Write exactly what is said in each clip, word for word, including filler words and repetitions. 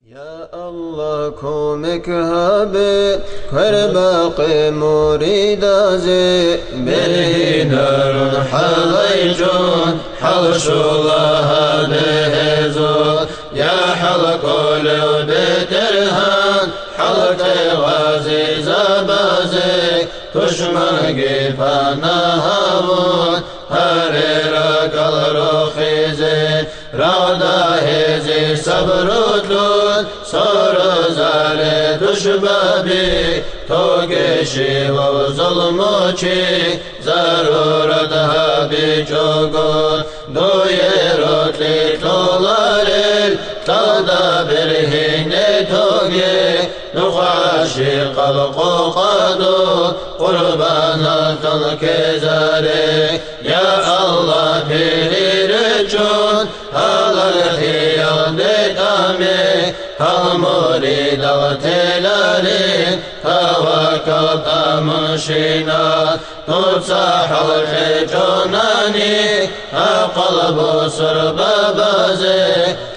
Я Аллагь, кумек гьабе, квербакъе муридазе, бергьинарун хӀалайчӀун, хӀал щола гьабе гьезул. Я хӀалкӀолев БетӀергьан, хӀалкӀе гъазизабазе, тушманги пана гьавун, гьаре ракӀал рохизе. Рагъда гьезие сабру кьун, сорозаре тушбаби, тоге щивав зулмучи, зарурат гьабичӀого, дуе рокьи кьоларел, тӀалда бергьине тоге, нух гӀашикъал къокъаду, къурбанал тӀал ккезаре. Я Аллагь, пири речӀчӀун, гьалал хиялде тӀаме, гьал муридал теларин, таваккал тӀамунщинал. Дуца хӀалкъе чӀунани, гьаб къалбу сорбабазе,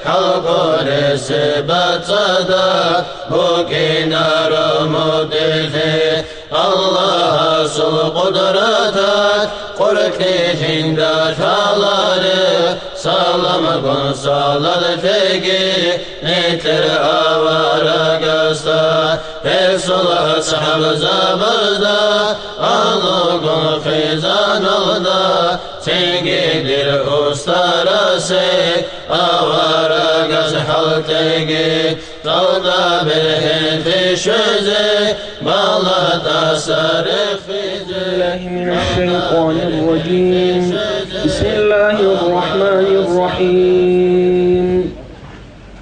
хӀалкӀолесе бацӀцӀадаб букӀинаро мутӀигӀлъи. Аллагьасул къудраталъ къуркьи жинда лъаларе, саламгун салалъеги нилъер аварагасда, гьесул асхӀабзабазда, агьлугун хъизаналда, цинги дир устарасе, аварагас хӀалтӀеги. Цалда бергьенлъи щвезе, балатӀаса рехизе. بسم الله من الشيطان الرجيم. بسم الله الرحمن الرحيم.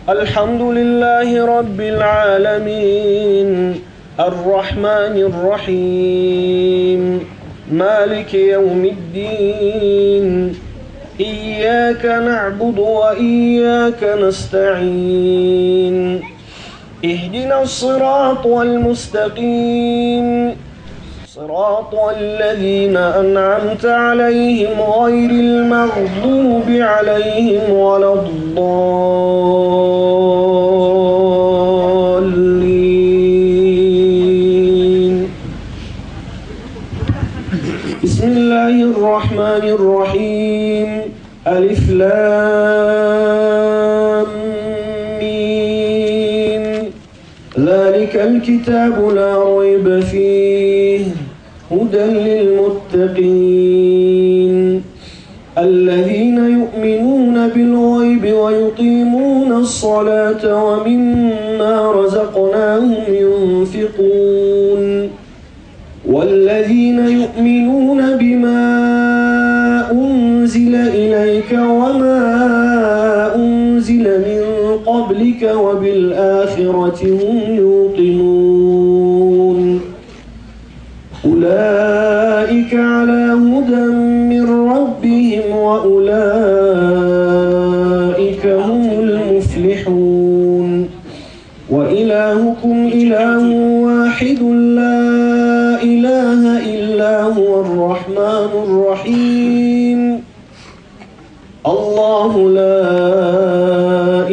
الحمد لله رب العالمين. الرحمن الرحيم. مالك يوم الدين. إياك نعبد وإياك نستعين. اهدنا الصراط المستقيم. صراط الذين أنعمت عليهم غير المغضوب عليهم ولا الضالين. بسم الله الرحمن الرحيم. ألف لام ميم. ذلك الكتاب لا ريب فيه هدى للمتقين الذين يؤمنون بالغيب ويقيمون الصلاة ومما رزقناهم ينفقون. والذين يؤمنون بما أنزل إليك وما أنزل من قبلك وبالآخرة هم يوقنون. أولئك على هدى من ربهم وأولئك هم المفلحون. وإلهكم إله واحد لا إله إلا هو الرحمن الرحيم. الله لا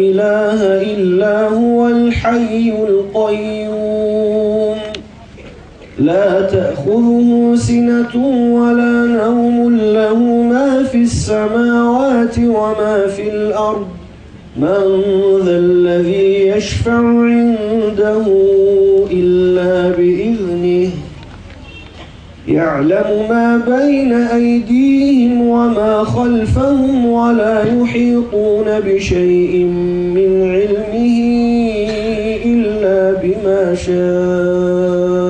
إله إلا هو الحي القيوم. لا تأخذه سنة ولا نوم له ما في السماوات وما في الأرض. من ذا الذي يشفع عنده إلا بإذنه. يعلم ما بين أيديهم وما خلفهم ولا يحيطون بشيء من علمه إلا بما شاء.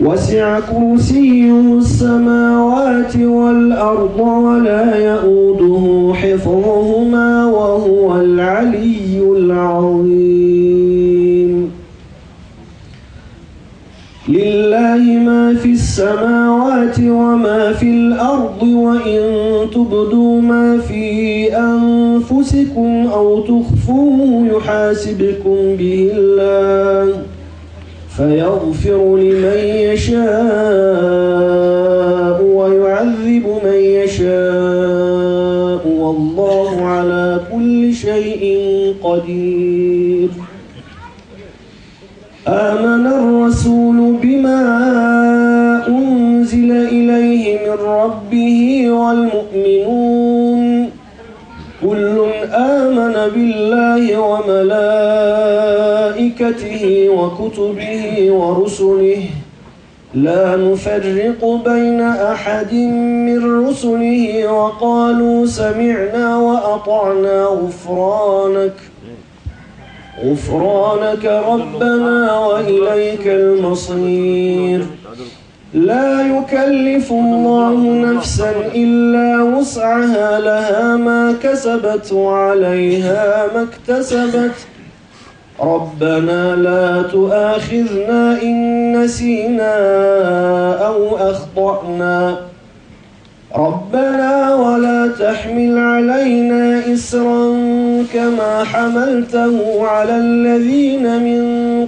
وسع كرسيه السماوات والأرض ولا يئوده حفظهما وهو العلي العظيم. لله ما في السماوات وما في الأرض وإن تبدوا ما في أنفسكم أو تخفوه يحاسبكم به الله فيغفر لمن يشاء ويعذب من يشاء والله على كل شيء شيء قدير. آمن الرسول بما أنزل إليه من ربه والمؤمنون، كل آمن بالله وملائكته وكتبه ورسله، لا نفرق بين أحد من رسله، وقالوا سمعنا وأطعنا، غفرانك، غفرانك ربنا وإليك المصير. لا يكلف الله نفسا إلا وسعها، لها ما كسبت وعليها ما اكتسبت. ربنا لا تؤاخذنا إن نسينا أو أخطأنا. ربنا ولا تحمل علينا إصرا كما حملته على الذين من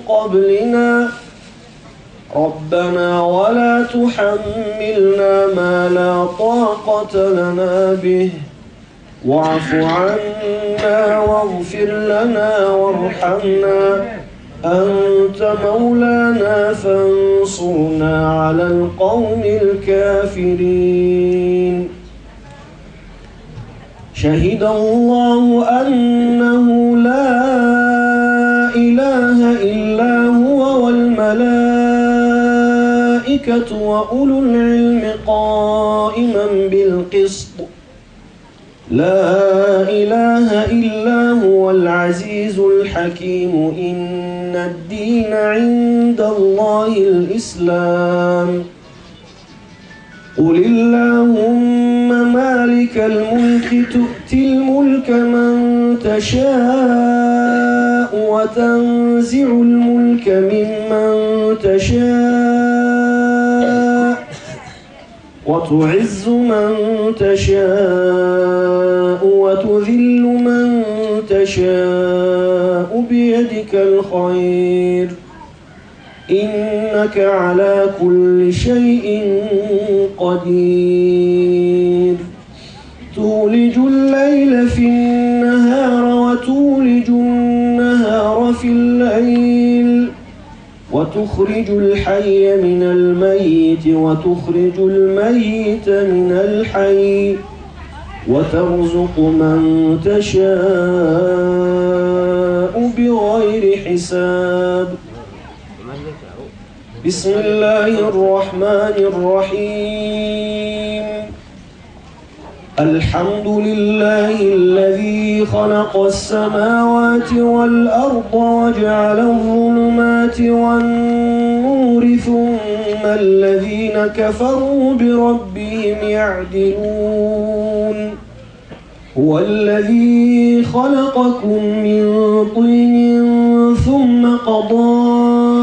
قبلنا. ربنا ولا تحملنا ما لا طاقة لنا به، واعف عنا واغفر لنا وارحمنا، أنت مولانا فانصرنا على القوم الكافرين. شهد الله أنه لا إله إلا هو والملائكة وأولو العلم قائما بالقسط، لا إله إلا هو العزيز الحكيم، إن الدين عند الله الإسلام. قل اللهم مالك الملك تؤتي الملك من تشاء وتنزع الملك ممن تشاء وتعز من تشاء وتذل من تشاء بيدك الخير، إنك على كل شيء قدير. تولج الليل في النهار وتولج النهار في الليل، وتخرج الحي من الميت وتخرج الميت من الحي، وترزق من تشاء بغير حساب. بسم الله الرحمن الرحيم. الحمد لله الذي خلق السماوات والأرض وجعل الظلمات والنور ثم الذين كفروا بربهم يعدلون. هو الذي خلقكم من طين ثم قضى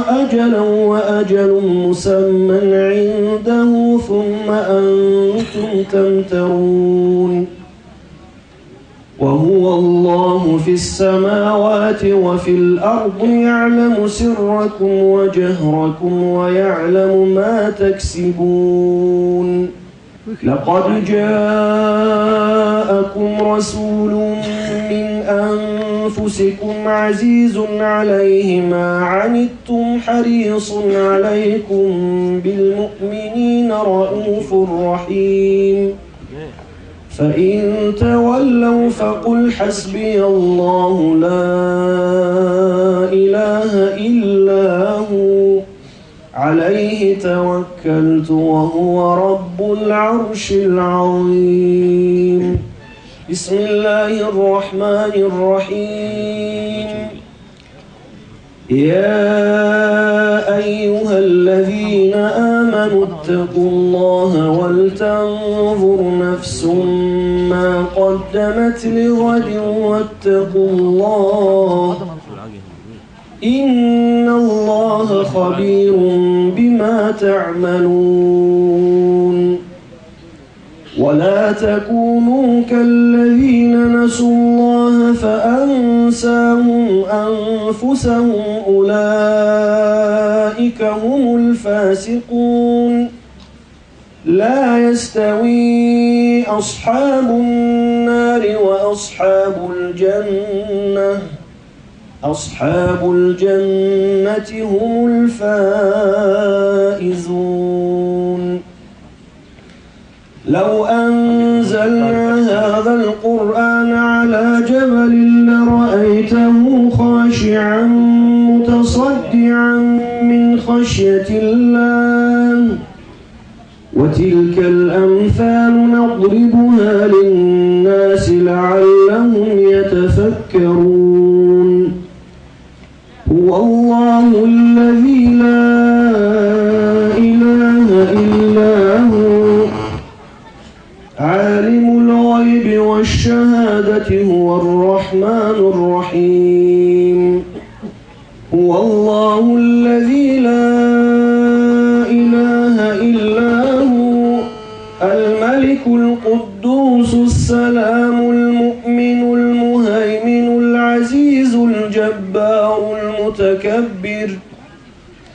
أجلا وأجل مسمى عنده ثم أنتم تمترون. وهو الله في السماوات وفي الأرض يعلم سركم وجهركم ويعلم ما تكسبون. لقد جاءكم رسول من أنفسكم عزيز عليه ما عنتم حريص عليكم بالمؤمنين رءوف رحيم. فإن تولوا فقل حسبي الله لا إله إلا هو عليه توكلت وهو رب العرش العظيم. بسم الله الرحمن الرحيم. يا أيها الذين آمنوا اتقوا الله ولتنظر نفس ما قدمت لغد واتقوا الله، إن الله خبير بما تعملون. ولا تكونوا كالذين نسوا الله فأنساهم أنفسهم أولئك هم الفاسقون. لا يستوي أصحاب النار وأصحاب الجنة، أصحاب الجنة هم الفائزون. لو أنزلنا هذا القرآن على جبل لرأيته خاشعا متصدعا من خشية الله، وتلك الأمثال نضربها للناس لعلهم يتفكرون. هو الله الذي لا إله إلا هو، عالم الغيب والشهادة هو الرحمن الرحيم. هو الله الذي لا إله إلا هو، الملك القدوس السلام المؤمن المهيمن العزيز الجبار المتكبر،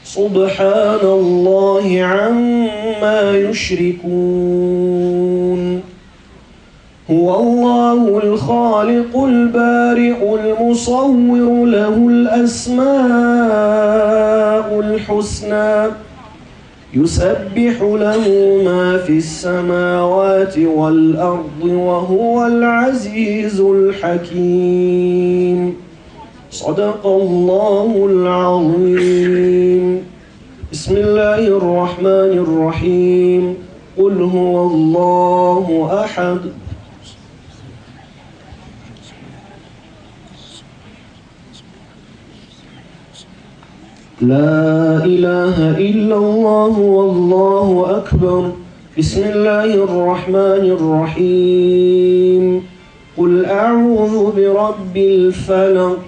سبحان الله عما يشركون. هو الله الخالق البارئ المصور، له الأسماء الحسنى، يسبح له ما في السماوات والأرض وهو العزيز الحكيم. صدق الله العظيم. بسم الله الرحمن الرحيم. قل هو الله أحد. لا إله إلا الله والله أكبر. بسم الله الرحمن الرحيم. قل أعوذ برب الفلق.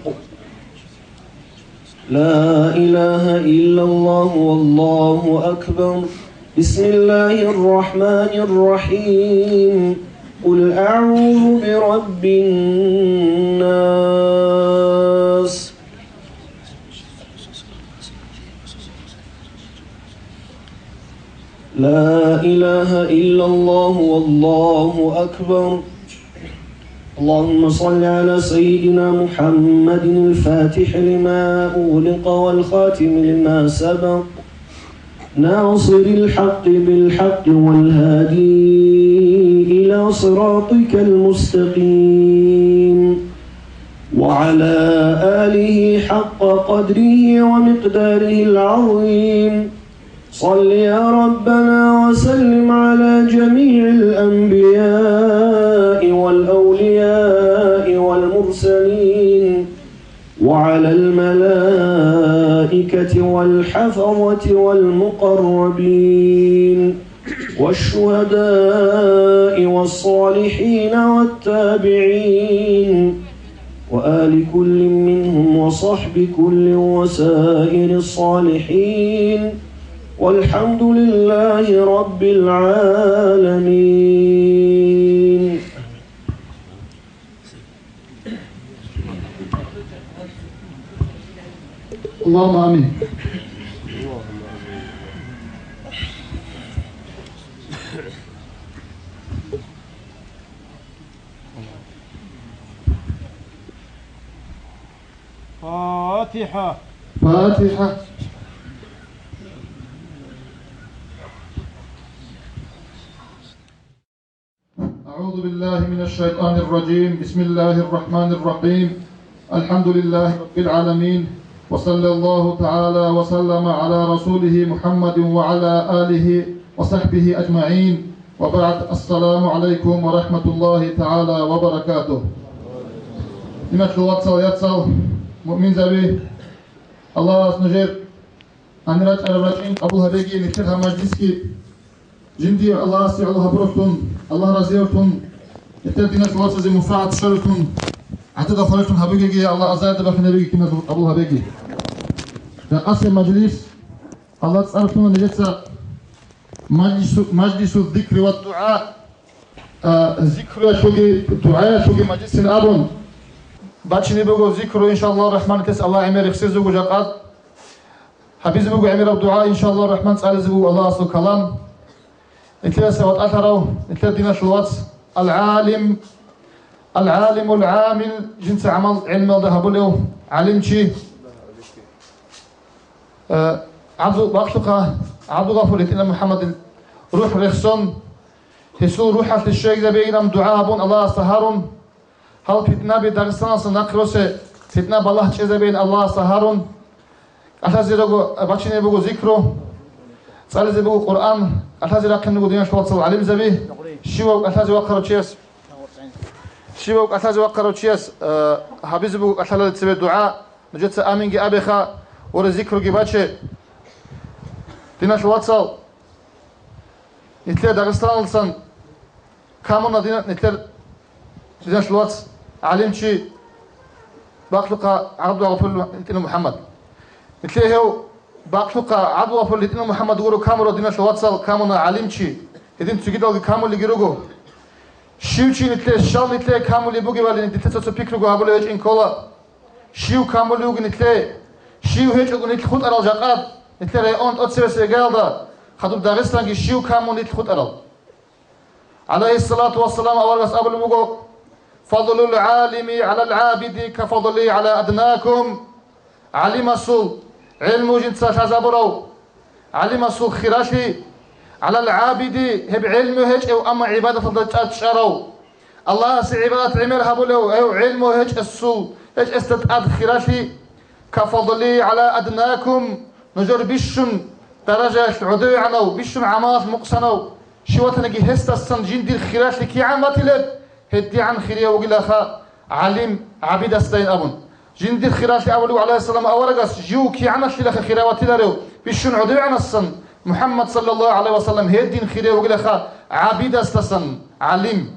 لا إله إلا الله والله أكبر. بسم الله الرحمن الرحيم. قل أعوذ برب الناس. لا إله إلا الله والله أكبر. اللهم صل على سيدنا محمد الفاتح لما أغلق والخاتم لما سبق، ناصر الحق بالحق والهادي إلى صراطك المستقيم، وعلى آله حق قدره ومقداره العظيم. صل يا ربنا وسلم على جميع الأنبياء والأولياء والمرسلين، وعلى الملائكة والحفظة والمقربين، والشهداء والصالحين والتابعين، وآل كل منهم وصحب كل وسائر الصالحين، والحمد لله رب العالمين. اللهم آمين. فاتحة. فاتحة. أعوذ بالله من الشيطان الرجيم. بسم الله الرحمن الرحيم. الحمد لله رب العالمين. وصلى الله تعالى وسلم على رسوله محمد وعلى آله وصحبه أجمعين. وبعد. السلام عليكم ورحمة الله تعالى وبركاته. Иматлу вацал, яцал, муъминзаби, Аллагьас нужер гьанир рачӀараб рачӀин къабул гьабеги, нилъер гьаб мажлисги жинди Аллагьасе гӀоло гьабуралъун, Аллагь разиявлъун, нилъер диналъул вацазе мунфагӀат щваралъун, гӀадада хваралъун гьабугеги, Аллагь азарда бахинабиги киназул къабул гьабеги. Ракъасе мажлис, Аллагь цӀаралъуна нижеца мажлису-, мажлису зикри ва дугӀа, а, зикруялъулги дугӀаялъулги мажлисин абун, бачине буго зикру, иншаллагьу рахӀман, нилъеца Аллагь гӀемер рехсезе вуго жакъа. Гьабизе буго гӀемераб дугӀа, иншаллагьу рахӀман, цӀализе буго Аллагьасул калам. Нилъеца ватӀалъарав, нилъер диналъул вац, ал-гӀалим, ал-гӀалимул гӀамил, жинца гӀамал гӀелмалда гьабулев гӀалимчи. Э, ГӀабду-, бакълъухъа, ГӀабдулгъафур гьитӀинаб МухӀаммадил рухӀ рехсон, гьесул рухӀалъе щвезабейилан дугӀа гьабун Аллагьасда гьарун, гьал питнаби Дагъистаналъа нахъе росе питна балагь чӀезабейин Аллагьасда гьарун, кӀалъазе руго, бачине буго зикру, цӀализе буго Къуръан, кӀалъазе рахъин руго диналъул вацал гӀалимзаби, щивав кӀалъазе вахъарав чияс, щивав кӀалъазе вахъарав чияс, э, гьабизе буго кӀалъалел цебе дугӀа, нужеца аминги абеха, ва зикруги баче. Диналъул вацал, нилъер Дагъистаналдасан камуна дина-, нилъер диналъул вац, гӀалимчи, бакълъухъа ГӀабдулгъафур гьитӀинаб МухӀаммад. Нилъер гьев бакълъухъа ГӀабдулгъафур гьитӀинаб МухӀаммад гуро камурав диналъул вацал, камуна гӀалимчи, гьедин цогидалги камулеги руго. Щив чи нилъер, щал нилъер камулеб бугебали, нилъеца цо пикруго гьабулев гьечӀин ккола. Щив камулев вугин нилъее? Щив гьечӀого нилъ хутӀарал жакъад? Нилъер район тӀоцебесеб гӀелалда, хадуб Дагъистанги щив камун нилъ хутӀарал? ГӀалайгьиссалату вассалам аварагас абулеб буго: «Фадлул гӀалими гӀалал гӀабиди кафадли гӀала аднакум». ГӀалимасул, гӀелму жинца лъазабурав, гӀалимасул хиралъи, гӀалал гӀабиди, гьеб гӀелму гьечӀев, амма гӀибадаталда чӀа-, чӀарав, Аллагьасе гӀибадат гӀемер гьабулев гьев гӀелму гьечӀесул, гьечӀесда тӀад хиралъи, кафадли гӀала аднакум, нужер бищун даражаялъ гӀодовегӀанав, бищун гӀамалалъ мукъсанав щив ватаниги, гьесдасан жиндир хиралъи кигӀан батилеб, гьедигӀан хирияв вугилаха гӀалим гӀабидасдайин абун. Жиндир хиралъи абулев гӀалайгьиссалам аварагас жив кигӀаналъилаха хирав ватиларев, бищун гӀодовегӀанасан, МухӀаммад саллаллагьу гӀалайгьи вассалам гьедин хирияв вугилаха гӀабидасдасан гӀалим.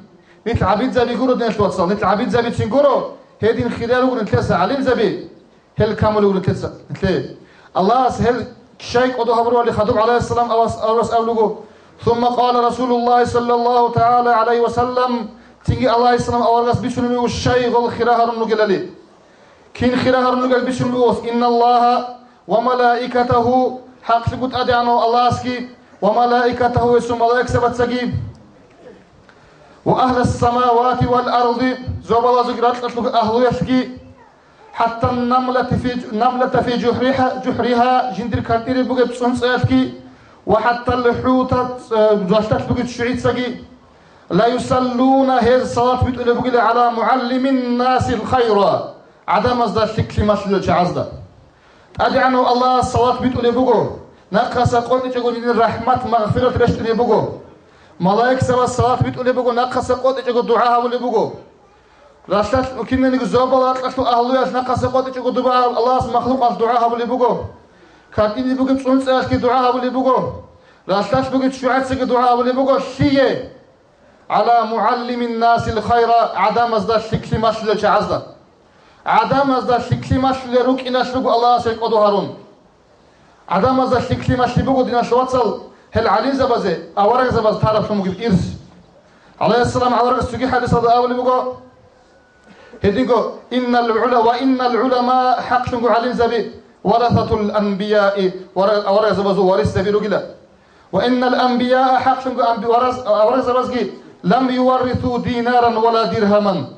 Нилъ гӀабидзаби гуро, диналъул вацал, нилъ гӀабидзабицин гуро, гьедин хириял руго нилъеца гӀалимзаби, гьел камулев руго нилъеца, нилъее. Аллагьас гьел щай кӀодо гьабурали хадуб гӀалайгьиссалам авас-, аварагас абулеб буго: «Сумма къала Расулуллагьи саллаллагьу тагӀала гӀалайгьи ва саллам», цинги Аллагьиссалам аварагас бицунеб буго щай гьел хира гьарун ругелали. Кин хира гьарун ругел бицунеб буго: «Инналлагьа ва малаикатагьу», хӀакълъи буго ТӀадегӀанав Аллагьасги ва малаикатагьу, гьесул малаикзабацаги, «ва агьлас самавати вал арди», зобалазул ракьалъул агьлуялъги, «хӀатта намлата фи, намлата фи жухӀриха, жухӀриха», жиндир кантӀире бугеб цӀунцӀаялъги, «ва хӀатта лхӀута», э, ралъдалъ бугеб ччугӀицаги, «ла юсаллуна», гьез салат битӀулеб бугила, «гӀала мугӀаллимин насил хайра», гӀадамазда лъикӀлъи малъулел чагӀазда. ТӀадегӀанав Аллагьас салат битӀулеб буго, нахъаса къотӀичӀого жиндир рахӀмат-магъфират рещтӀунеб буго. Малаикзабаз салат битӀулеб буго, нахъаса къотӀичӀого дугӀа гьабулеб буго. Ралъдалъ кинаниги зобал ракьалъул агьлуялъ нахъаса къотӀичӀого дуба Аллагьас махлукъалъ дугӀа гьабулеб буго. КантӀиде бугеб цӀунцӀаялъги дугӀа гьабулеб буго. Ралъдалъ бугеб ччугӀицаги дугӀа гьабулеб буго. Лъие? «ГӀала мугӀаллимин насил хайра», гӀадамазда лъикӀлъи малъулел чагӀазда. ГӀадамазда лъикӀлъи малъулел рукӀиналъ руго Аллагьас гьел кӀодо гьарун. ГӀадамазда лъикӀлъи малъи буго, диналъул вацал, гьел гӀалимзабазе аварагзабаз тараблъун бугеб ирс. ГӀалайгьиссалам аварагас цоги хӀадисалда абулеб буго, гьединго: «Иннал гӀула-, ва иннал гӀулама», хӀакълъунго гӀалимзаби, «варасатул анбияи», вара-, аварагзабазул варисзаби ругила. «Ва иннал анбияа», хӀакълъунго амби-, вараз-, аварагзабазги, «лам юваррису динаран вала диргьаман».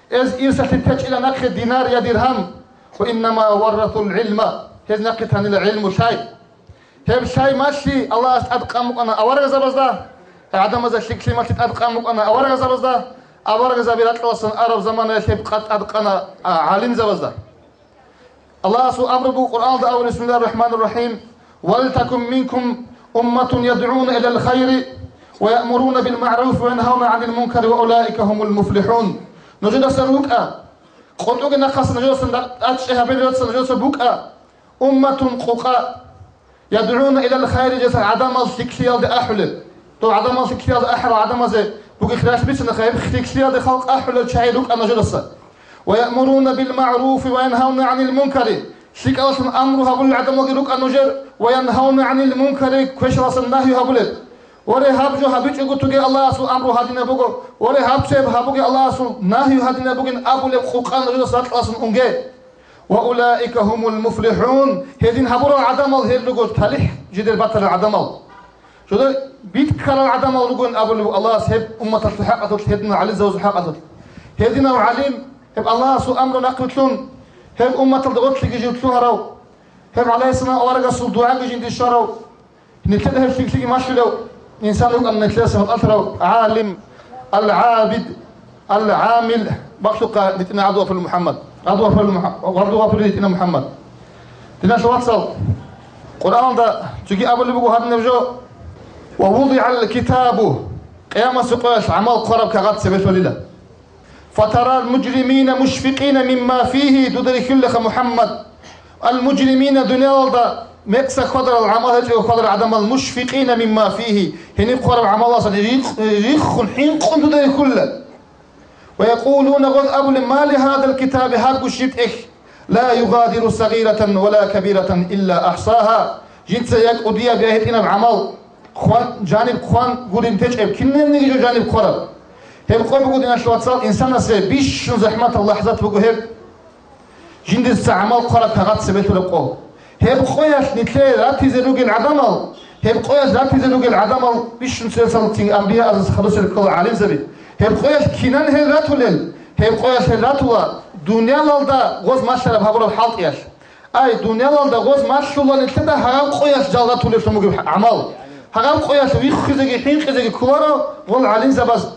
Гьез ирсалъе течӀила нахъе динар я диргьам. «Ва иннама варрасул гӀилма», гьез нахъе танила гӀилму лъай. Гьеб лъай малъи Аллагьас тӀадкъан букӀана аварагзабазда, гӀадамазда лъикӀлъи малъи тӀадкъан букӀана аварагзабазда, аварагзаби ракьалдасан араб заманаялъ гьеб къа-, тӀадкъана, а, гӀалимзабазда. Аллагьасул амру буго Къуръаналда абули: «Бисмиллагьир рахӀманир рахӀим. Валтакун минкум умматун ядгӀуна илал хайри ва яъмуруна бил магӀруфи ва янгьавна гӀанил мункари ва улаика гьумул муфлихӀун». Нужедасан рукӀа, къотӀоги нахъаса нужедасан тӀад-, тӀадчӀи гьабилелдаса нужедаса букӀа, умматун къукъа, «ядгӀуна илал хайри», жеса гӀадамал лъикӀлъиялде ахӀулеб. Дов гӀадамал лъикӀлъиялде ахӀарал гӀадамазе бугеб хиралъ бицана, гьеб лъикӀлъиялде халкъ ахӀулел чагӀи рукӀа нужедаса. «Ва яъмуруна бил магӀруфи ва янгьавна гӀанил мункари», лъикӀалалъун амру гьабулел гӀадамалги рукӀа нужер, «ва янгьавна гӀанил мункари», квешаласан нагью гьабулел. «Воре, гьаб жо гьабичӀого туге Аллагьасул амру гьадинаб буго, воре, гьаб цеб гьабуге Аллагьасул нагью гьадинаб бугин», абулеб къукъа нужедаса ракьалдасан унге. «Ва улаика гьумул муфлихӀун», гьедин гьабурал гӀадамал гьел руго талихӀ жидер батарал гӀадамал. Жодор битӀкарал гӀадамал ругони абулеб Аллагьас гьеб умматалъул хӀакъалъулъ, гьединал гӀалимзабазул хӀакъалъулъ. Гьединав гӀалим, гьеб Аллагьасул амру нахъвилълъун, гьеб умматалда гъорлъиги жив лъугьарав, гьеб гӀалайгьиссалам аварагасул дугӀаги жинде щварав, нилъеда гьеб лъикӀлъиги малъулев инсан вукӀана нилъеца гьоркьалъарав гӀалим, ал-гӀабид, ал-гӀамил, махлукъа дитӀина ГӀабдулгъафурил МухӀаммад. ГӀабдулгъафурил МухӀа-, ГӀабдулгъафурил дитӀина МухӀаммад. Диналъул вацал, Къуръаналда цоги абулеб буго гьадинаб жо: «Ва вудигӀал китабу», Къиямасеб къоялъ гӀамал хъвараб кагъат цебе лъолила. «Фатарал мужримина мушфикъина мимма фигьи», дуда рихьулелха, МухӀаммад. Ал-мужримина, дуниялалда мекъса хьвадарал, гӀамал гьечӀого хьвадарал гӀадамал, мушфикъина мимма фигьи, гьениб хъвараб гӀамалалдаса рихъ-, риххун, хӀинкъун дуда рихьулила. «Ва якъулуна», гъоз абулеб: «Ма ли гьадал китаби», гьаб гу щиб тӀехь, «ла югъадиру сагъиратан ва ла кабиратан илла ахӀсагьа». Жинца я кӀудияб, я гьитӀинаб гӀамал хъван, жаниб хъван гурин течӀеб, кинабниги жо жаниб хъвараб. Гьеб къо буго, диналъул вацал, инсанасе бищун захӀматаб лахӀзат буго гьеб. Жиндица гӀамал хъвараб кагъат цебе лъураб къо. Гьеб къоялъ нилъее ратизе ругел гӀадамал, гьеб къоялъ ратизе ругел гӀадамал бищун цересал цин амбияазул хадусел ккола гӀалимзаби. Гьеб къоялъ кинан гьел ратулел? Гьеб къоялъ гьел ратула дуниялалда гъоз малъараб гьабураб хӀалтӀиялъ. Ай, дуниялалда гъоз малъула нилъеда гьагъаб къоялъ жал ратулеблъун бугеб гӀамал. Гьагъаб къоялъ виххизеги хӀинкъизеги кколаро гъол гӀалимзабаз.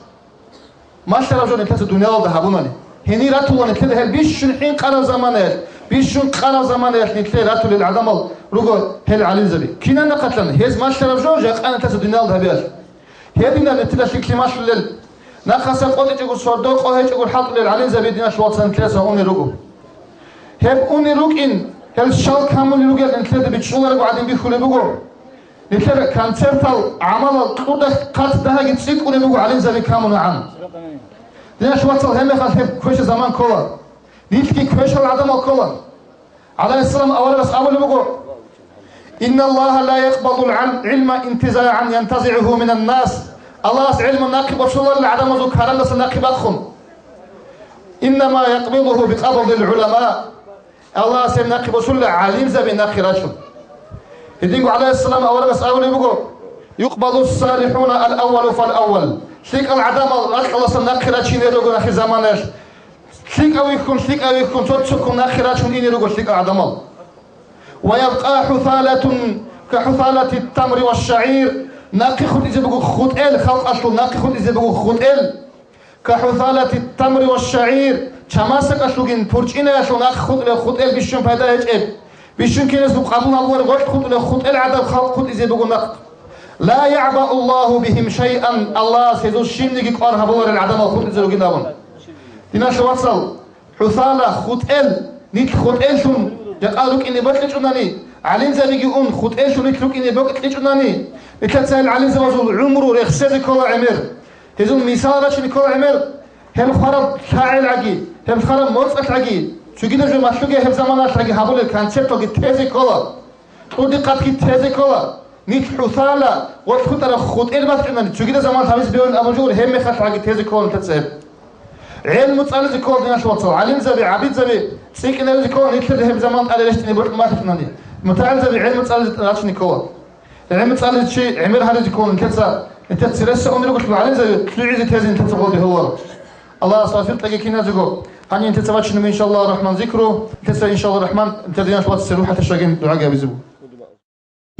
Малъараб жо нилъеца дуниялалда гьабунани. Гьенир ратула нилъеда гьел бищун хӀинкъараб заманаялъ, бищун къараб заманаялъ нилъее ратулел гӀадамал руго гьел гӀалимзаби. Кинан нахъалъан гьез малъараб жо жакъа нилъеца дуниялалда гьабиялъ? Гьединаб нилъеда лъикӀлъи малъулел, нахъаса къотӀичӀого сордо къо гьечӀого хӀалтӀулел гӀалимзаби, диналъул вацал, нилъеца унел руго. Гьеб унел рукӀин, гьел щал камулел ругел нилъеда бичӀчӀуларого гӀадин бихьулеб буго. Нилъер концертал гӀамалал кьурда хъат дагьаги цӀикӀкӀунеб буго гӀалимзаби камунагӀан. Диналъул вацал, гьебмехалъ гьеб квеша заман ккола. Нилъги квешал гӀадамал ккола. ГӀалайгьиссалам аварагас абулеб буго: «Инналлагьа ла якъбалул гӀал-, гӀилма интизагӀан янтазигӀугьу минан нас». Аллагьас гӀилму нахъе босуларила гӀадамазул карандаса нахъе бахъун. «Иннама якъбидугьу бикъабдил гӀулама». Аллагьас гьеб нахъе босулила гӀалимзаби нахъе рачун. Гьединго гӀалайгьиссалам аварагас абулеб буго: «Юкъбалу салихӀуна ал-аввалу фал-аввал». ЛъикӀал гӀадамал ракьалдаса нахъе рачине руго нахъе заманаялъ. ЛъикӀав вихьун, лъикӀав вихьун, цо-цоккун нахъе рачун ине руго лъикӀал гӀадамал. «Ва ябкъа хӀусалатун ка хӀусалати тамри ва шагӀир». Нахъе хутӀизе буго хутӀел, халкъалъул нахъе хутӀизе буго хутӀел. «Ка хӀусалати тамри ва шагӀир», чамасакалъулгин пурчӀинаялъул нахъ хутӀулеб хутӀел бищун пайда гьечӀеб, бищун киназго къабул гьабулареб гъоркь хутӀулеб хутӀел гӀадаб халкъ хутӀизе буго нахъ. «Ла ягӀбауллагьу бигьим шайъан», Аллагьас гьезул щибниги кӀвар гьабуларел гӀадамал хутӀизе ругин абун. Диналъул вацал, хӀусала, хутӀел, нилъ хутӀеллъун жакъа рукӀине бокьичӀунани, гӀалимзабиги ун, хутӀеллъун нилъ рукӀине бокьичӀунани, нилъеца гьел гӀалимзабазул гӀумру рехсезе ккола гӀемер. Гьезул мисал рачине ккола гӀемер, гьел хвараб лъагӀелгӀаги, гьел хвараб моцӀалъгӀаги, цогидаб жо малъуге гьеб заманалъгӀаги гьабулел концерталги тезе ккола, кьурдихъатги тезе ккола. Нилъ хӀусала, гъоркь хутӀараб хутӀел бачӀунани, цогидаб заман гьабизе бегьун абун жугьур, гьебмехалъгӀаги тезе ккола нилъеца гьеб. ГӀелму цӀализе ккола, диналъул вацал, гӀалимзаби, гӀабидзаби цӀикӀкӀинабизе ккола, нилъеда гьеб заман тӀаде рещтӀине бокьун бахъичӀунани, мутагӀилзаби гӀелму цӀализе рачине ккола. ГӀемер цӀализе чи гӀемер гьаризе ккола нилъеца, нилъеца цересел унел руго гӀалимзаби, лъугӀизе тезе нилъеца гъолде гьоларо. Аллагьас тавфикъ кьеги киназего. Гьанив нилъеца бачунеб, иншаллагьу рахӀман, зикру, нилъеца, иншаллагьу рахӀман, нилъер диналъул вацасе рухӀалъе щвегин дугӀаги гьабизе буго.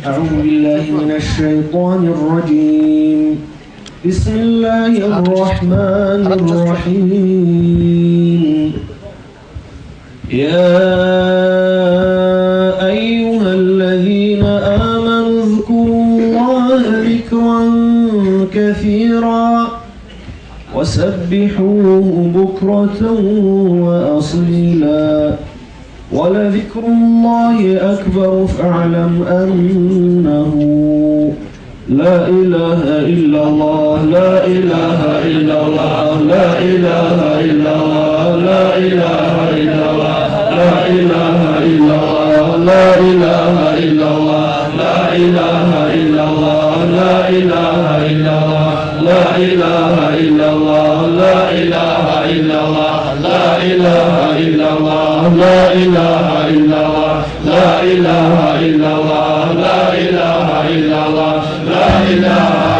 أعوذ بالله من الشيطان الرجيم. بسم الله الرحمن الرحيم. يا أيها الذين آمنوا اذكروا الله ذكرا كثيرا وسبحوه بكرة وأصيلا. ولذكر الله أكبر فاعلم أنه لا إله إلا الله، لا إله إلا الله، لا إله إلا الله، لا إله إلا الله، لا إله إلا الله، لا إله إلا الله، لا إله إلا الله، لا إله إلا الله، لا إله إلا الله، لا إله إلا الله، لا إله إلا الله، لا إله إلا الله. لا إله إلا الله، لا إله إلا الله، لا إله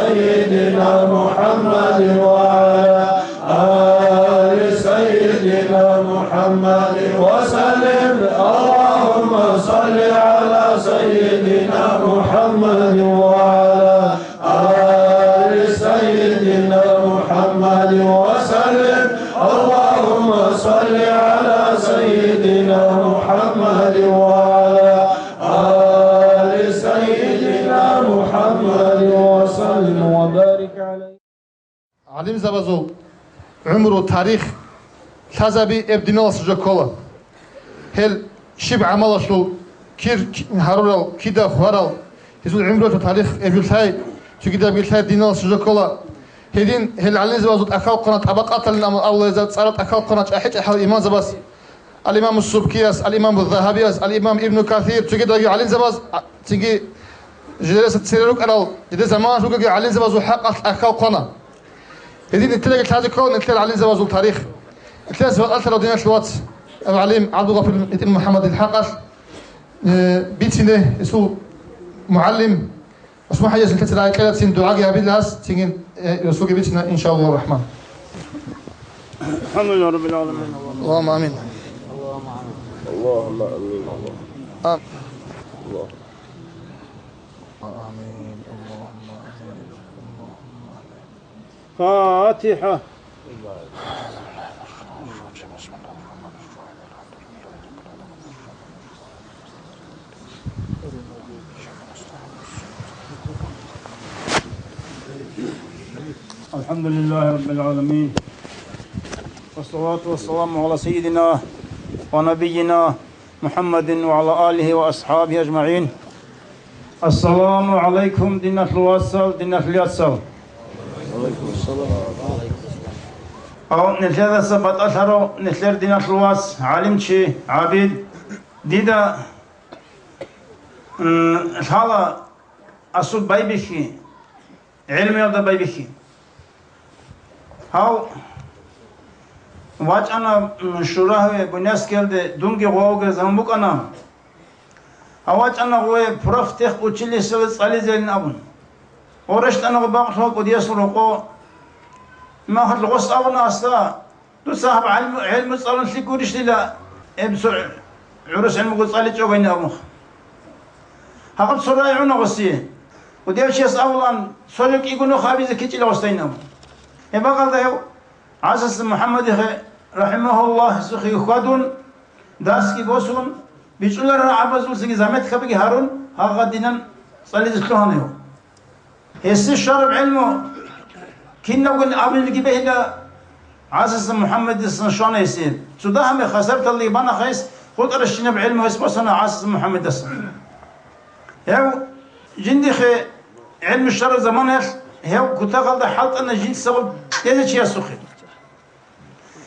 سيدنا محمد وعلى آل سيدنا محمد وسلم. اللهم صل على سيدنا محمد وعلى آل سيدنا محمد وسلم. اللهم صل على سيدنا محمد وعلى آل سيدنا محمد وسلم وبارك عليه. ГӀалимзабазул гӀумру, тарих лъазаби эб диналалъ жо ккола. Гьел щиб гӀамалалъул кир гьарурал, кида хварал, гьезул гӀумруялъул тарих эб жо лъай, цогидабги лъай диналалъ жо ккола. Гьедин гьел гӀалимзабазул тӀахьал хъвана, тӀабакъаталин абула гьезда, цӀарал тӀахьал хъвана чӀахӀи-чӀахӀал имамзабаз. Ал-Имаму Субкияс, Ал-Имаму Загьабияс, Ал-Имам Ибну Касир, цогидалги гӀалимзабаз, а, цинги жидераса цере рукӀарал, жидер заманалъ ругелги гӀалимзабазул хӀакъалъ тӀахьал хъвана. Гьедин нилъедаги лъазе ккола нилъер гӀалимзабазул тарих. Нилъеца батӀалъарав диналъул вац, гӀалим ГӀабдулгъафурил гьитӀин МухӀаммадил хӀакъалъ, э, бицине гьесул мугӀалим ГӀусман-хӀажияс нилъеца рагӀи кьелацин дугӀаги гьабилас, цинги, э, гьесулги бицина, иншааллагьу рахӀман. الحمد لله رب العالمين. اللهم آمين. اللهم آمين. اللهم آمين. آم-، آمين. اللهم آمين. اللهم آمين. فاتحة. الحمد لله رب العالمين، والصلاة والسلام على سيدنا ونبينا محمد وعلى آله وأصحابه أجمعين. السلام عليكم, диналъул вацал, диналъул яцал. Гьав нилъедаса батӀалъарав нилъер диналъул вац, гӀалимчи ГӀабид. Дида, м, лъала асуб байбихьи, гӀелмуялда байбихьи. Гьав вачӀана, м, Шурагьве, Буйнакскиялде, дунги гъов вугел заман букӀана. Гьав вачӀана гъове профтехучилищелде цӀализейин абун. Гъов рещтӀана гъоб бакълъун кӀудиясул рокъо. Имам ГӀабдул гъос абуна гьасда: «Дуца гьаб гӀелму, гӀелму цӀалун лъикӀ гурищ дила, гьеб цо гӀурус гӀелмуго цӀаличӀогойин», – абун. Гьаб цо рагӀи гӀуна гъосие. КӀудияв чияс абулаан, цо жо кӀиго нух гьабизе ккечӀила гъосдайин абун. Гьеб бакӀалда гьев ГӀасаси МухӀаммадихъе, рахӀимагьуллагь, гьесухъе хьвадун, дарсги босун, бичӀчӀуларел рагӀабазулцинги заметкабиги гьарун, гьагъадинан цӀализе лъугьана гьев. Гьесие щвараб гӀелму кинабгун абунилги бегьила, ГӀасаси МухӀаммадисан щвана гьесие. Цо дагьаб мехалъ хасарталдаги бана гьес, хутӀаращинаб гӀелму гьес босана ГӀасаси МухӀаммадисан. Гьев жиндихъе гӀелму щвараб заманаялъ гьев кутакалда хӀалтӀана жинцаго кьезе чиясухъе.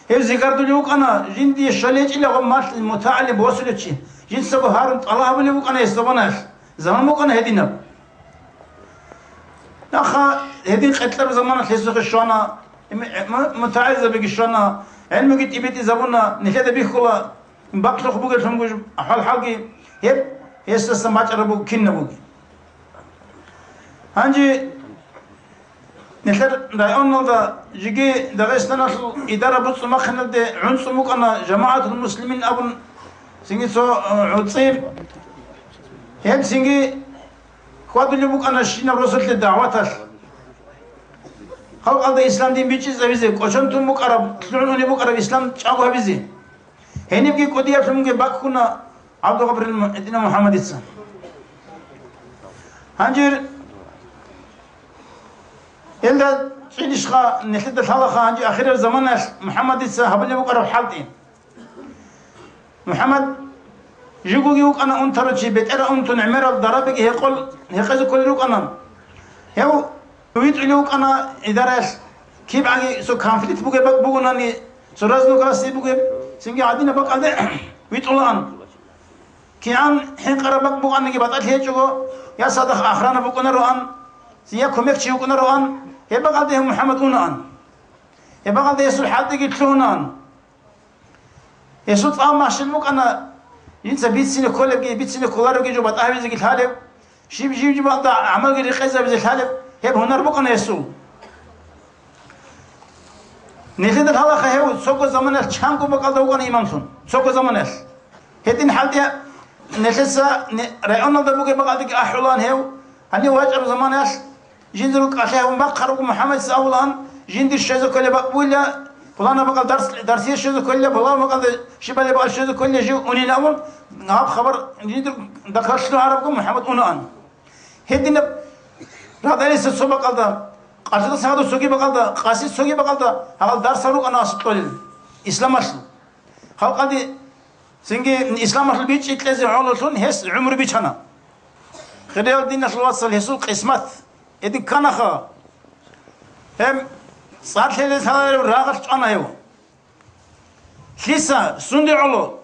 Гьев зигардулев вукӀана, жиндие щвалечӀилаго малъ мутагӀилиб босулев чи, жинцаго гьарун тӀалаб гьабулев вукӀана гьес заманаялъ. Заман букӀана гьединаб. Нахъа гьедин къеркьараб заманалъ гьесухъе щвана, м-, м-, мутагӀилзабиги щвана, гӀелмуги тӀибитӀизабуна, нилъеда бихьула, бакълъухъ бугеблъун гуж ахӀвал-хӀалги, гьеб гьесдасан бачӀараб буго кинаб буги. Гьанже нилъер районалда жеги Дагъистаналъул идара буцӀцӀумахъиналде гӀунцӀун букӀана ЖамагӀатул Муслимин абун, цинги цо, э, гӀуцӀи. Гьеб цинги хьвадулеб букӀана щинаб росулъе дагӀваталъ. Халкъалда ислам дин бичӀчӀизабизе, кӀочон тун букӀараб, лъугӀун унеб букӀараб ислам чӀаго гьабизе. Гьенибги кӀудияблъунги бакӀ ккуна ГӀабдулгъафурил Му-, гьитӀинав МухӀаммадица. Гьанже гьелда чӀинищха, нилъеда лъалаха, гьанже ахирал заманаялъ МухӀаммадица гьабулеб букӀараб хӀалтӀи. МухӀаммад жугоги вукӀана унтарав чи, бетӀерав унтун гӀемерал дарабиги гьекъол-, гьекъезе кколел рукӀана. Гьев витӀулев вукӀана идараялъ, кибгӀаги цо конфликт бугеб бакӀ бугонани, цо разногласие бугеб, цинги гьадинаб бакӀалде витӀулаан. КигӀан хӀинкъараб бакӀ букӀаниги батӀалъи гьечӀого, я цадахъ охрана букӀунароан, я кумекчи вукӀунароан, гьеб бакӀалде гьев МухӀаммад унаан. Гьеб бакӀалде гьесул хӀалтӀиги лъугьунаан. Гьесул цӀа-, махщел букӀана, жинца бицине кколебги, бицине кколаребги жо батӀа гьабизеги лъалеб, щиб жиб-жибалда гӀамалги рекъезабизе лъалеб, Гьеб гьунар букӀана гьесул. Нилъеда лъалаха гьев цого заманаялъ чанго бакӀалда вукӀана имамлъун, цого заманаялъ. Гьедин хӀалтӀи нилъеца не-, районалда бугеб бакӀалдаги ахӀулаан гьев. Гьанив вачӀараб заманаялъ жиндир кӀалъи гьабун бахъа руго МухӀаммадица абулаан, жиндир щвезе кколеб бакӀ буйла, пуланаб бакӀал дарс, дарсие щвезе кколила, пуланаб бакӀалда щибалеб бакӀал щвезе кколила жив унин абун, гьаб хабар жиндир дакалъ лъугӀарабго МухӀаммад унаан. Гьединаб радалиса цо бакӀалда, къаршидаса гьадур цоги бакӀалда, къаси цоги бакӀалда гьал дарсал рукӀана асукьолел исламалъул. Халкъалде цинги исламалъул бичӀчӀи кьезе гӀололъун гьес гӀумру бичана. Хириял диналъул вацал, гьесул къисмат эдик кканаха. Гьеб цӀар лъезе лъаларев рагъалъ чӀвана гьев. Лъиса, сунде гӀоло?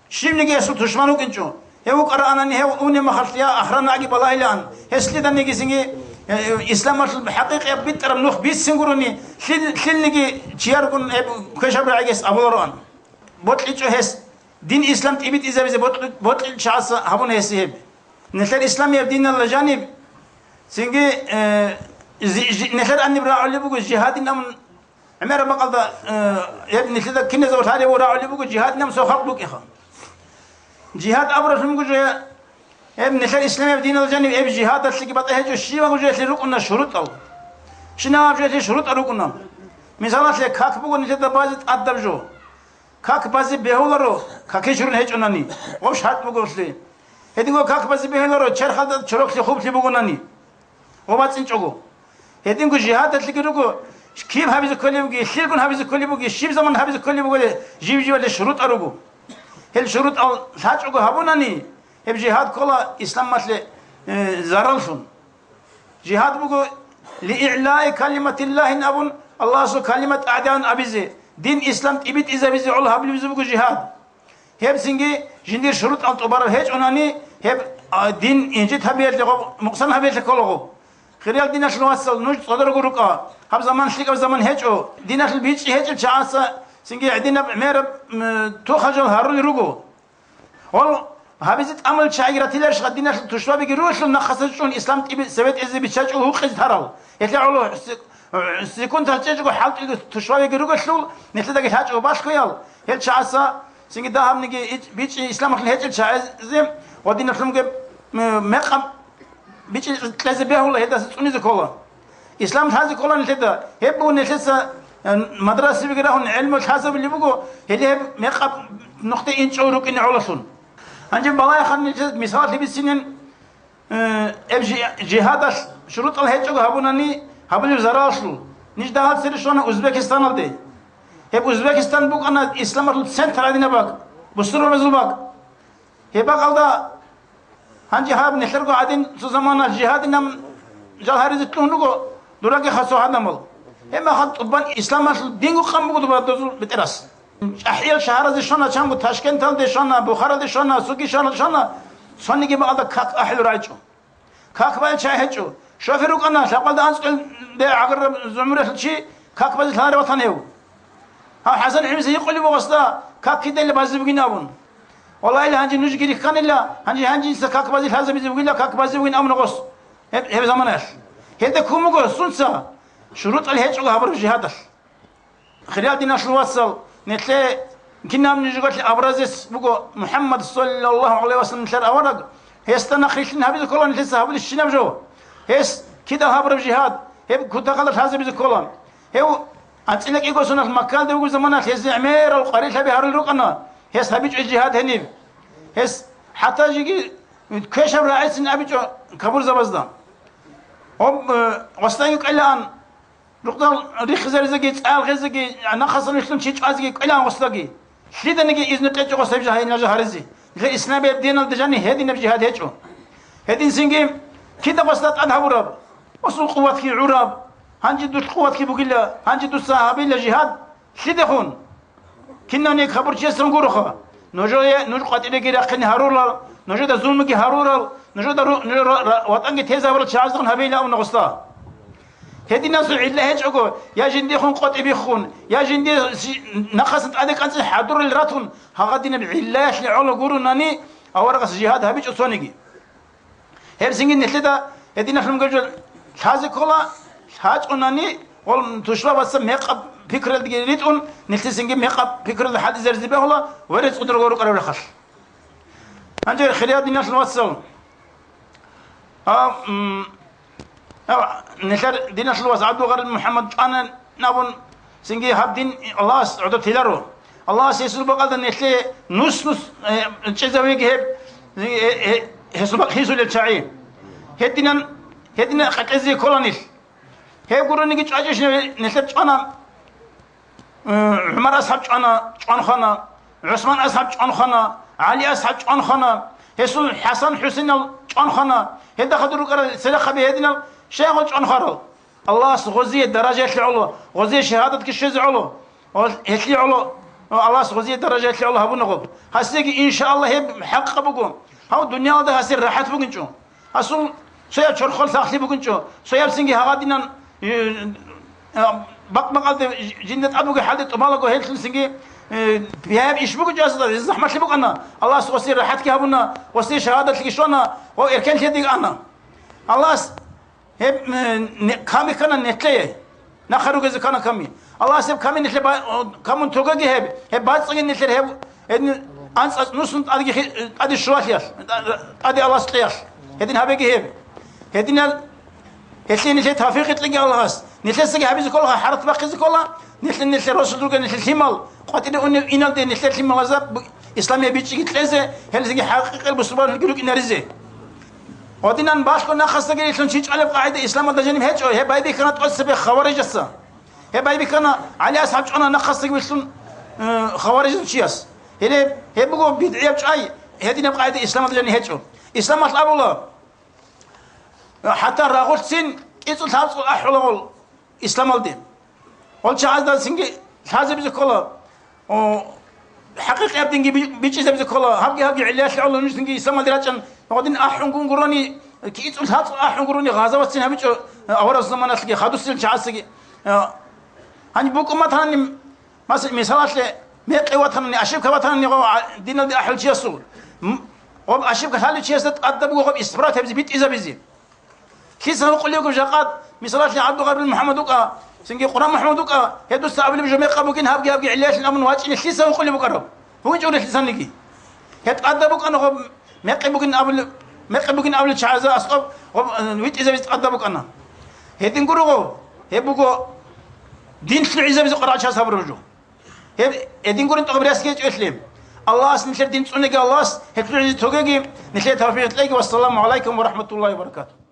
Щивниги гьесул тушман вукӀинчӀо. Гьев вукӀараанани, гьев унеб махалъ я охранаги балагьилаан, гьес лъиданиги цинги, э, исламалъул хӀакъикъияб битӀараб нух бицине гурони, лъил-, лъилниги чияргун гьеб квешаб рагӀи гьес абулароан. БокьичӀо гьес, дин ислам тӀибитӀизабизе бокьи-, бокьил чагӀаца гьабуна гьесие гьеб. Нилъер исламияб диналда жаниб, цинги, э, жи-, жи-, нилъер гьаниб рагӀулеб буго жигьадин абун, гӀемераб бакӀалда, э, гьеб нилъеда киназего лъалев рагӀулеб буго, жигьадинаб цо халкъ букӀиха. Жигьад абуралъун буго жо, гьеб нилъер исламияб диналда жаниб гьеб жигьадалъеги батӀа гьечӀо, щибаб жоялъе рукӀуна шурутӀал. Щинаб жоялъе шурутӀал рукӀуна. Мисалалъе, как буго нилъеда базе тӀадаб жо. Как базе бегьуларо, каке чурун гьечӀонани, гъоб шартӀ бугоблъи. Гьединго как базе бегьуларо, черхалда чороклъи хублъи бугонани, гъоб бацӀцӀинчӀого. Гьединго жигьадалъеги руго, киб гьабизе кколеб буги, лъилгун гьабизе кколеб буги, щиб заман гьабизе кколеб буголи, жив-живалде шурутӀал руго. Гьел шурутӀал лъачӀого гьабунани, гьеб жигьад ккола исламалъе, э, зараллъун. Жигьад буго, «лиигӀлаи калиматиллагьин» абун, Аллагьасул калима тӀадегӀан абизе, дин ислам тӀибитӀизабизе гӀоло гьабулеб буго жигьад. Гьебцинги жиндир шурутӀал тӀубараб гьечӀонани, гьеб, а, дин инжит гьабиялъе гъоб, мукъсан гьабиялъе кколаго. Хириял диналъул вацал, нуж цӀодарго рукӀа, гьаб заман лъикӀаб заман гьечӀо, диналъул бичӀчӀи гьечӀел чагӀаца цинги гӀединаб гӀемераб, м, тухал жал гьарулел руго. Гьол гьабизе тӀамул чагӀи ратиларищха, диналъул тушбабиги ругелъул нахъаса чӀун ислам тӀибитӀ-, цебетӀезе биччачӀого гьукъизе тарал. Гьелъа гӀоло се-, секундал чӀечӀого хӀалтӀулел тушбабиги ругелъул, нилъедаги лъачӀого балъгоял, гьел чагӀаца цинги дагьабниги ич-, бичӀчӀи исламалъул гьечӀел чагӀазе ва диналъунги м-, мекъаб бичӀчӀи кьезе бегьула, гьелдаса цӀунизе ккола. Ислам лъазе ккола нилъеда. Гьеб буго нилъеца, э, мадрасабиги рагьун гӀелму лъазабулеб буго, гьеле гьеб мекъаб нухде инчӀого рукӀине гӀололъун. Гьанже балагьеха нилъеца мисалалъе бицинин, э, гьеб жи-, жигьадалъ шурутӀал гьечӀого гьабунани гьабулеб зараллъул. Ниж дагьал цере щвана Узбекистаналде. Гьеб Узбекистан букӀана исламалъул центр гьадинаб бакӀ, бусурбабазул бакӀ. Гьеб бакӀалда гьанже гьаб нилъерго гӀадин цо замана жигьадинаб жал гьаризе лъугьун руго дураги хасо гьадамал. Гьеб мехалъ тӀубан исламалъул динго къан буго дуба дозул бетӀерас. ЧӀахӀиял шагьаразе щвана, чанго Ташкенталде щвана, Бухаралде щвана, цоги шагьаралде щвана, цониги бакӀалда как ахӀулел рагӀичӀо. Как бай чагӀи гьечӀо. Шофер рукӀана, лъабкъалда анцӀкӀалде гӀагараб зумуралъул чи как базе лъаларев ватан гьев. Гьав ХӀасан ГӀимица гьикъулеб буго гъосда, как кидаила базе бугин абун. Валлагьила, гьанже нужги рихьанила, гьанже гьанжинца как базе лъазабизе бугила, как базе бугин абуна гъос гьеб, гьеб заманаялъ. Гьелда ккун буго сунца шурутӀал гьечӀого гьабураб жигьадалъ. Хириял диналъул вацал, нилъее кинаб нижеголъи абразес буго МухӀаммад саллаллагьу гӀалайгьи вассалам, нилъер авараг. Гьесда нахъ рилълъин гьабизе ккола нилъеца гьабулебщинаб жо. Гьес кида гьабураб жигьад, гьеб кутакалда лъазабизе ккола. Гьев анцӀила кӀиго соналъ Маккалде вугеб заманалъ гьезие гӀемерал къварилъаби гьарулел рукӀана, гьес гьабичӀо жигьад гьениб. Гьес хӀатта жеги квешаб рагӀицин абичӀо капурзабазда. Гьоб, э, гъосдаги кӀвелаан, рукъдал рихизаризеги, цӀалгъизеги, нахъасан вилълъун чи чӀвазеги кӀвелаан гъосдаги. Лъиданиги изну кьечӀо гъосда гьеб жагьи-, гьеб жагьаризе. Нилъер исламияб диналда жаниб гьединаб жигьад гьечӀо. Гьединцинги кида гъосда тӀад гьабураб, гъосул къуватги гӀураб, гьанже дулъ къуватги бугила, гьанже дуца гьабила жигьад лъидехун? Кинавниги капурчиясдасан гуроха. Нужее нуж къватӀиреги рахъине гьарурал, нужеда зулмуги гьарурал, нужеда ру-, нужер ра-, ра-, ватӀанги тезабурал чагӀаздехун гьабейилан абуна гъосда. Гьединасул гӀилла гьечӀого, я жиндихун къватӀи биххун, я жинди си-, нахъасан тӀаде кӀанцӀи хӀадурал ратун, гьагъадинаб гӀиллаялъе гӀоло гурунани, аварагас жигьад гьабичӀо цониги. Гьеб цинги нилъеда гьединалъун гьечӀо, Лъазе ккола, лъачӀунани, гъол тушбабаца мекъаб пикралдеги ритӀун, нилъисинги мекъаб пикралда хӀалтӀизаризе бегьула, верец удурго рукӀараб рахъалъ. Гьанже хириял диналъул вацал, а, м, а, нилъер диналъул вас ГӀабдулгъариб МухӀаммад чӀванин абун, цинги гьаб дин Аллагьас гӀодор тиларо. Аллагьас гьесул бакӀалда нилъее нус-нус, э, чӀезавеги гьеб, э, э, гьесул бакӀ хисулел чагӀи. Гьединан, гьединан къекъезе ккола нилъ. Гьеб гурониги чӀвачӀищ нилъер чӀвана, э, ГӀумар асхӀаб чӀвана, чӀванхана, ГӀусман асхӀаб чӀванхана, ГӀали асхӀаб чӀванхана, гьесул ХӀасан-ХӀусейнал чӀванхана, гьелда хадур рукӀарал церехъаби гьединал щайгъул чӀванхарал? Аллагьас гъозие даражаялъе гӀоло, гъозие шагьадатги щвезе гӀоло, гъол-, гьелъие гӀоло, Аллагьас гъозие даражаялъе гӀоло гьабуна гъоб. Гьасеги, иншааллагь, гьеб хӀакъаб буго. Гьав дуниялалда гьасир рахӀат бугинчӀо. Гьасул цояб чорхол сахлъи бугинчӀо, цояб цинги гьагъадинан, э, э, бакъ-бакъалде жинда тӀад бугеб хӀалде тӀубалаго гьелъул цинги, э, бигьаяб иш бугинчӀо гьасда, гьез захӀмалъи букӀана, Аллагьас гъосие рахӀатги гьабуна, гъосие шагьадатлъиги щвана ва эркенлъиялдеги ана. Аллагьас гьеб, э, не-, ками ккана нилъее. Нахъа ругезе ккана ками. Аллагьас гьеб ками нилъе ба-, о, камун тогаги гьеб, гьеб бацӀцӀаги нилъер гьеб, гьедин анцӀ-анцӀ нусун тӀадги хи-, тӀаде щулалъиялъ, тӀаде Аллагьас кьеялъ. Гьедин гьабеги гьеб. Гьединал, гьелъие нилъее тавфикъ кьеги Аллагьас. Нилъесаги гьабизе ккола, хӀарат бахъизе ккола, нилъер, нилъер росулъ ругел нилъер лъимал, къватӀире уне-, иналде нилъер лъималазда бу-, исламияб бичӀчӀиги кьезе, гьелзаги хӀакъикъел бусурбанлъиги рукӀинаризе. Гьединан балъго нахъасдаги рилълъун чи чӀвалеб къагӀида исламалда жаниб гьечӀо, гьеб байбихьана тӀоцебе хаварижаса. Гьеб байбихьана ГӀали асхӀаб чӀвана нахъасдаги вилълъун, э, хаварижазул чияс. Гьеле гьеб буго бидгӀияб чӀвай, гьединаб къагӀида исламалда жаниб гьечӀо. Исламалъ абула, хӀатта рагъулъцин кӀицӀул-лъабцӀул ахӀулагъул исламалде. Гьол чагӀаздасинги лъазабизе ккола, о, хӀакъикъияб динги би-, бичӀчӀизабизе ккола, гьабги-гьабги гӀиллаялъе гӀоло нужецинги исламалде рачӀан, гьадин ахӀунгун гурони, кӀицӀул-лъабцӀул ахӀун гурони гъазаватцин гьабичӀо, э, аварагасул заманалъги, хадусел чагӀаздаги. Э, гьаниб букӀун батани, масал, мисалалъе, мекъи ватани, ошибка ватани гъо-, а, диналде ахӀул чиясул. М-, гъоб ошибка лъалев чиясда тӀадаб буго гъоб исправить гьабизе, битӀизабизе. Лъица гьукъулеб бугеб жакъа, мисалалъе, ГӀабдулгъариб МухӀаммад вукӀа, цинги Къуран МухӀаммад вукӀа, гьедуса абулеб жо мекъаб бугин, гьабги-гьабги гӀиллаялъин абун вачӀине лъица гьукъулеб букӀараб? БугинчӀо лъицаниги. Гьеб тӀадаб букӀана гъоб, мекъи бугин абулеб, мекъи бугин абулел чагӀазда аскӀоб гъоб, э, витӀизабизе тӀадаб букӀана. Гьедин гуро гъоб, гьеб буго дин лъугӀизабизе къваригӀел чагӀаз гьабураб жо. Гьеб гьедин гурин тӀогъиб рясги гьечӀо гьелъе. Аллагьас нилъер дин цӀунеги, Аллагьас гьеб лъугӀизе тогеги, нилъее тавфикъ кьеги. Вассаламу гӀалайкум ва рахӀматуллагьи ва баракатугь.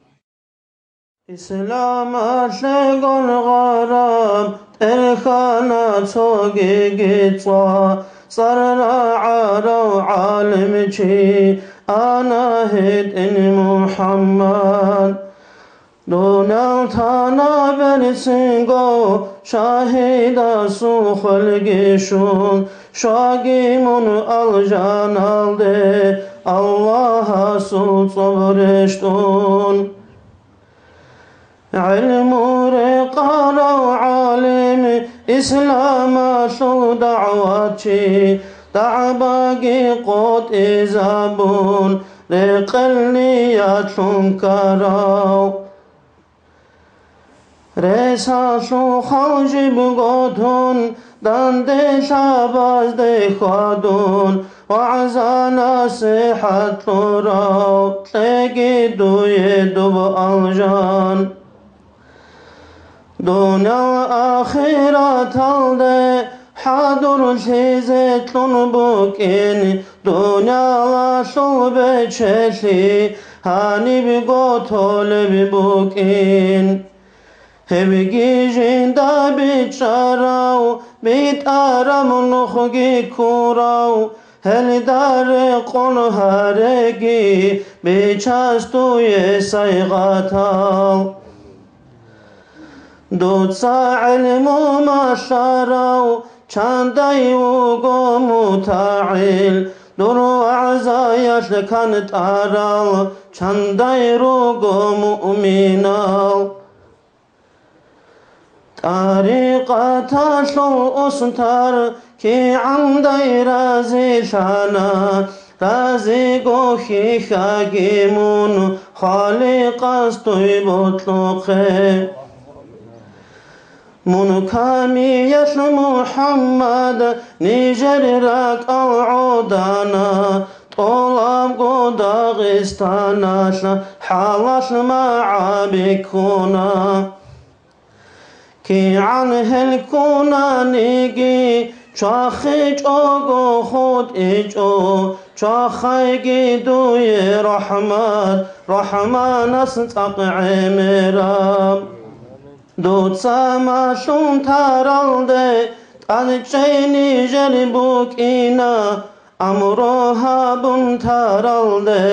Исламалъе гургъараб тӀерхьана цогиги цӀва, цӀар рагӀарав гӀалимчи ана гьитӀин МухӀаммад. Дунал тана берцинго, шагьидасул хвелги щун, щваги мун алжаналде, Аллагьасул цӀоб рещтӀун. ГӀилму рекъарав гӀалим, исламалъул дагӀватчи, дагӀбаги къотӀизабун, рекъеллъиялъун ккарав. Ресалъухъав жибго тун, данделъабазде хьвадун, вагӀза-насихӀат кьурав, кьеги дуе доб алжан. Дуниял ахираталде хӀадурлъизе кьун букӀин, дуниялалъул бечелъи гьанибго толеб букӀин. Гьебги жинда бичӀчӀарав, битӀараб нухги ккурав, гьелда рекъон гьареги, бичас дуе сайгъатал. Дуца гӀилму малъарав чандай вуго мутагӀил, дур вагӀзаялъ кантӀарал чандай руго муъминал. ТӀарикъаталъул устар кигӀандай разилъана, Дазего хьихьаги мун Халикъас дуй бокьухъе. Мун камиялъ, МухӀаммад, нижер ракӀал гӀодана, тӀолабго Дагъистаналъ хӀалалъ магӀа бихьуна. КигӀан гьел ккунаниги, чвахичӀого хутӀичӀо, чвахайги дуе рахӀмат, РахӀманас цӀакъ гӀемераб. Дуца малъун таралде, тӀадчӀей нижер букӀина, амру гьабун таралде,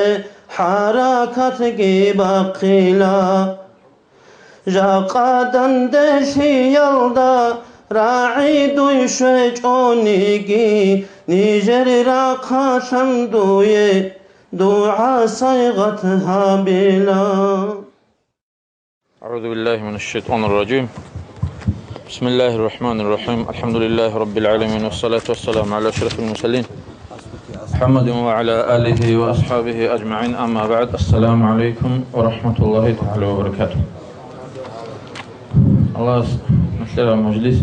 хӀаракатги бахъила. Жакъа данделъиялда рагӀи дуй щвечӀониги, нижер рахъалъан дуе дугӀа-сайгъат гьабила. أعوذ بالله من الشيطان الرجيم. بسم الله الرحمن الرحيم. الحمد لله رب العالمين، والصلاة والسلام على أشرف المرسلين محمد وعلى آله وأصحابه أجمعين. أما بعد. السلام عليكم ورحمة الله تعالى وبركاته. Аллагьас нилъер мажлис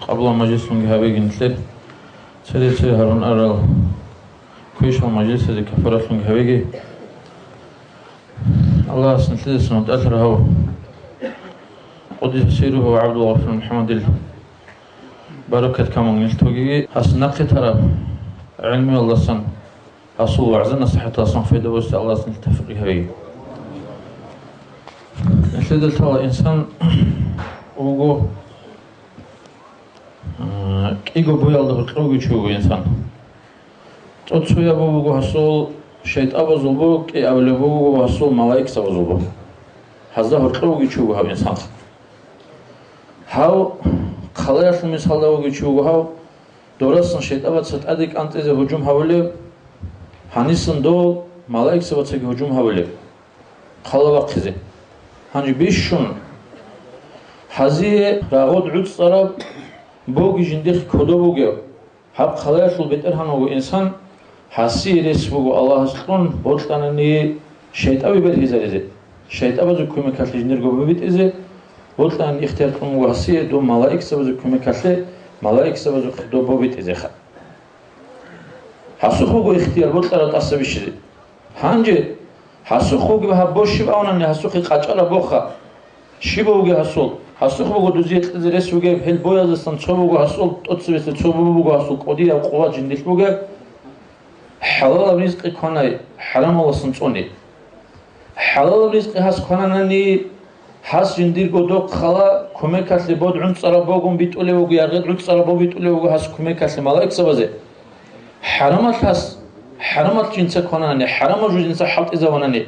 къабул мажлислъунги гьабеги нилъер, цере-цере гьарун арал квешал мажлисазе кафаратлъунги гьабеги. Аллагьас нилъедасе мутӀалъ рагьав, къуддиса сирругьу ГӀабдулгъафур МухӀаммадил баракат камун нилъ тогиги, гьас нахъе тараб гӀилмуялдасан, гьасул вагӀза-насихӀаталдасан пайда босе Аллагьас нилъ тавфикъ гьавеги. Нилъеда лъала инсан вуго, а, кӀиго боялда гьоркьовги чи вуго инсан. ЦӀоцӀояб буго гьасул шайтӀабазул бо, кӀиабилеб буго гьасул малаикзабазул бо. Гьазда гьоркьовги чи вуго гьав инсанха. Гьав хъалаялъул мисалда вуги чи вуго гьав, дорасан шайтӀабаца тӀаде кӀантӀизе гьужум гьабулеб, гьанисан дов малаикзабацаги гьужум гьабулеб. Хъала вахъизе. Гьанже бищун гьазие рагъуд гӀуцӀараб боги жиндихъ кодоб бугеб. Гьаб хъалаялъул бетӀергьан вуго инсан, гьасие рес буго Аллагьас кьун бокьанани шайтӀаби бергьизаризе, шайтӀабазул кумекалъе жиндирго бобитӀизе, бокьанани ихтияр кьун вуго гьасие доб малаикзабазул кумекалъе, малаикзабазухъе доб бобитӀизеха. Гьасухъ буго ихтияр бокьараб тӀаса бищизе. Гьанже гьасухъ бугеб гьаб бо щиб абунани гьасухъе къачӀараб боха. Щиб бугеб гьасул? Гьасухъ буго дузие кьезе рес бугеб, гьел бояздасан цо буго гьасул, тӀоцебесеб цо бо буго гьасул, кӀудияб къуват жиндилъ бугеб, хӀалалаб ризкъи кванай, хӀарамаласан цӀуне. ХӀалалаб ризкъи гьас квананани, гьас жиндирго доб хъала кумекалъе бод гӀуцӀараб богун битӀулев вуго, яргъид гӀуцӀараб бо битӀулев вуго гьас кумекалъе малаикзабазе. ХӀарамалъ гьас, хӀарамалъ жинца квананани, хӀарамаб жо жинца хӀалтӀизаванани,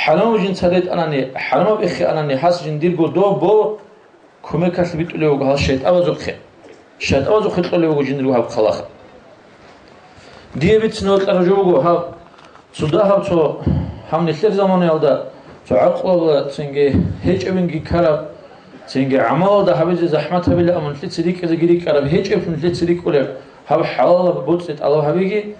хӀарамаб жинца ретӀанани, хӀарамаб эхианани, гьас жиндирго доб бо кумекалъ битӀулев вуго гьал шайтӀабазухъе. ШайтӀабазухъе кьолев вуго жиндирго гьаб хъалаха. Дие бицина вокьарав жо вуго гьаб. Цо дагьаб цо, гьаб нилъер заманаялда цо гӀакълуялда цинги гьечӀебинги ккараб, цинги гӀамалалда гьабизе захӀмат гьабила, амма нилъеца рикӀкӀизеги рикӀкӀараб, гьечӀеблъун нилъеца рикӀкӀулеб гьаб хӀалалаб боцӀи тӀалаб гьабиги,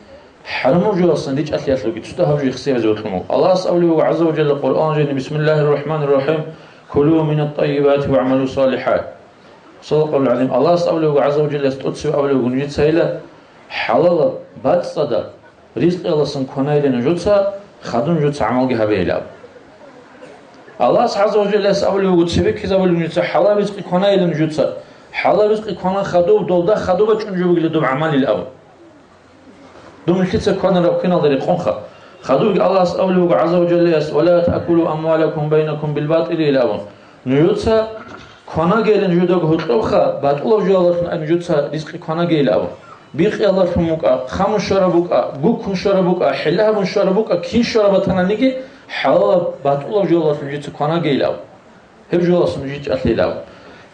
хӀарамаб жоялдасан ричӀалъиялъулги цо дагьаб жо ихсеязе вокьун вуго. Аллагьас абулеб буго, гӀазза ва жалла, Къуръан жени: «Бисмиллагьир рахӀманир рахӀим, кулу минат тӀаййибати вагӀмалу салихӀат». Садакъаллагьул гӀазим. Аллагьас абулеб буго, гӀазза ва жалла, тӀоцебе абулеб буго, нужецайила хӀалалаб бацӀцӀадаб ризкъиялдасан кванайилан нужеца, хадуб нужеца гӀамалги гьабейилан. Аллагьас гӀазза ва жаллас абулеб буго, цебе ккезабулеб нужеца хӀалал ризкъи кванайилан нужеца, хӀалал ризкъи кванан хадуб, долда хадуб бачӀун жо бугила доб гӀамалилан. Дун нилъеца кванараб киналда рекъонха. Хадубги Аллагьас абулеб буго, гӀазза ва жаллас: «Ва ла таъкулу амвалакум байнакум билбатӀили», – илан абун. Нужеца кванагейилан жудаго гьоркьобха, батӀулаб жоялдалъун ай нужеца ризкъи кванагейилан абун. Бикъиялдалъун букӀа, хъамун щвараб букӀа, гуккун щвараб букӀа, хӀилла гьабун щвараб букӀа, кин щвараб батананиги, хӀалалаб батӀулаб жоялдалъун нужеца кванагейилан абун. Гьеб жоялдасан нуж чӀалъейилан абун.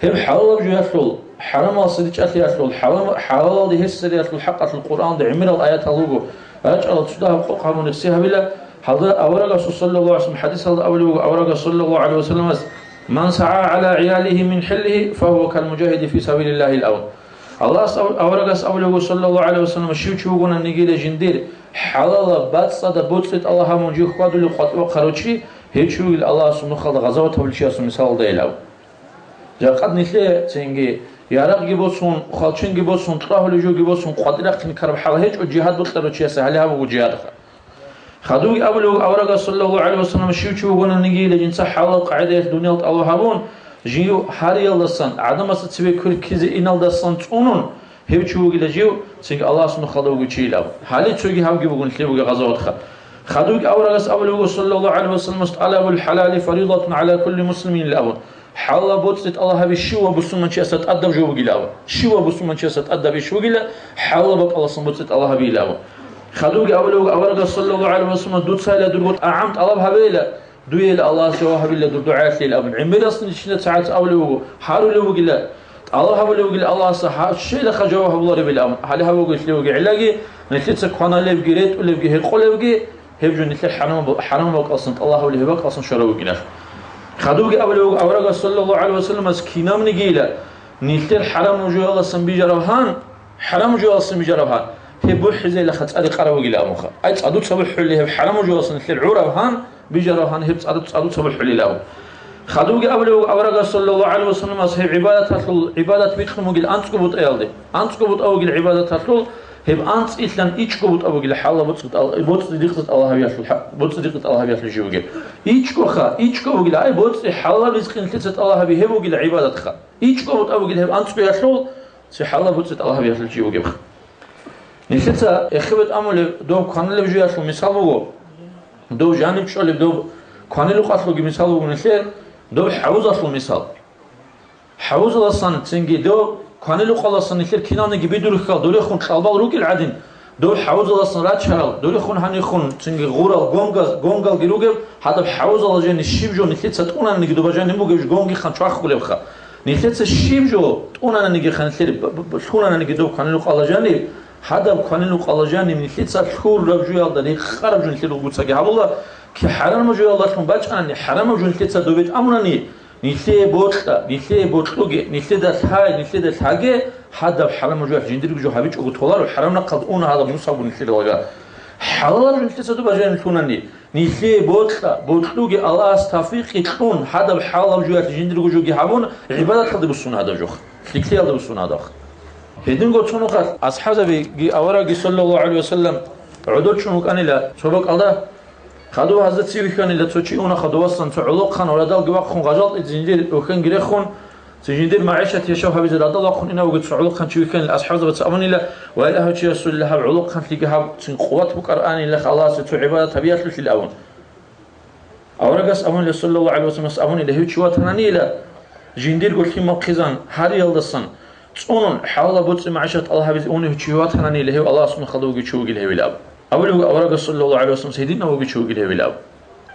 Гьеб хӀалалаб жоялъул, хӀарамалдаса ричӀалъиялъул, хӀалам-, хӀалалалде гьерсиялъул хӀакъалъулъ Къуръаналда гӀемерал аятал руго. РачӀалал цо дагьаб къокъ гьабун рехсей гьабила, гьалда аварагасул саллаллагьу гӀалайгьи ва саллам хӀадисалда абулеб буго, аварагас саллаллагьу гӀалайгьи ва салламас: «Ман сагӀа гӀала гӀиялигьи мин хӀиллигьи, фагьува калмужагьиди фи сабилиллагьи», – илан абун. Аллагьас ав-, аварагас абулев вуго, саллаллагьу гӀалайгьи вассалам, щив чи вугониги жиндир хӀалалаб бацӀцӀадаб боцӀи тӀалаб гьабун жив хьвадулев къватӀивахъарав чи, гьев чи вугила Аллагьасул нухалда гъазават гьабулев чиясул мисалалдайилан. Жакъад нилъее цинги ярагъги босун, хвалченги босун, кьвагьулев жоги босун, къватӀирахъин ккараб хӀал гьечӀо жигьад бокьарав чиясе гьале гьаб буго жигьадха. Хадубги абулев вуго аварагас, саллаллагьу гӀалайгьи вассалам, щив чи вугониги жинца хӀалалаб къагӀидаялъ дуниял тӀалаб гьабун, жив гьариялдасан, гӀадамасда цеве квер ккезе иналдасан цӀунун, гьев чи вугила жив, цинги Аллагьасул нухалда вугев чийилан. Гьале цоги гьабги бугун лъе бугеб гъазаватха. Хадубги аварагас абулев вуго, саллаллагьу гӀалайгьи вассалам, тӀалабул хӀалали фаридатун гӀала кулли муслимин абун. ХӀалалаб боцӀи тӀалаб гьаби щивав бусурманчиясда тӀадаб жо бугилан. Щивав бусурманчиясда тӀадаб иш бугила, хӀалалаб бакӀалдасан боцӀи тӀалаб гьабилан. Хадубги абулев вуго аварагас, саллаллагьу гӀалайгьи вассалам, дуцайила дурго тӀагӀам тӀалаб гьабейила, дуейила Аллагьас жаваб гьабила дур дугӀаялъе абун. ГӀемерасда нижеца цогӀаца абулев вуго, гьарулев вугила, тӀалаб гьабулев вугила Аллагьасда, гьа-, щайилаха жаваб гьабуларебилан абун. Гьале гьаб буго лъе бугеб гӀиллаги, нилъеца кваналебги, ретӀулебги, гьекъолебги, гьеб жо нилъер хӀарам-, хӀарам бакӀалдасан тӀалаб гьабулеб, гьеб бакӀалдасан щварав вугилан. Хадубги абулев вуго аварагас, саллаллагьу гӀалайгьи вассаламас, кинабнигийила нилъер хӀарам жоялдасан бижараб гьан, хӀарам жоялдасан бижараб гьан, гьеб бухӀизейилаха цӀа рекъарав вугилан абунха. Ай, цӀадуца бухӀули гьеб хӀарам жоялдасан нилъер гӀураб гьан, бижараб гьан гьеб цӀадуца, цӀадуца бухӀулилан абун. Хадубги абулев вуго аварагас, саллаллагьу гӀалайгьи вассаламас, гьеб гӀибадаталъул, гӀибадат бикьун бугила анцӀго бутӀаялде. АнцӀго бутӀа бугила гӀибадаталъул, гьеб анцӀилъан ичӀго бутӀа бугила хӀалалаб боцӀи тӀал-, боцӀи-ризкъи тӀалаб гьабиялъул хӀа-, боцӀи-ризкъи тӀалаб гьабиялъул жив вугев. ИчӀгоха, ичӀго бугила, ай, боцӀи, хӀалалаб ризкъи нилъеца тӀалаб гьаби, гьеб бугила гӀибадатха. ИчӀго бутӀа бугила гьеб анцӀгоялъул, ци хӀалалаб боцӀи тӀалаб гьабиялъул жив вугевха. Нилъеца эхебетӀ амулеб доб кванилеб жоялъул мисал буго. Дов жаниб чӀолеб доб кванилукъалъулги мисал буго нилъер, доб хӀавузалъул мисал. ХӀавузаласан цинги дов кванилукъаласан нилъер киналниги бидурихьал дурехун кьалбал рукӀил гӀадин, дов хӀавузаласан рачарал, дурехун гьанихун цинги гъурал гонгаз-, гонгалги ругеб, гьадаб хӀавузалда жени щиб жо нилъеца тӀунаниги доба жаниб бугеб жо гонгихан чвахулебха. Нилъеца щиб жо тӀунаниги ханлъи б-, б-, б-, лъунаниги доб кванилукъалда жаниб, гьадаб кванилукъалда жаниб нилъеца лъураб жоялда рекъараб жо нилъер ругоцаги гьабула, ки хӀарамаб жоялдалъун бачӀани, хӀарамаб жо нилъеца добе тӀамунани, нилъее бокьа, нилъее бокьуге, нилъеда лъай, нилъеда лъаге, гьадаб хӀарамаб жоялъ жиндирго жо гьабичӀого толаро, хӀарам рахъалда уна гьадаб нусалго нилъер лагъа. ХӀалалаб жо нилъеца доба жаниб лъунани, нилъее бокьа, бокьуге Аллагьас тавфикъ кьун, гьадаб хӀалалаб жоялъ жиндирго жоги гьабун, гӀибадаталде буссун гьадаб жо, лъикӀлъиялде буссун гьадаб. Гьединго цо нухалъ асхӀабзабиги аварагги, саллаллагьу гӀалайгьи вассалам, гӀодор чӀун вукӀанила цо бакӀалда, хадув гьазда ци вихьанила цо чи уна хадувасан, цо гӀолохъан ва радалги вахъун гъажалтӀи жиндир вухьанги рехун, ци жиндир магӀишат яшав гьабизе радал вахъун инав вугев цо гӀолохъанчи вихьанила, асхӀабзабаца абунила, ва илагьав чи Расулилла, гьаб гӀолохъанлъиги гьаб цин къуват букӀарани Аллагьасе цо гӀибадат гьабиялъулъил абун. Аварагас абунила, саллаллагьу гӀалайгьи вассаламас абунила, гьев чи ватананила, жиндирго лъимал хъизан, гьариялдасан цӀунун, хӀалалаб боцӀи-магӀишат тӀалаб гьабизе унев чи ватананила, гьев Аллагьасул нухалда вугев чи вугила гьевилан абун. Абулеб буго аварагас, саллаллагьу гӀалайгьи вассаламас, гьединав вугев чи вугила гьевилан абун.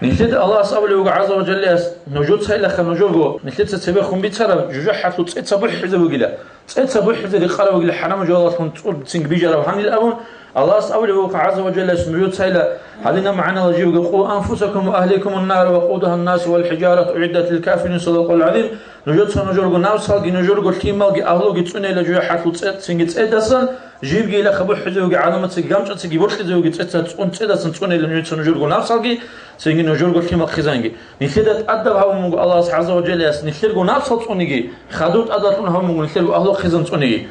Нилъеда Аллагьас абулеб буго, гӀазза ва жаллаяс, нужецайилаха нужерго, нилъеца цебехун бицараб жужахӀалъул цӀеца бухӀизе бугила. ЦӀеца бухӀизе рекъараб бугила хӀарамаб жоялдалъун цӀур цинги бижараб гьанил абун, Аллагьас абулеб буго, гӀазза ва жаллаяс, нужецайила гьадинаб магӀналда живго: «Къу анфусакум ва агьликум ан-нар ва къудугьа ан-нас вал хӀижарат угӀиддат лил кафирин», садакъаллагьул гӀазим. Нужеца нужерго напсалги, нужерго лъималги, агьлуги цӀунейила жужахӀалъул цӀе-, цинги цӀедасан, живгийилаха бухӀизе бугеб, гӀаламатцинги ганчӀацинги бокьизе бугеб цӀеца цӀун-, цӀедасан цӀунейила нужеца нужерго напсалги, цинги нужерго лъимал хъизанги. Нилъеда тӀадаб гьабун буго Аллагьас гӀазза ва жаллаяс нилъерго напсал цӀуниги, хадур тӀадалъун гьабун буго нилъерго агьлу хъизан цӀуниги.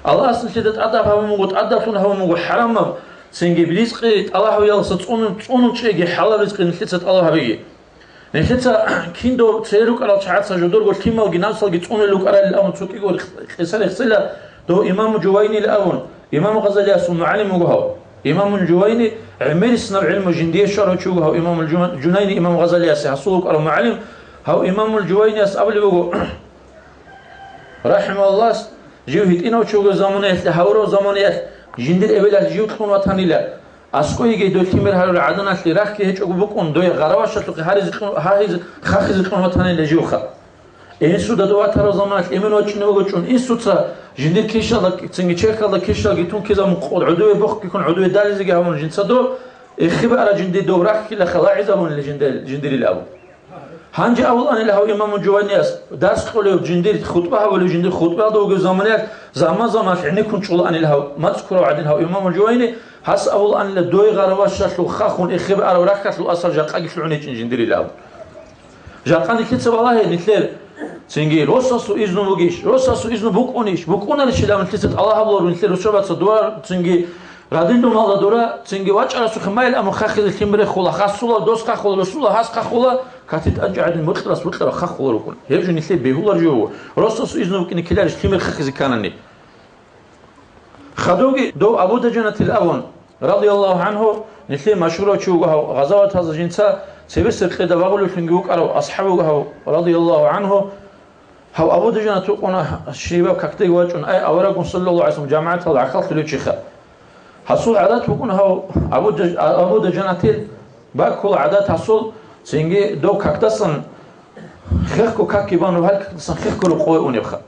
Аллагьас нилъеда тӀадаб гьабун буго, тӀадалъун гьабун буго хӀарамаб, цинги ризкъи тӀалаб гьабиялдаса цӀунун, цӀунун чӀеги, хӀалал ризкъи нилъеца тӀалаб гьабиги. Нилъеца киндо цере рукӀарал чагӀаца жодорго лъималги напсалги цӀунел рукӀаралил абун цо кӀиго къиса рехсила, дов имаму Жувайнил абун, имаму Гъазалиясул мугӀалим вуго гьав. Имаму Жувайни гӀемерисинаб гӀилму жиндие щварав чи вуго гьав имамул Жума-, Жунайни имам Гъазалиясе гьасул вукӀарав мугӀалим. Гьав имамул Жувайнияс абулеб буго, рахӀимагьуллагь, жив гьитӀинав чи вугев заманаялъе, гьавурав заманаялъ жиндир эбелалъ жив кьун ватанила, аскӀойги дой лъимер гьарурал гӀаданалъе рахьги гьечӀого букӀун, дой гъаравашалъухъе гьаризе кьун, гьагьизе, хахизе кьун ватанила живха. Инсуда дов ватарав заманалъ эмен вачӀунев вугочӀун, инсуца жиндир кишалда, цинги черхалда кишалги тун ккезабун къо-, гӀодове бохъги ккун, гӀодове дализеги гьабун жинца дов, эхи бара жиндир дов рахьилаха лагӀизабунила жиндир-, жиндирил абун. Гьанже абулаанила гьав имаму Жувайнияс, дарс кьолев жиндир хутӀба гьабулев жиндир хутӀбаялда вугев заманаялъ, заман-заманалъ гӀенеккун чӀулаанила гьав, мацӀ ккурав гӀадин гьав имаму Жувайни, гьас абулаанила дой гъаравашалъул хахун эхеб арав рахьалъул асар жакъаги лъугӀун гьечӀин жиндирилан. Жакъа нилъеца балагье, нилъер цинги росасул изну бугищ, росасул изну букӀунищ, букӀунарищилан нилъеца тӀалаб гьабуларо нилъер руччабаца дура, цинги гъадин думалда дура, цинги вачӀарасухъе майил амун хахизе лъим рехула, хасула, дос хахула, росула, гьас хахула, катит анчӀ гӀадин бокьарас бокьараб хахула рукӀун. Гьеб жо нилъее бегьулар жо вуго, росасул изну букӀине ккеларищ лъим рехахизе кканани. Хадуги дов Абу Дажанатил абун, радияллагьу гӀанхӀу, нилъее машгьурав чи вуго гьав, гъазаватазда жинца цебесеб кьеда вагъулевлъунги вукӀарав асхӀаб вуго гьав, радияллагьу гӀанхӀу. Гьав Абу Дажанат вукӀуна, щибаб какдеги вачӀун, ай аварагун, саллаллагьу гӀалайгьи вассалам, жамагӀаталда гӀахьаллъулев чиха. Гьасул гӀадат букӀун гьав Абу Даж-, Абу Дажанатил, баккула гӀадат гьасул, цинги дов какдасан хехго какги бан, гьал какдасан хехго рукъове унебха.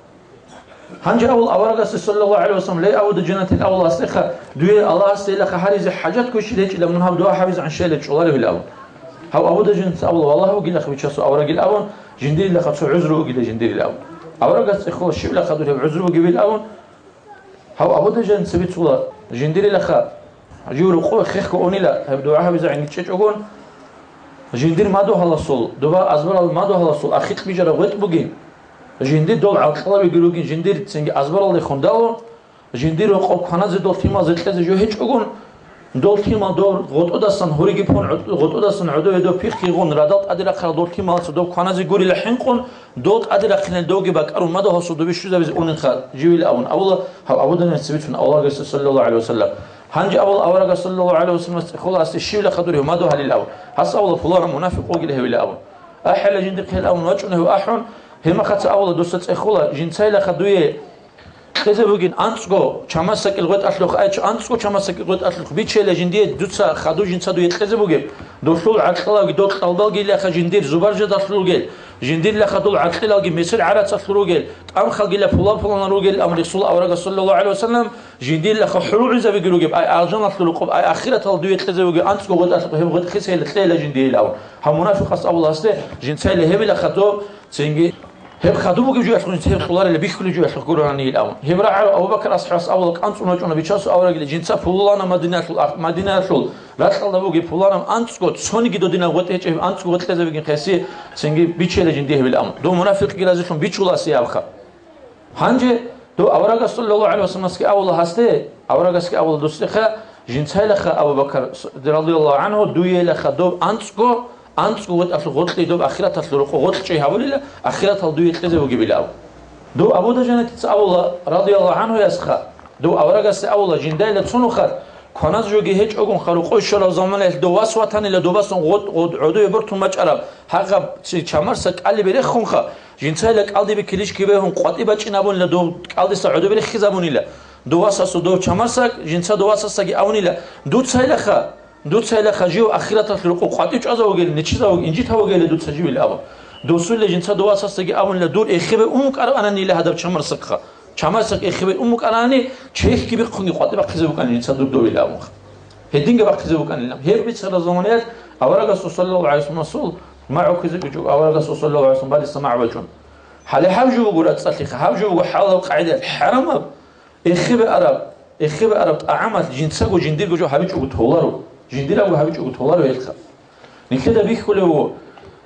Гьанже абул аварагасде, саллаллагьу гӀалайгьи вассалам, ле, Абу Дажанатил абуласдеха, дуе Аллагьасдейилаха гьаризе хӀажат ккущи гьечӀила, мун гьаб дуа гьабизегӀан щвела чӀоларевил абун. Гьав Абу Дажанатил абула, валлагь, вугилаха бичасул аварагил абун, жиндирилаха цо гӀузру вугила жиндирил абун. Аварагас цӀехола, щибилаха дур гьеб гӀузру бугебил абун. Гьав Абу Дажанат цебе цула, жиндирилаха, жив рукъове хехго унила, гьеб дугӀа гьабизегӀинги чӀечӀогон, жиндир мадугьаласул, доба азбарал мадугьаласул ахикь бижараб гъветӀ бугин, жиндир дол гӀаркьалабиги ругин, жиндир цинги азбаралдехун далун, жиндир рокъоб кваназе дол лъималзе кьезе жо гьечӀогон, дол лъимал дов гъотӀодасан гьуриги пун, гъотӀодасан гӀодове дов пихъигъун, радал тӀаде рахъарал дол лъималаца дов кваназе гурила хӀинкъун, дол тӀаде рахъинел довги бакӀарун мадугьаласул добе щвезабизе унелха живила абун абула, гьав Абу Дажанат цебе цун аварагасде, саллаллагьу гӀалайгьи вассалам. Гьанже абула аварагас, саллаллагьу гӀалайгьи вассалам, цӀехоласде, щивилаха дур гьев мадугьалил абун. Гьас абула, пуланав мунафикъ вугила гьевила абун. АхӀила жиндихъе гьел абун вачӀуна гьев ахӀун, гьебмахаца абула, дуца цӀехола, жинцайилаха дуе кьезе бугин анцӀго чамасдакил гъветӀалъухъ, ай, анцӀго чамасдакил гъветӀалъухъ бичейила жиндие дуца хадув жинца дуе кьезе бугеб. Долъул гӀаркьалалги дол кьалбалгилаха жиндир зубаржадалъул ругел, жиндирлаха дол гӀаркьилалги месел гӀарацалъул ругел, тӀамхалгила пулан-пуланал ругел, амма Расул аварагас, саллаллагьу гӀалайгьи вассалам, жиндирлаха хӀурулгӀинзабиги ругеб, ай, алжаналъул рукъоб, ай, ахираталда дуе кьезе бугеб анцӀго гъветӀалъухъ гьеб гъветӀ хисейила кьейила жиндиейила абун. Гьав мунафикъас абуласде, жинцайила гьебилаха доб, цинги гьеб хадуб бугеб жоялъухъ, жинца гьеб кьоларила бихьулеб жоялъухъ гуронанийил абун. Гьеб рагӀарав Абу Бакр асхӀабас абула, канцӀун вачӀуна бичасул аварагила, жинца пуланав Мадинаялъул ах-, Мадинаялъул ракьалда бугеб пуланав анцӀго, цониги додинаб гъветӀ гьечӀеб анцӀго гъветӀ кьезе бугин хеси, цинги бичейила жиндие гьебил абун. Дов мунафикъги разилъун бичуласи абха. Гьанже дов аварагас, саллаллагьу гӀалайгьи вассаламасги абула гьасде, аварагасги абула дусдеха, жинцайилаха, Абу Бакр, с-, радияллагьу гӀанхӀу, дуейилаха доб анцӀго, анцӀго гъветӀалъухъ гъоркье доб ахираталъул рокъо гъоркьчӀей гьабулила, ахиратал дуе кьезе бугебила абу. Дов Абу Дажанатица абула, радияллагьу гӀанхӀуясха, дов аварагасде абула, жиндайила цо нухалъ кваназ жоги гьечӀогонха, рукъой щвараб заманаялъ дов вас ватанила, добасан гъот-, гъот-, гӀодове бортун бачӀараб гьагъаб чи-, чамарса кӀали береххунха, жинцайила кӀалдибе килищги бегьун, къватӀи бачӀин абунила дов кӀалдиса гӀодобе реххизабунила. Дов васасул дов чамарсаг, жинца дов васасаги абунила, дуцайилаха, дуцайилаха жив ахираталъул рукъу къватӀив чӀвазавугел, нечизавуг, инжитавугеле дуца живил абун. Досуле жинца дов васасаги абунила, дур эхебе ун букӀарабананила гьадаб чамарсагха. Чамарсаг эхебе ун букӀарани, чехьги бихъунги къватӀи бахъизе букӀани жинца дур довила абунха. Гьединги бахъизе букӀанилан. Гьеб бицараб заманаялъ аварагасул, саллаллагьу гӀалайгьи вассаламасул, магӀу ккезе гучӀо, аварагасул, саллаллагьу гӀалайгьи вассалам, балиса магӀу бачӀун. Гьале гьаб жо буго рацӀцӀалъиха, гьаб жо буго хӀалал къагӀидаялъ хӀарамаб, эхебе араб, эхебе араб тӀагӀамалъ жинцаго жиндирго жо гьабичӀого толаро, жиндирабго гьабичӀого толаро гьелха. Нилъеда бихьулев вуго,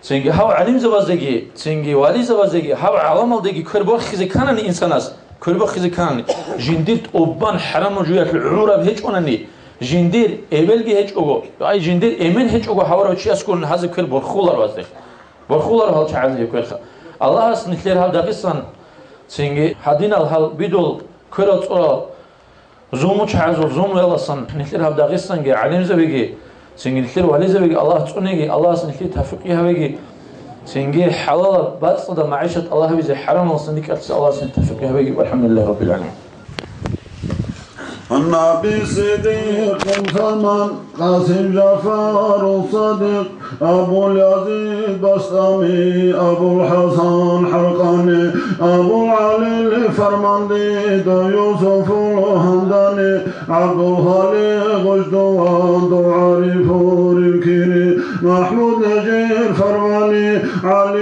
цинги гьав гӀалимзабазеги, цинги вализабазеги, гьав гӀаламалдеги квер борхизе кканани инсанас, квер борхизе кканани, жиндир тӀубан хӀарамал жуялъул гӀураб гьечӀонани, жиндир эбелги гьечӀого, ай, жиндир эмен гьечӀого гьавурав чиясгун гьазе квер борхуларо гьазде. Борхуларо гьал чагӀазе гьеб кверха. Аллагьас нилъер гьав Дагъистан, цинги гьадинал гьал бидул кверал цӀурал зулмучагӀазул зулмуяласан нилъер гьаб Дагъистанги гӀалимзабиги, цинги нилъер вализабиги Аллагь цӀуниги, Аллагьас нилъее тавфикъ гьавеги, цинги хӀалалаб бацӀцӀадаб магӀишат Аллагь гьавизе, хӀарамаласан рикӀкӀалъизе Аллагьас нилъее тавфикъ гьавеги. ВалхӀамдулиллагьи раббил гӀаламин. النبي صديق زمان، قاسم جعفر الصديق، أبو اليزيد بسطامي، أبو الحسن حقاني، أبو علي الفرماندي، دو يوسف الهمداني، عبد الخالق غشدوان، دو عارف الكيري، محمود نجيب فرماني، علي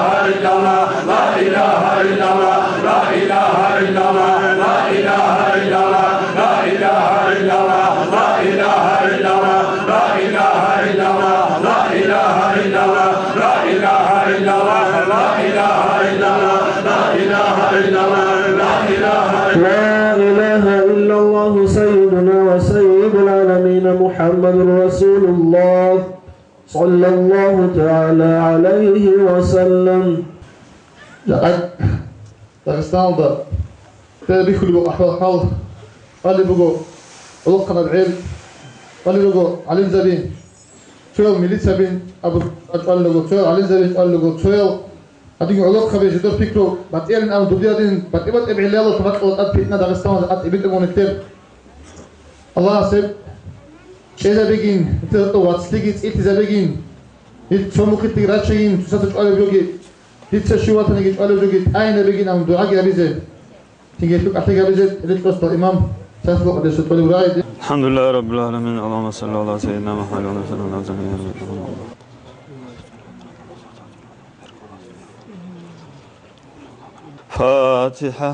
إله إلا الله، لا إله إلا الله، لا إله إلا الله، لا إله إلا الله، لا إله إلا الله، لا إله إلا الله، لا إله إلا الله، لا إله إلا الله، لا إله إلا الله، لا إله إلا الله، لا إله إلا الله، لا إله إلا الله. لا إله إلا الله سيدنا وسيد العالمين محمد رسول الله صلى الله تعالى عليه وسلم. Жакъа Дагъистаналда бихьулеб буго ахӀвал-хӀал, балеб буго гӀолохъанаб гӀел, балеб буго гӀалимзаби, цоял милицаби абун чӀвалел руго, цоял гӀалимзаби чӀвалел руго, цоял гьадин гӀолохъаби жидер пикру батӀиялин абун дудиялдин батӀи-батӀи гӀелиялалъун бакьула тӀад питна Дагъистаналда тӀад тӀибитӀугун нилъер. Аллагьас гьеб чӀезабигин, нилъер вацлъиги цӀилъизабигин, гьел цо мухъилъги рачигин, цоцазда чӀвалеб жоги. Дица щив ватаниги чӀвалев жоги тӀайинаб бегин абун дугӀаги гьабизе, цинги гьелъул кӀалъи гьабизе, рикьосдал имам Сасбукъадаса тӀолеб рагӀиде. الحمد لله رب العالمين. اللهم صل على سيدنا محمد وعلى آله وسلم. الفاتحة.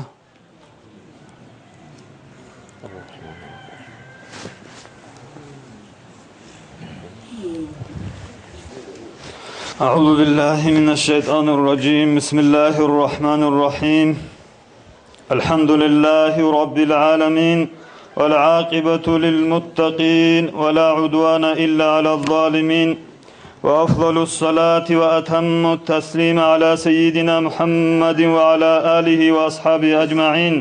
أعوذ بالله من الشيطان الرجيم. بسم الله الرحمن الرحيم. الحمد لله رب العالمين، والعاقبة للمتقين، ولا عدوان إلا على الظالمين. وأفضل الصلاة وأتم التسليم على سيدنا محمد وعلى آله وأصحابه أجمعين،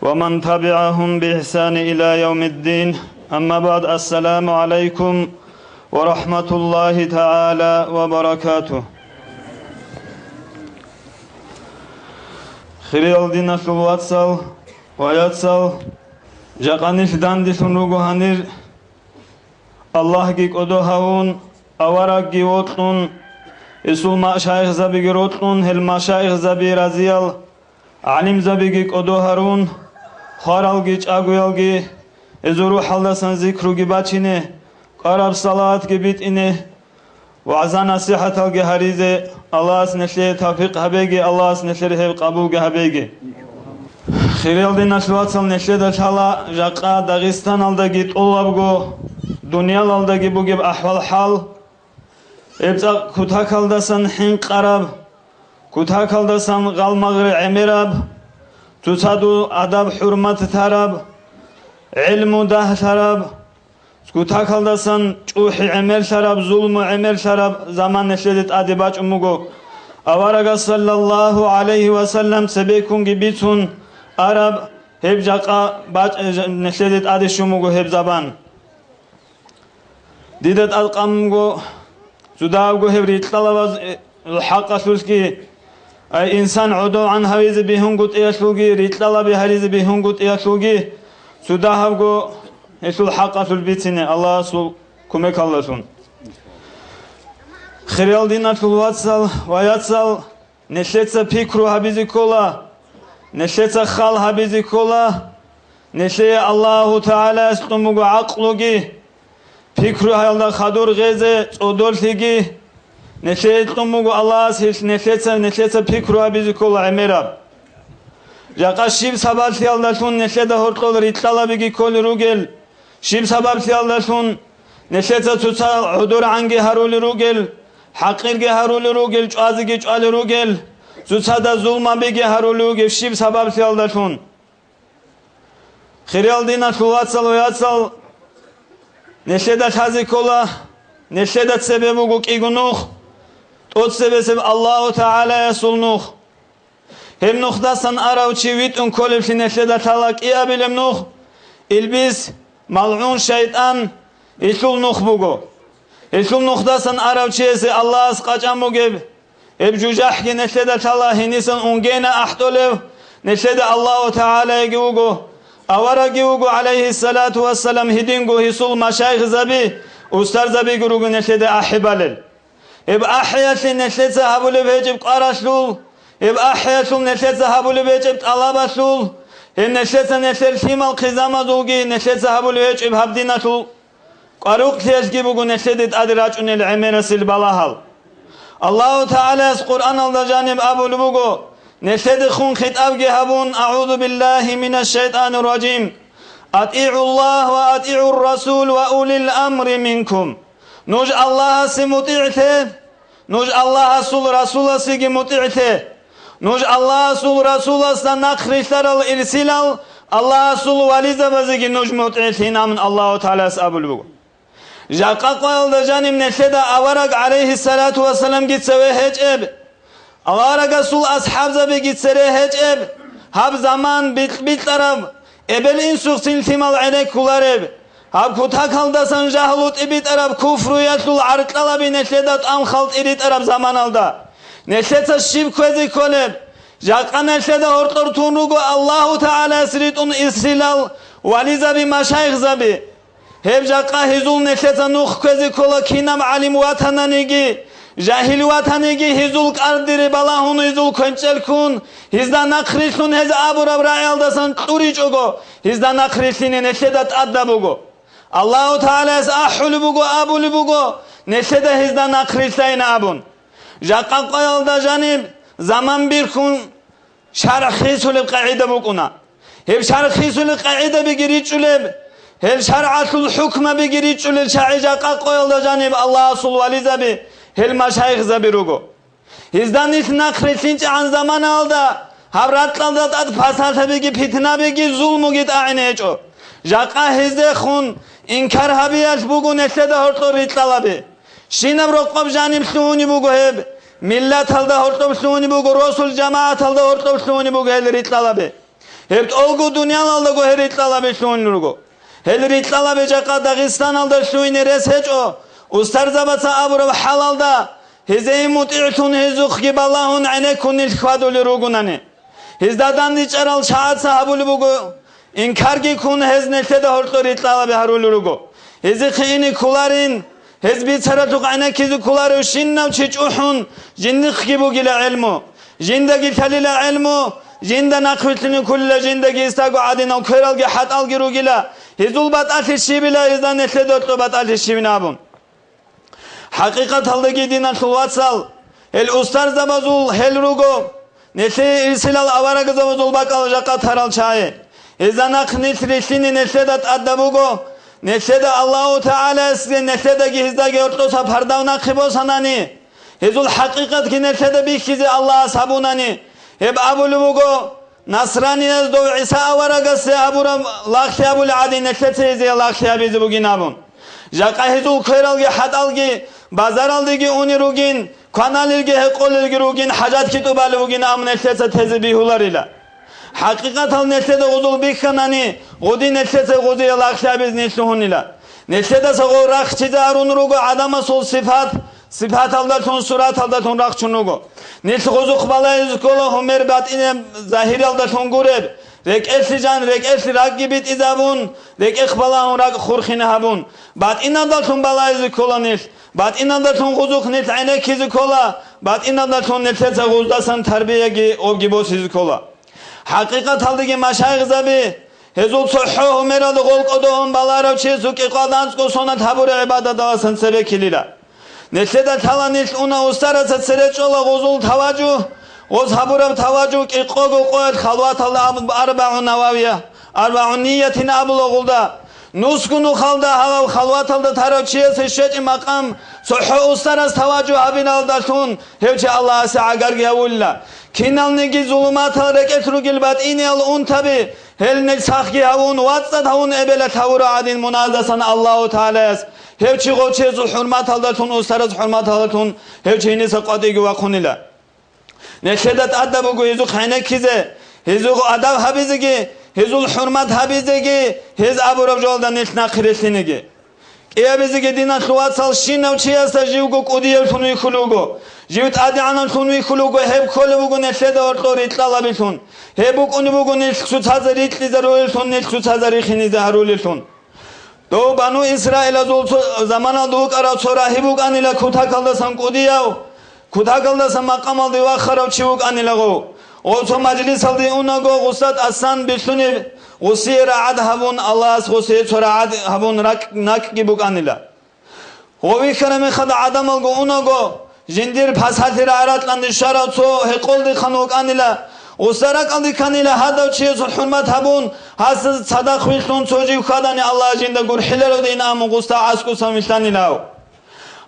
ومن تبعهم بإحسان إلى يوم الدين. أما بعد، السلام عليكم ورحمة الله تعالى وبركاته. Хириял диналъул вацал ва яцал, жакъа нилъ данделъун руго гьанир. Аллагьги кӀодо гьавун, аварагги вокьун, гьесул машайихзабиги рокьун, гьел машайихзаби разиял гӀалимзабиги кӀодо гьарун, хваралги чӀагоялги гьезул рухӀалдасан зикруги бачине, кӀвараб салаватги битӀине, вагӀза-насихӀаталги гьаризе, Аллагьас нилъее тавфикъ гьабеги, Аллагьас нилъер гьеб къабулги гьабеги. Хириял диналъул вацал, нилъеда лъала жакъа Дагъистаналдаги тӀолабго дуниялалдаги бугеб ахӀвал-хӀал. Гьеб цӀакъ кутакалдасан хӀинкъараб, кутакалдасан гъалмагъ гӀемераб, цоцадул адаб-хӀурмат тараб, гӀелму дагьлъараб, кутакалдасан чӀухӀи гӀемерлъараб, зулму гӀемерлъараб заман нилъеде тӀаде бачӀун буго. Аварагас, саллаллагьу гӀалайгьи ва саллам, цебеккунги бицун араб гьеб жакъа бачӀ-, нилъеде тӀаде щун буго гьеб заман. Дида тӀадкъан буго, цо дагьабго гьеб рикьалабаз, э, хӀакъалъулъги, ай, инсан гӀодовгӀан гьавизе бигьунгутӀиялъулги, рикьалаби гьаризе бигьунгутӀиялъулги, цо дагьабго гьелъул хӀакъалъулъ бицине Аллагьасул кумекалдалъун. Хириял диналъул вацал ва яцал, нилъеца пикру гьабизе ккола, нилъеца хал гьабизе ккола, нилъее Аллагьу ТагӀалаяс кьун буго гӀакълуги, пикру гьалда хадур гъезе цӀодорлъиги, нилъее кьун буго Аллагьас гьелъ нилъеца, нилъеца пикру гьабизе ккола гӀемераб. Жакъа щиб сабаблъиялдалъун нилъеда гьоркьол рикьалабиги кколел ругел, щиб сабаблъиялдалъун нилъеца цоца гӀодоргӀанги гьарулел ругел, хӀакъирги гьарулел ругел, чӀвазеги чӀвалел ругел, цоцада зулмабиги гьарулел ругел, щиб сабаблъиялдалъун? Хириял диналъул вацал ва яцал, нилъеда лъазе ккола, нилъеда цебе буго кӀиго нух, тӀоцебесеб Аллагьу ТагӀалаясул нух. Гьеб нухдасан арав чи витӀун кколеблъи нилъеда лъала кӀиабилеб нух, илбис, малгӀун шайтӀан, гьелъул нух буго. Гьелъул нухдасан арав чиясе Аллагьас къачӀан бугеб гьеб жужахӀги нилъеда лъала, гьенисан унгейна ахӀдолев нилъеда Аллагьу ТагӀалаяги вуго, аварагги вуго, гӀалайгьиссалату вассалам, гьединго гьесул машайихзаби, устарзабиги руго нилъеда ахӀи балел. Гьеб ахӀиялъе нилъеца гьабулеб гьечӀеб кӀваралъул, гьеб ахӀиялъул нилъеца гьабулеб гьечӀеб тӀалабалъул, гьеб нилъеца нилъер лъимал хъизамазулги нилъеца гьабулеб гьечӀеб гьаб диналъул кӀварукълъиялъги буго нилъеде тӀаде рачӀунел гӀемерасел балагьал. Аллагьу ТагӀалаяс Къуръаналда жаниб абулеб буго, нилъедехун хитӀабги гьабун: «АгӀузу биллагьи минаш шайтӀанир ражим. АтӀигӀуллагь ва атӀигӀур расул ва улил амри минкум». Нуж Аллагьасе мутӀигӀлъе, нуж Аллагьасул Расуласеги мутӀигӀлъе. Нуж Аллагьасул Расуласда нахърилълъарал ирсилал, Аллагьасул вализабазеги нуж мутӀигӀлъин, амин, Аллагьу ТагӀалас абулеб буго. Жакъа къоялда жаниб нилъеда авараг, гӀалайгьиссалату вассаламги, цеве гьечӀеб. Аварагасул асхӀабзабиги цере гьечӀеб, гьаб заман бикь-бикьараб, эбел-инсухъцин лъимал гӀенеккулареб, гьаб кутакалдасан жагьлу тӀибитӀараб, куфруялъул гӀаркьалаби нилъеда тӀам халтӀи ритӀараб заманалда, нилъеца щиб кквезе кколеб? Жакъа нилъеда гьоркьор тун руго Аллагьу ТагӀалаяс ритӀун ирсилал вализаби, машайихзаби. Гьеб жакъа гьезул нилъеца нух кквезе ккола, кинаб гӀалим ватананиги, Жагьил ватаниги гьезул кӀардире балагьун, гьезул квенчӀел ккун, гьезда нахърилълъун гьез абураб рагӀиялдасан кьуричӀого, гьезда нахърилълъине нилъеда тӀадаб буго. Аллагьу ТагӀалаяс ахӀулеб буго, абулеб буго, нилъеда гьезда нахърилълъайин абун. Жакъа къоялда жаниб заман бихьун, шаргӀ хисулеб къагӀида букӀуна. Гьеб шаргӀ хисулеб къагӀидабиги ричӀчӀулеб, гьел шаргӀалъул хӀукмабиги ричӀчӀулел чагӀи жакъа къоялда жаниб Аллагьасул вализаби, гьел машайихзаби руго. Гьезда нилъ нахърилълъинчӀагӀан заманаялда гьаб ракьалда тӀад пасалъабиги питнабиги зулмуги тӀагӀине гьечӀо. Жакъа гьездехун инкар гьабиялъ буго нилъеда гьоркьор рикьалаби. Щинаб рокъоб жаниб лъугьунеб буго гьеб, миллаталда гьоркьоб лъугьунеб буго, росул жамагӀаталда гьоркьоб лъугьунеб буго гьел рикьалаби. Гьеб тӀолго дуниялалдаго гьел рикьалаби лъугьунел руго. Гьел рикьалаби жакъа Дагъистаналда лъугьине рес гьечӀо, устарзабаца абураб хӀалалда, гьезие мутӀигӀлъун гьезухъги балагьун гӀенеккун нилъ хьвадулел ругонани. Гьезда дандчӀварал чагӀаца гьабулеб буго, инкарги ккун гьез нилъеда гьоркьор рикьалаби гьарулел руго. Гьезихъе ине кколарин, гьез бицаралъухъ гӀенеккизе кколарев щинав чи чӀухӀун, жиндихъги бугила гӀелму. Жиндаги лъалила гӀелму, жинда нахъвилълъине кколила, жиндаги истаго гӀадинал квералги хӀатӀалги ругила, гьезул батӀалъи щибила, гьезда нилъеда гьоркьор батӀалъи щибин абун. ХӀакъикъаталдаги, диналъул вацал, гьел устарзабазул гьел руго, нилъее ирсилал аварагзабазул бакӀал жакъа тарал чагӀи. Гьезда нахъ нилъ рилълъине нилъеда тӀадаб буго, нилъеда Аллагьу ТагӀалаялъе нилъедаги гьездаги гьоркьоса пардав нахъе босанани, гьезул хӀакъикъатги нилъеда бихьизе Аллагьас гьабунани, гьеб абулеб буго, Насранияз дов ГӀиса аварагасде абураб лагълъи абулеб гӀадин, нилъеца гьезие лагълъи абизе бугин абун. Жакъа гьезул квералги хӀатӀалги базаралдеги унел ругин, кваналелги гьекъолелги ругин, хӀажатги тӀубалеб бугин абун нилъеца тезе бигьуларила. ХӀакъикъатал нилъеда гъузул бихьанани, гъуди нилъеца гъузие лагълъи абизе нилъ лъугьунила. Нилъедаса гъов рахчизе арун руго гӀадамасул сипат, сипаталдалъун, сураталдалъун рахчун руго. Нилъ гъузухъ балагьизе ккола гьумер батӀинаб загьиралдалъун гуреб, рекӀелъе жан, рекӀелъе ракӀги битӀизабун, рекӀехъ балагьун ракӀ хурхине гьабун. БатӀиналдалъун балагьизе ккола нилъ, батӀиналдалъун гъузухъ нилъ гӀенеккизе ккола, батӀиналдалъун нилъеца гъуздасан тарбияги обги босизе ккола. ХӀакъикъаталдаги машайихзаби, гьезул цохӀо гьумералда гъол кӀодо ун баларав чиясул кӀикъоялда анцӀго сонат гьабураб гӀибадаталдасан цебе ккелила. Нилъеда лъала нилъ уна устараца цере чӀола гъузул таважугь, гъоз гьабураб таважугь кӀикъого къоялъ халваталда аб-, арбагӀун нававия, арбагӀун ниятин абула гъулда. Нусго нухалда гьавав халваталда тарав чиясе щвечӀеб макъам цохӀо устарас таважугь гьабиналдалъун гьев чи Аллагьасе гӀагарги гьавулила. Киналниги зулуматал рекӀелъ ругел батӀиниял унтаби, гьел нилъ сахги гьавун, вацӀцӀад гьавун эбелалъ гьавурав гӀадин мунагьаздасан Аллагьу ТагӀалаяс гьев чи гъов чиясул хӀурматалдалъун, устарас хӀурматалдалъун гьев чи гьениса къватӀиги вахъунила. Нилъеда тӀадаб буго гьезухъ гӀенеккизе, гьезухъ адаб гьабизеги, гьезул хӀурмат гьабизеги, гьез абураб жоялда нилъ нахъе рилълъинеги. КӀиабизеги, диналъул вацал, щинав чиясда живго кӀудияблъун вихьулев вуго, жив тӀадегӀанавлъун вихьулев вуго, гьеб кколеб буго нилъеда гьоркьор рикьалабилъун, гьеб букӀунеб буго нилъ цоцазда рикьизарулелъун, нилъ цоцазда рихинизарулелъун. Дов Бану Исраилазул цо заманалда вукӀарав цо рагьиб вукӀанила кутакалдасан кӀудияв, кутакалдасан макъамалде вахарав чи вукӀанила гъов. Гъов цо мажлисалде унаго, гъусда тӀасан билълъунеб, гъусие рагӀад гьабун, Аллагьас гъусие цо рагӀад гьабун ракӀ-, накӀкӀги букӀанила. Гъов вихьараб мехалда гӀадамалго унаго, жиндир пасалъи рагӀаратлъанде щварав цо гьекъолдехъан вукӀанила, гъусда ракӀалде кканила гьадав чиясул хӀурмат гьабун, гьасда цадахъ вилълъун цо жив хьвадани Аллагь жинда гурхӀилародейин абун гъусда аскӀосан вилълъанилав.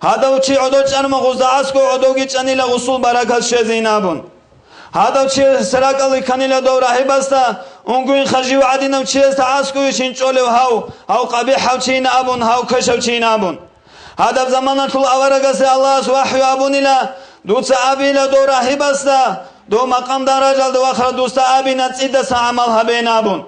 Гьадав чи гӀодов чӀарма гъузда аскӀов гӀодовги чӀанила гъусул баракат щвезейин абун. Гьадав чи саракӀалде кканила дов рагьибасда, унгуин хажив гӀадинав чиясда аскӀове щин чӀолев гьав, гьав къабихӀав чийин абун, гьав квешав чийин абун. Гьадаб заманалъул аварагасе Аллагьас вахӀю абунила, дуца абила дов рагьибасда, дов макъам даражалда вахара дусда абина цӀидаса гӀамал гьабейин абун.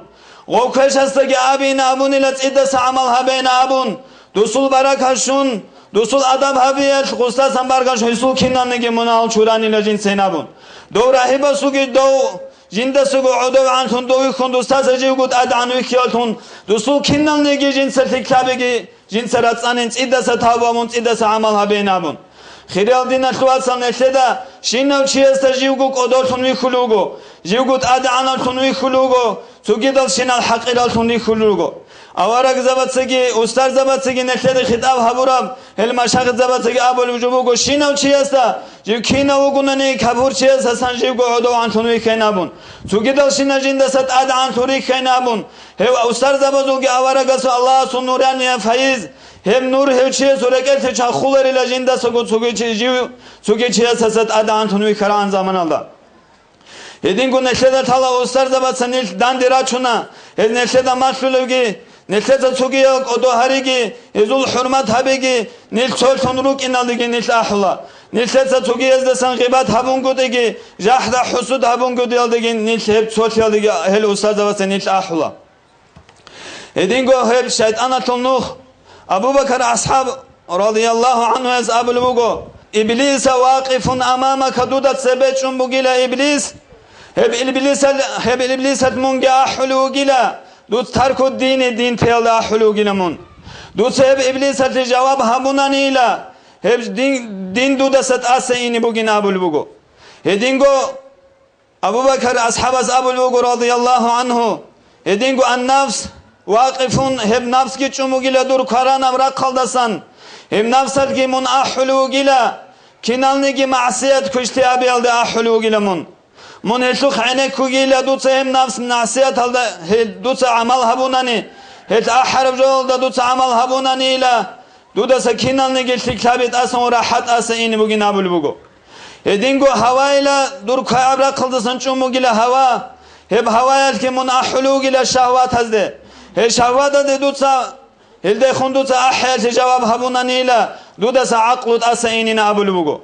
Гъов квешасдаги абина абунила цӀидаса гӀамал гьабейин абун, дусул баракат щун, дусул адаб гьабиялъ гъусдасан баркалъ гьесул киналниги мунагьал чуранила жинцайин абун. Дов рагьибасулги дов жиндасаго гӀодов гӀанлъун дов вихьун дустаса живго тӀадегӀан вихьиялъун, дусул киналниги жинца лъикӀлъабиги, жинца рацӀцӀанин цӀидаса тавбу абун, цӀидаса гӀамал гьабейин абун. Хириял диналъул вацал, нилъеда щинав чиясда живго кӀодолъун вихьулев вуго, живго тӀадегӀанавлъун вихьулев вуго, цогидал щинал хӀакъираллъун вихьулел руго. Аварагзабацаги устарзабацаги нилъеда хитӀаб гьабураб, гьел машагьидзабацаги абулеб жо буго, щинав чиясда жив кинав вугони, капурчиясдасан живго гӀодовгӀанлъун вихьайин абун, цогидал щинал жиндаса тӀадегӀанлъун рихьайин абун, гьев устарзабазулги аварагасул Аллагьасул нурания файиз, гьеб нур гьев чиясул рекӀелъе чвахуларила жиндасаго цоги чи-, жив цоги чиясдаса тӀадегӀанлъун вихьарагӀан заманалда. Гьединго нилъеда лъала устарзабаца нилъ данде рачуна, гьез нилъеда малъулевги, нилъеца цогиял кӀодо гьариги, гьезул хӀурмат гьабиги, нилъ цолъун рукӀиналдеги нилъ ахӀула. Нилъеца цогияздасан гъибат гьабунгутӀиги, жахӀда-хӀусуд гьабунгутӀиялдеги нилъ гьеб цолъиялдеги гьел устарзабаца нилъ ахӀула. Гьединго гьеб шайтӀаналъул нух. Абу Бакар асхӀаб, радияллагьу гӀанхуяс, абулеб буго: «Иблиса вакъифун амамака», дуда цебе чӀун бугила Иблис. Гьеб Иблисал-, гьеб Иблисалъ мунги ахӀулев вугила, дуца тарку дини, дин теялда ахӀулев вугила мун. Дуца гьеб Иблисалъе жаваб гьабунанила, гьеб дин, дин дудаса тӀаса ине бугин абулеб буго. Гьединго Абу Бакар асхӀабас абулеб буго, радияллагьу гӀанху, гьединго: «Ан-нафс вакъифун», гьеб нафсги чӀун бугила дур кваранаб рахъалдасан, гьеб нафсалъги мун ахӀулев вугила, киналниги магӀсият квешлъи гьабиялда ахӀулев вугила мун. Мун гьелъухъ гӀенеккугила, дуца гьеб нафс магӀсияталда гьел дуца гӀамал гьабунани, гьел ахӀараб жоялда дуца гӀамал гьабунанила, дудаса киналниги лъикӀлъаби тӀасан ва рахӀат тӀаса ине бугин абулеб буго. Гьединго гьавайила дур кваяб рахъалдасан чӀун бугила гьава, гьеб гьаваялъги мун ахӀулев вугила шагьватазде. Гьеб шагьватазде дуца, гьелдехун дуца ахӀиялъе жаваб гьабунанила, дудаса гӀакълу тӀаса инина абулеб буго.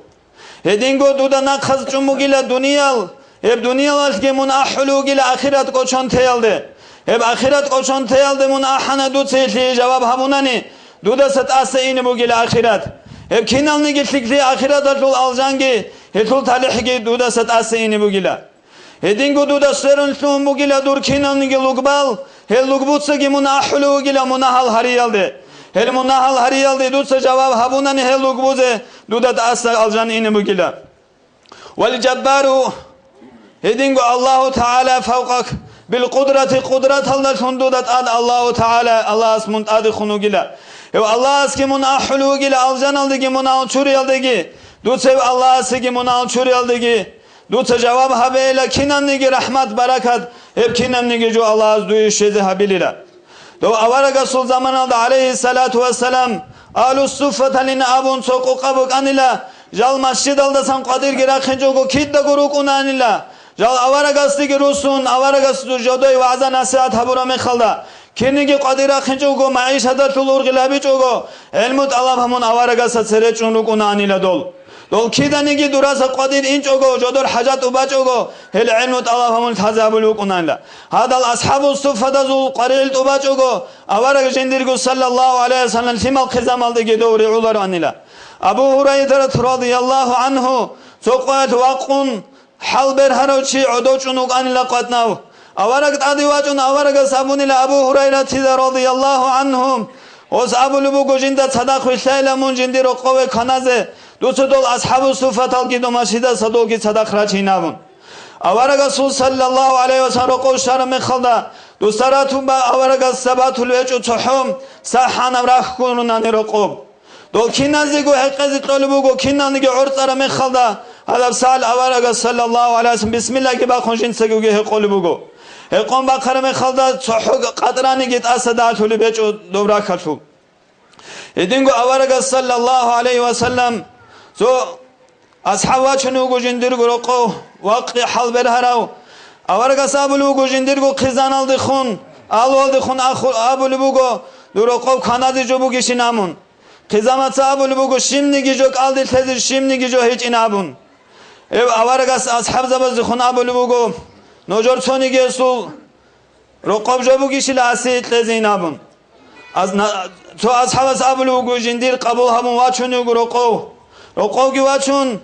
Гьединго дуда нахъаз чӀун бугила дуниял, гьеб дуниялалъги мун ахӀулев вугила ахират кӀочон теялде. Гьеб ахират кӀочон теялде мун ахӀана, дуца гьелъие жаваб гьабунани, дудаса тӀаса ине бугила ахират. Гьеб киналниги лъикӀлъи ахираталъул алжанги, гьелъул талихӀги дудаса тӀаса ине бугила. Гьединго дуда сверун лъугьун бугила дур киналниги лугбал, гьел лугбуцаги мун ахӀулев вугила мунагьал гьариялде. Гьел мунагьал гьариялде дуца жаваб гьабунани гьел лугбузе, дуда тӀаса алжан ине бугила. Вал-Жаббару, гьединго Аллагьу ТагӀала фавкъак бил-къудрати, къудраталдалъун дуда тӀад Аллагьу ТагӀала, Аллагьас мун тӀадехун вугила. Гьев Аллагьасги мун ахӀулев вугила алжаналдеги мунагьал чуриялдеги, дуца гьев Аллагьасеги мунагьал чуриялдеги. Дуца жаваб гьабейила кинабниги рахӀмат-баракат, гьеб кинабниги жо Аллагьас дуе щвезе гьабилила. Дов аварагасул заманалда, гӀалайгьиссалату вассалам, Агьлу-Суффаталин абун цо къокъа букӀанила, жал масжидалдасан къватӀирги рахъинчӀого кидаго рукӀунаанила. Жал аварагасдеги руссун, аварагас жодой вагӀза-насихӀат гьабураб мехалда, кинниги къватӀир рахъинчӀого, магӀишаталъул ургъел гьабичӀого, гӀилму тӀалаб гьабун аварагасда цере чӀун рукӀунаанила дол. Дол киданиги дураса къватӀир инчӀого, жодор хӀажат тӀубачӀого, гьел гӀилму тӀалаб гьабун лъазе гьабулев вукӀунанила. Гьадал асхӀабул суффадазул къварил тӀубачӀого, авараг жиндирго, саллаллагьу гӀалайгьи вассалам, лъимал хъизамалдеги дов ригӀулароанила. Абу Гьурайрат, радияллагьу гӀанху, цо къоялъ вакъун, хӀал бергьарав чи гӀодов чӀун вукӀанила къватӀнав. Авараг тӀаде вачӀун, аварагас абунила Абу Гьурайратида, радияллагьу гӀанху, гьос абулеб буго жинда цадахъ вилълъайила мун жиндир рокъове кваназе, дуца дол асхӀабул суффаталги домашидаса долги цадахъ рачейин абун. Аварагасул, саллаллагьу гӀалайгьи вассалам, рокъов щвараб мехалда, дуса ратуба аварагасда батулев гьечӀо цохӀо сахӀанаб рахь гурунани рокъоб. Дол киназего гьекъезе кьолеб буго, киналниги гӀорцӀараб мехалда, гьадаб сагӀат аварагас, саллаллагьу гӀалайгьи вассалам, бисмиллагьги бахъун жинцаги гьекъолеб буго. Гьекъон бахъараб мехалда цохӀо къатӀраниги тӀаса далъулеб гьечӀо доб рахьалъул. Гьединго аварагас, саллаллагьу гӀалайгьи вассалам, цо асхӀаб вачунев вуго жиндирго рокъов, вакъи хӀал бергьарав. Аварагас абулеб буго жиндирго хъизаналдехун, алуалдехун аху-, абулеб буго, дур рокъов кваназе жо бугищин абун. Хъизамаца абулеб буго, щибниги жо кӀалде лъезе, щибниги жо гьечӀин абун. Гьев аварагас асхӀабзабаздехун абулеб буго, нужер цонигиясул рокъоб жо бугищила асе кьезейин абун. Аз-, на-, цо асхӀабас абулеб буго, жиндир къабул гьабун вачунев вуго рокъов. Рокъовги вачун,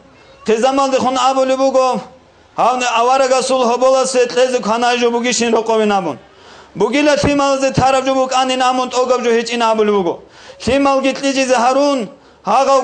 хъизамалдехун абулеб буго, гьавни аварагасул гьоболасе кьезе кванай жо бугищин рокъовин абун. Бугила лъималазе тараб жо букӀанин абун, тӀогаб жо гьечӀин абулеб буго. Лъималги кьижизе гьарун, гьагъав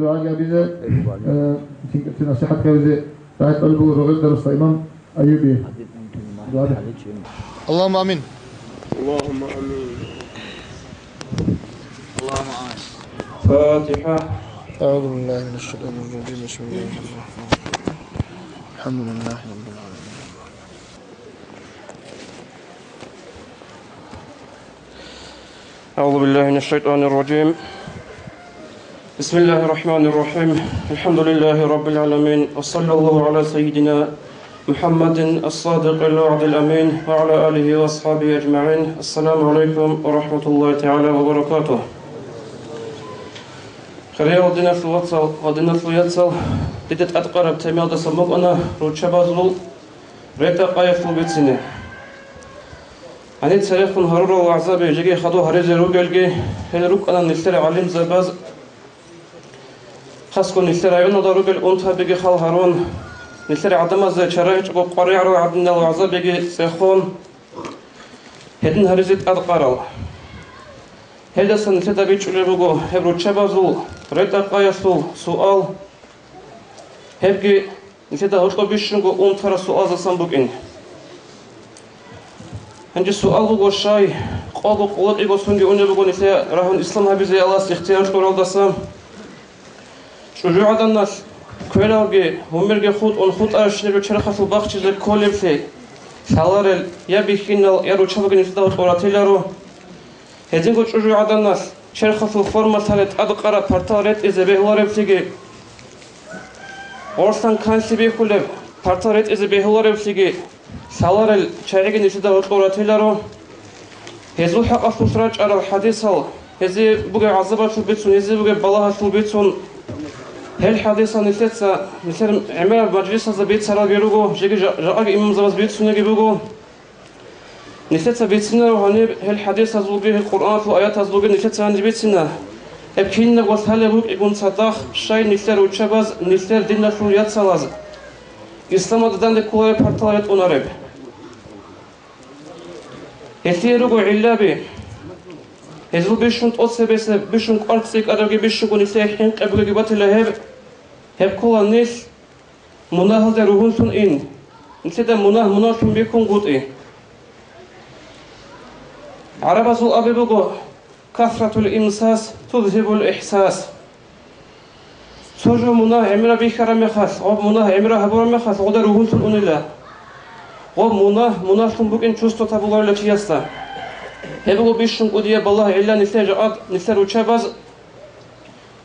Дугьаги абизе, э, цинги-, цин насихӀат гьабизе рагӀи кьолеб буго Рогъелда росла имам Аюби. Дугьаби. Аллагьумма амин. اللهم آمين. اللهم آمين. فاتحة. أعوذ بالله من الشيطان الرجيم. بسم الله الرحمن الرحيم. الحمد لله رب العالمين. أعوذ بالله من الشيطان الرجيم. بسم الله الرحمن الرحيم. الحمد لله رب العالمين. وصلى الله على سيدنا محمد الصادق الوعد الأمين وعلى آله وأصحابه أجمعين. السلام عليكم ورحمة الله تعالى وبركاته. Хириял диналъул вацал ва диналъул яцал, дида тӀадкъараб темаялдасан букӀана руччабазул ретӀа-къаялъул бицине. Гьаниб церехун гьарурал вагӀзаби жеги хадур гьаризе ругелги, гьел рукӀана нилъер гӀалимзабаз, хасго нилъер районалда ругел унтабиги хал гьарун, нилъер гӀадамазда чарахӀичӀого къваригӀарал гӀадинал вагӀзабиги цӀехун, гьедин гьаризе тӀадкъарал. Гьелдасан нилъеда бичӀчӀулеб буго гьеб руччабазул ретӀа-къаялъул суал, гьебги нилъеда гьоркьоб бищунго унтарал суалзасан букӀин. Гьанже суал буго, щай къого къулатӀиго сонги унеб буго нилъее рагьун ислам гьабизе Аллагьас ихтияр кьуралдаса? ЧӀужугӀаданалъ квералги, гьумерги хутӀун, хутӀарабщинаб черхалъул бахчизе кколеблъи, лъаларел я бихьинал, я руччабаги нилъеда гьоркьоб ратиларо. Гьединго чӀужугӀаданалъ черхалъул форма лъалеб тӀадкъараб партал ретӀизе бегьулареблъиги, гъорлъан канлъи бихьулеб партал ретӀизе бегьулареблъиги лъаларел чагӀиги нилъеда гьоркьоб ратиларо. Гьезул хӀакъалъулъ рачӀарал хӀадисал, гьезие бугеб гӀазабалъул бицун, гьезие бугеб балагьалъул бицун, гьел хӀадисал нилъеца, нилъер гӀемераб мажлисазда бицаралги руго, жеги жа-, жакъаги имамзабаз бицунеги буго. Нилъеца бицинаро гьаниб гьел хӀадисазулги, гьел Къуръаналъул аятазулги нилъеца гьаниб бицина. Гьеб кинабго лъалеб букӀигун цадахъ, щай нилъер руччабаз, нилъер диналъул яцалаз исламалда данде кколареб партал ретӀунареб. Гьелъие руго гӀиллаби. Гьезул бищун тӀоцебесеб, бищун кӀвар цӀикӀкӀарабги бищунго нилъее хӀинкъи бугебги батила гьеб. Гьеб ккола нилъ мунагьалде ругьунлъун ин, нилъеда мунагь мунаглъун бихьунгутӀи. ГӀарабазул абе буго: «Касратул имсас тузгьибул ихсас». Цо жо мунагь гӀемераб бихьараб мехалъ, гъоб мунагь гӀемераб гьабураб мехалъ, гъода ругьунлъун унила. Гъоб мунагь мунаглъун букӀин чувствовать гьабуларила чиясда. Гьеб буго бищун кӀудияб балагь-гӀилла нилъер жакъад, нилъер руччабаз.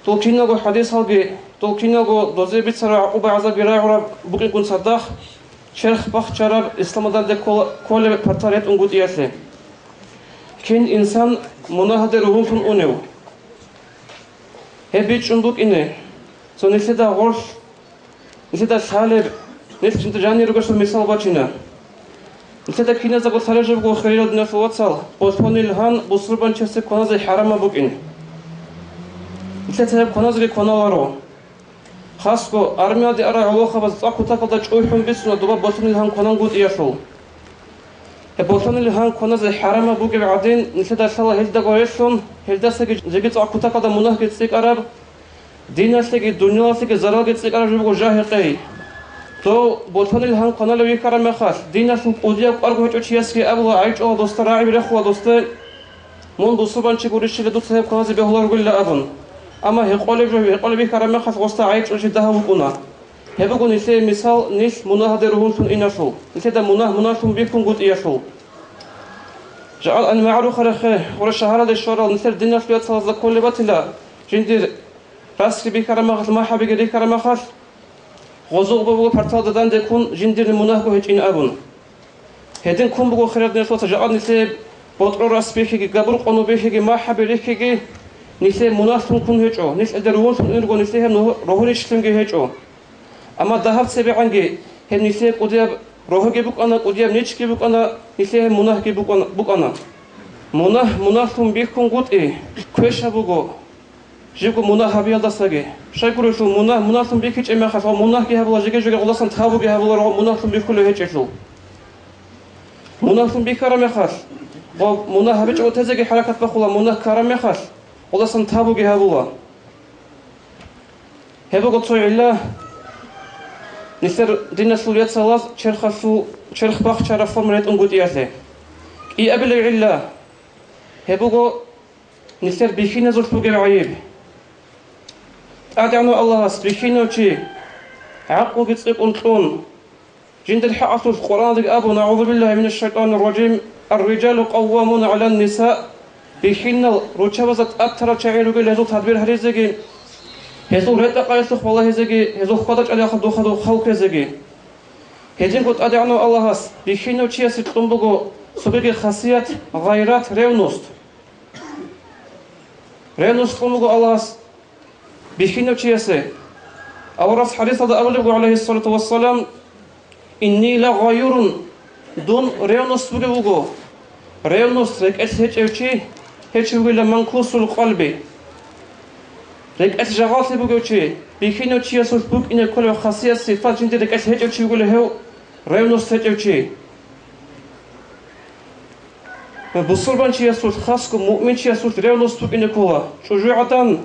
Дол киналго хӀадисалги, дол киналго дозе бицараб гӀакъуба-гӀазабги рагӀураб букӀингун цадахъ, черх бахчараб исламалда данде ккола-, кколеб партал ретӀунгутӀиялъе. Кин инсан мунагьалде ругьунлъун унев? Гьеб бичӀчӀун букӀине, цо нилъеда гъорлъ, нилъеда лъалеб, нилъ жинда жанир ругелъул мисал бачина. Нилъеда киназдаго лъалеб жо буго, хириял диналъул вацал, болъонил гьан бусурбанчиясе кваназе хӀарамаб букӀин. Нилъеца гьеб кваназеги кваналаро. Хасго армиялде арал гӀолохъабаз цӀакъ кутакалда чӀухӀун бицуна доба болъонил гьан кванангутӀиялъул. Гьеб болъонил гьан кваназе хӀарамаб бугеб гӀадин, нилъеда лъала гьелдаго релълъун, гьелдасаги жеги цӀакъ кутакалда мунагьги цӀикӀкӀараб, диналъеги дунялалъеги заралги цӀикӀкӀараб жо буго жагьи-къей. Дов болъонил гьан кваналев вихьараб мехалъ, диналъул кӀудияб кӀварго гьечӀо чиясги абула, гӀайчӀула досда, рагӀиби рехула досда, мун бусурбанчи гурищила дуца гьеб кваназе бегьуларогила абун. Амма гьекъолеб жо, гьекъолеб вихьараб мехалъ гъосда гӀайчӀулев чи дагьав вукӀуна. Гьеб буго нилъее мисал, нилъ мунагьалде ругьунлъун иналъул, нилъеда мунагь мунаглъун бихьунгутӀиялъул. Жакъа ан-МагӀруфарехе гъура шагьаралде щварал нилъер диналъул яцалазда кколеб батила, жиндир расги бихьараб мехалъ, махӀабиги рихьараб мехалъ, гъозул гъоба буго парталда данде ккун жиндирни мунагьго гьечӀин абун. Гьедин ккун буго, хириял диналъул вацал, жакъа нилъее ботӀрол рас бихьиги, габур къону бихьиги, махӀаби рихьиги, нилъее мунаглъун ккун гьечӀо, нилъ гьелде ругьунлъун унего нилъее гьеб нугь-, рогьунечлъунги гьечӀо. Амма дагьаб цебегӀанги гьеб нилъее кӀудияб рогьоги букӀана, кӀудияб нечги букӀана, нилъее гьеб мунагьги букӀана, букӀана. Мунагь мунаглъун бихьунгутӀи квешаб буго, живго мунагь гьабиялдасаги. Щайгурелъул мунагь мунаглъун бихьичӀеб мехалъ, гъо мунагьги гьабула, жеги-жеги гъолдасан тавбуги гьабула, гъо мунаглъун бихьулев гьечӀелъул. Мунаглъун бихьараб мехалъ, гъо мунагь гьабичӀого тезеги хӀаракат бахъула, мунагь ккараб мехалъ, гъолдасан тавбуги гьабула. Гьеб буго цо гӀилла, нилъер диналъул яцалаз черхалъул, черх бахчараб форма ретӀунгутӀиялъе. КӀиабилеб гӀилла, гьеб буго нилъер бихьиназулъ бугеб гӀайиб. ТӀадегӀанав Аллагьас бихьинав чи гӀакълуги цӀикӀкӀун кьун, жиндир хӀакъалъулъ Къуръаналдаги абун: «АгӀузу биллагьи минаш шайтанир ражим, ар-риджалу къаввамуна гӀалан ниса», бихьинал руччабазда тӀад тарал чагӀи ругел гьезул тадбир гьаризеги, гьезул ретӀа-къайилъухъ балагьизеги, гьезул хьвада-чӀалихъа духъадул хал ккезеги. Гьединго ТӀадегӀанав Аллагьас бихьинав чиясе кьун буго цогиги хасият, гъайрат, ревност. Ревност кьун буго Аллагьас бихьинав чиясе. Аварагас хӀадисалда абулеб буго, гӀалайгьиссалату вассалам: «Инни ла гъайурун», дун ревност бугев вуго. Ревност рекӀелъ гьечӀев чи, гьев чи вугила манкусул къалби. РекӀелъ жагъаллъи бугев чи, бихьинав чиясулъ букӀине кколев хасият-сипат жиндир рекӀелъ гьечӀев чи вугила гьев ревност гьечӀев чи. Бусурбанчиясулъ, хасго муъминчиясулъ ревност букӀине ккола. ЧӀужугӀадан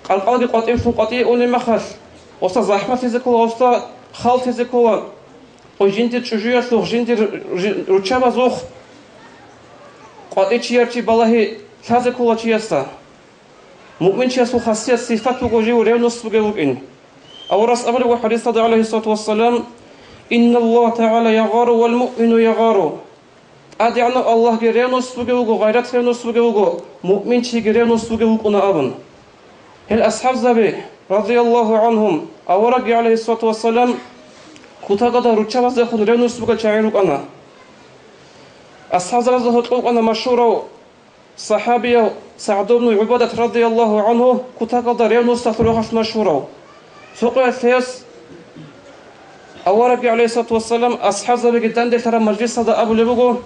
къаркъалги къватӀивлъун къватӀие унеб мехалъ, гъосда захӀмалъизе ккола, гъосда халтизе ккола. Гъой жиндир чӀужуялъухъ, жиндир руччабазухъ къватӀи чияр чи балагьи лъазе ккола чиясда. Муъминчиясул хасият-сипат буго жив ревност бугев вукӀин. Аварагас абулеб буго хӀадисалда, гӀалайгьиссалату вассалам: «Инналлагьа тагӀала ягъару вал муъмину ягъару». ТӀадегӀанав Аллагьги ревност бугев вуго, гъайрат, ревност бугев вуго, муъминчиги ревност бугев вукӀуна абун. Гьел асхӀабзаби, радияллагьу гӀангьум, аварагги, гӀалайгьиссалату вассалам, кутакалда руччабаздехун ревност бугел чагӀи рукӀана. АсхӀабзабазда гьоркьов вукӀана машгьурав сахӀабияв СагӀд ибн ГӀубадат, радияллагьу гӀангьу, кутакалда ревносталъул рахъалъ машгьурав. Цо къоялъ гьес аварагги, гӀалайгьиссалату вассалам, асхӀабзабиги данделъараб мажлисалда абулеб буго: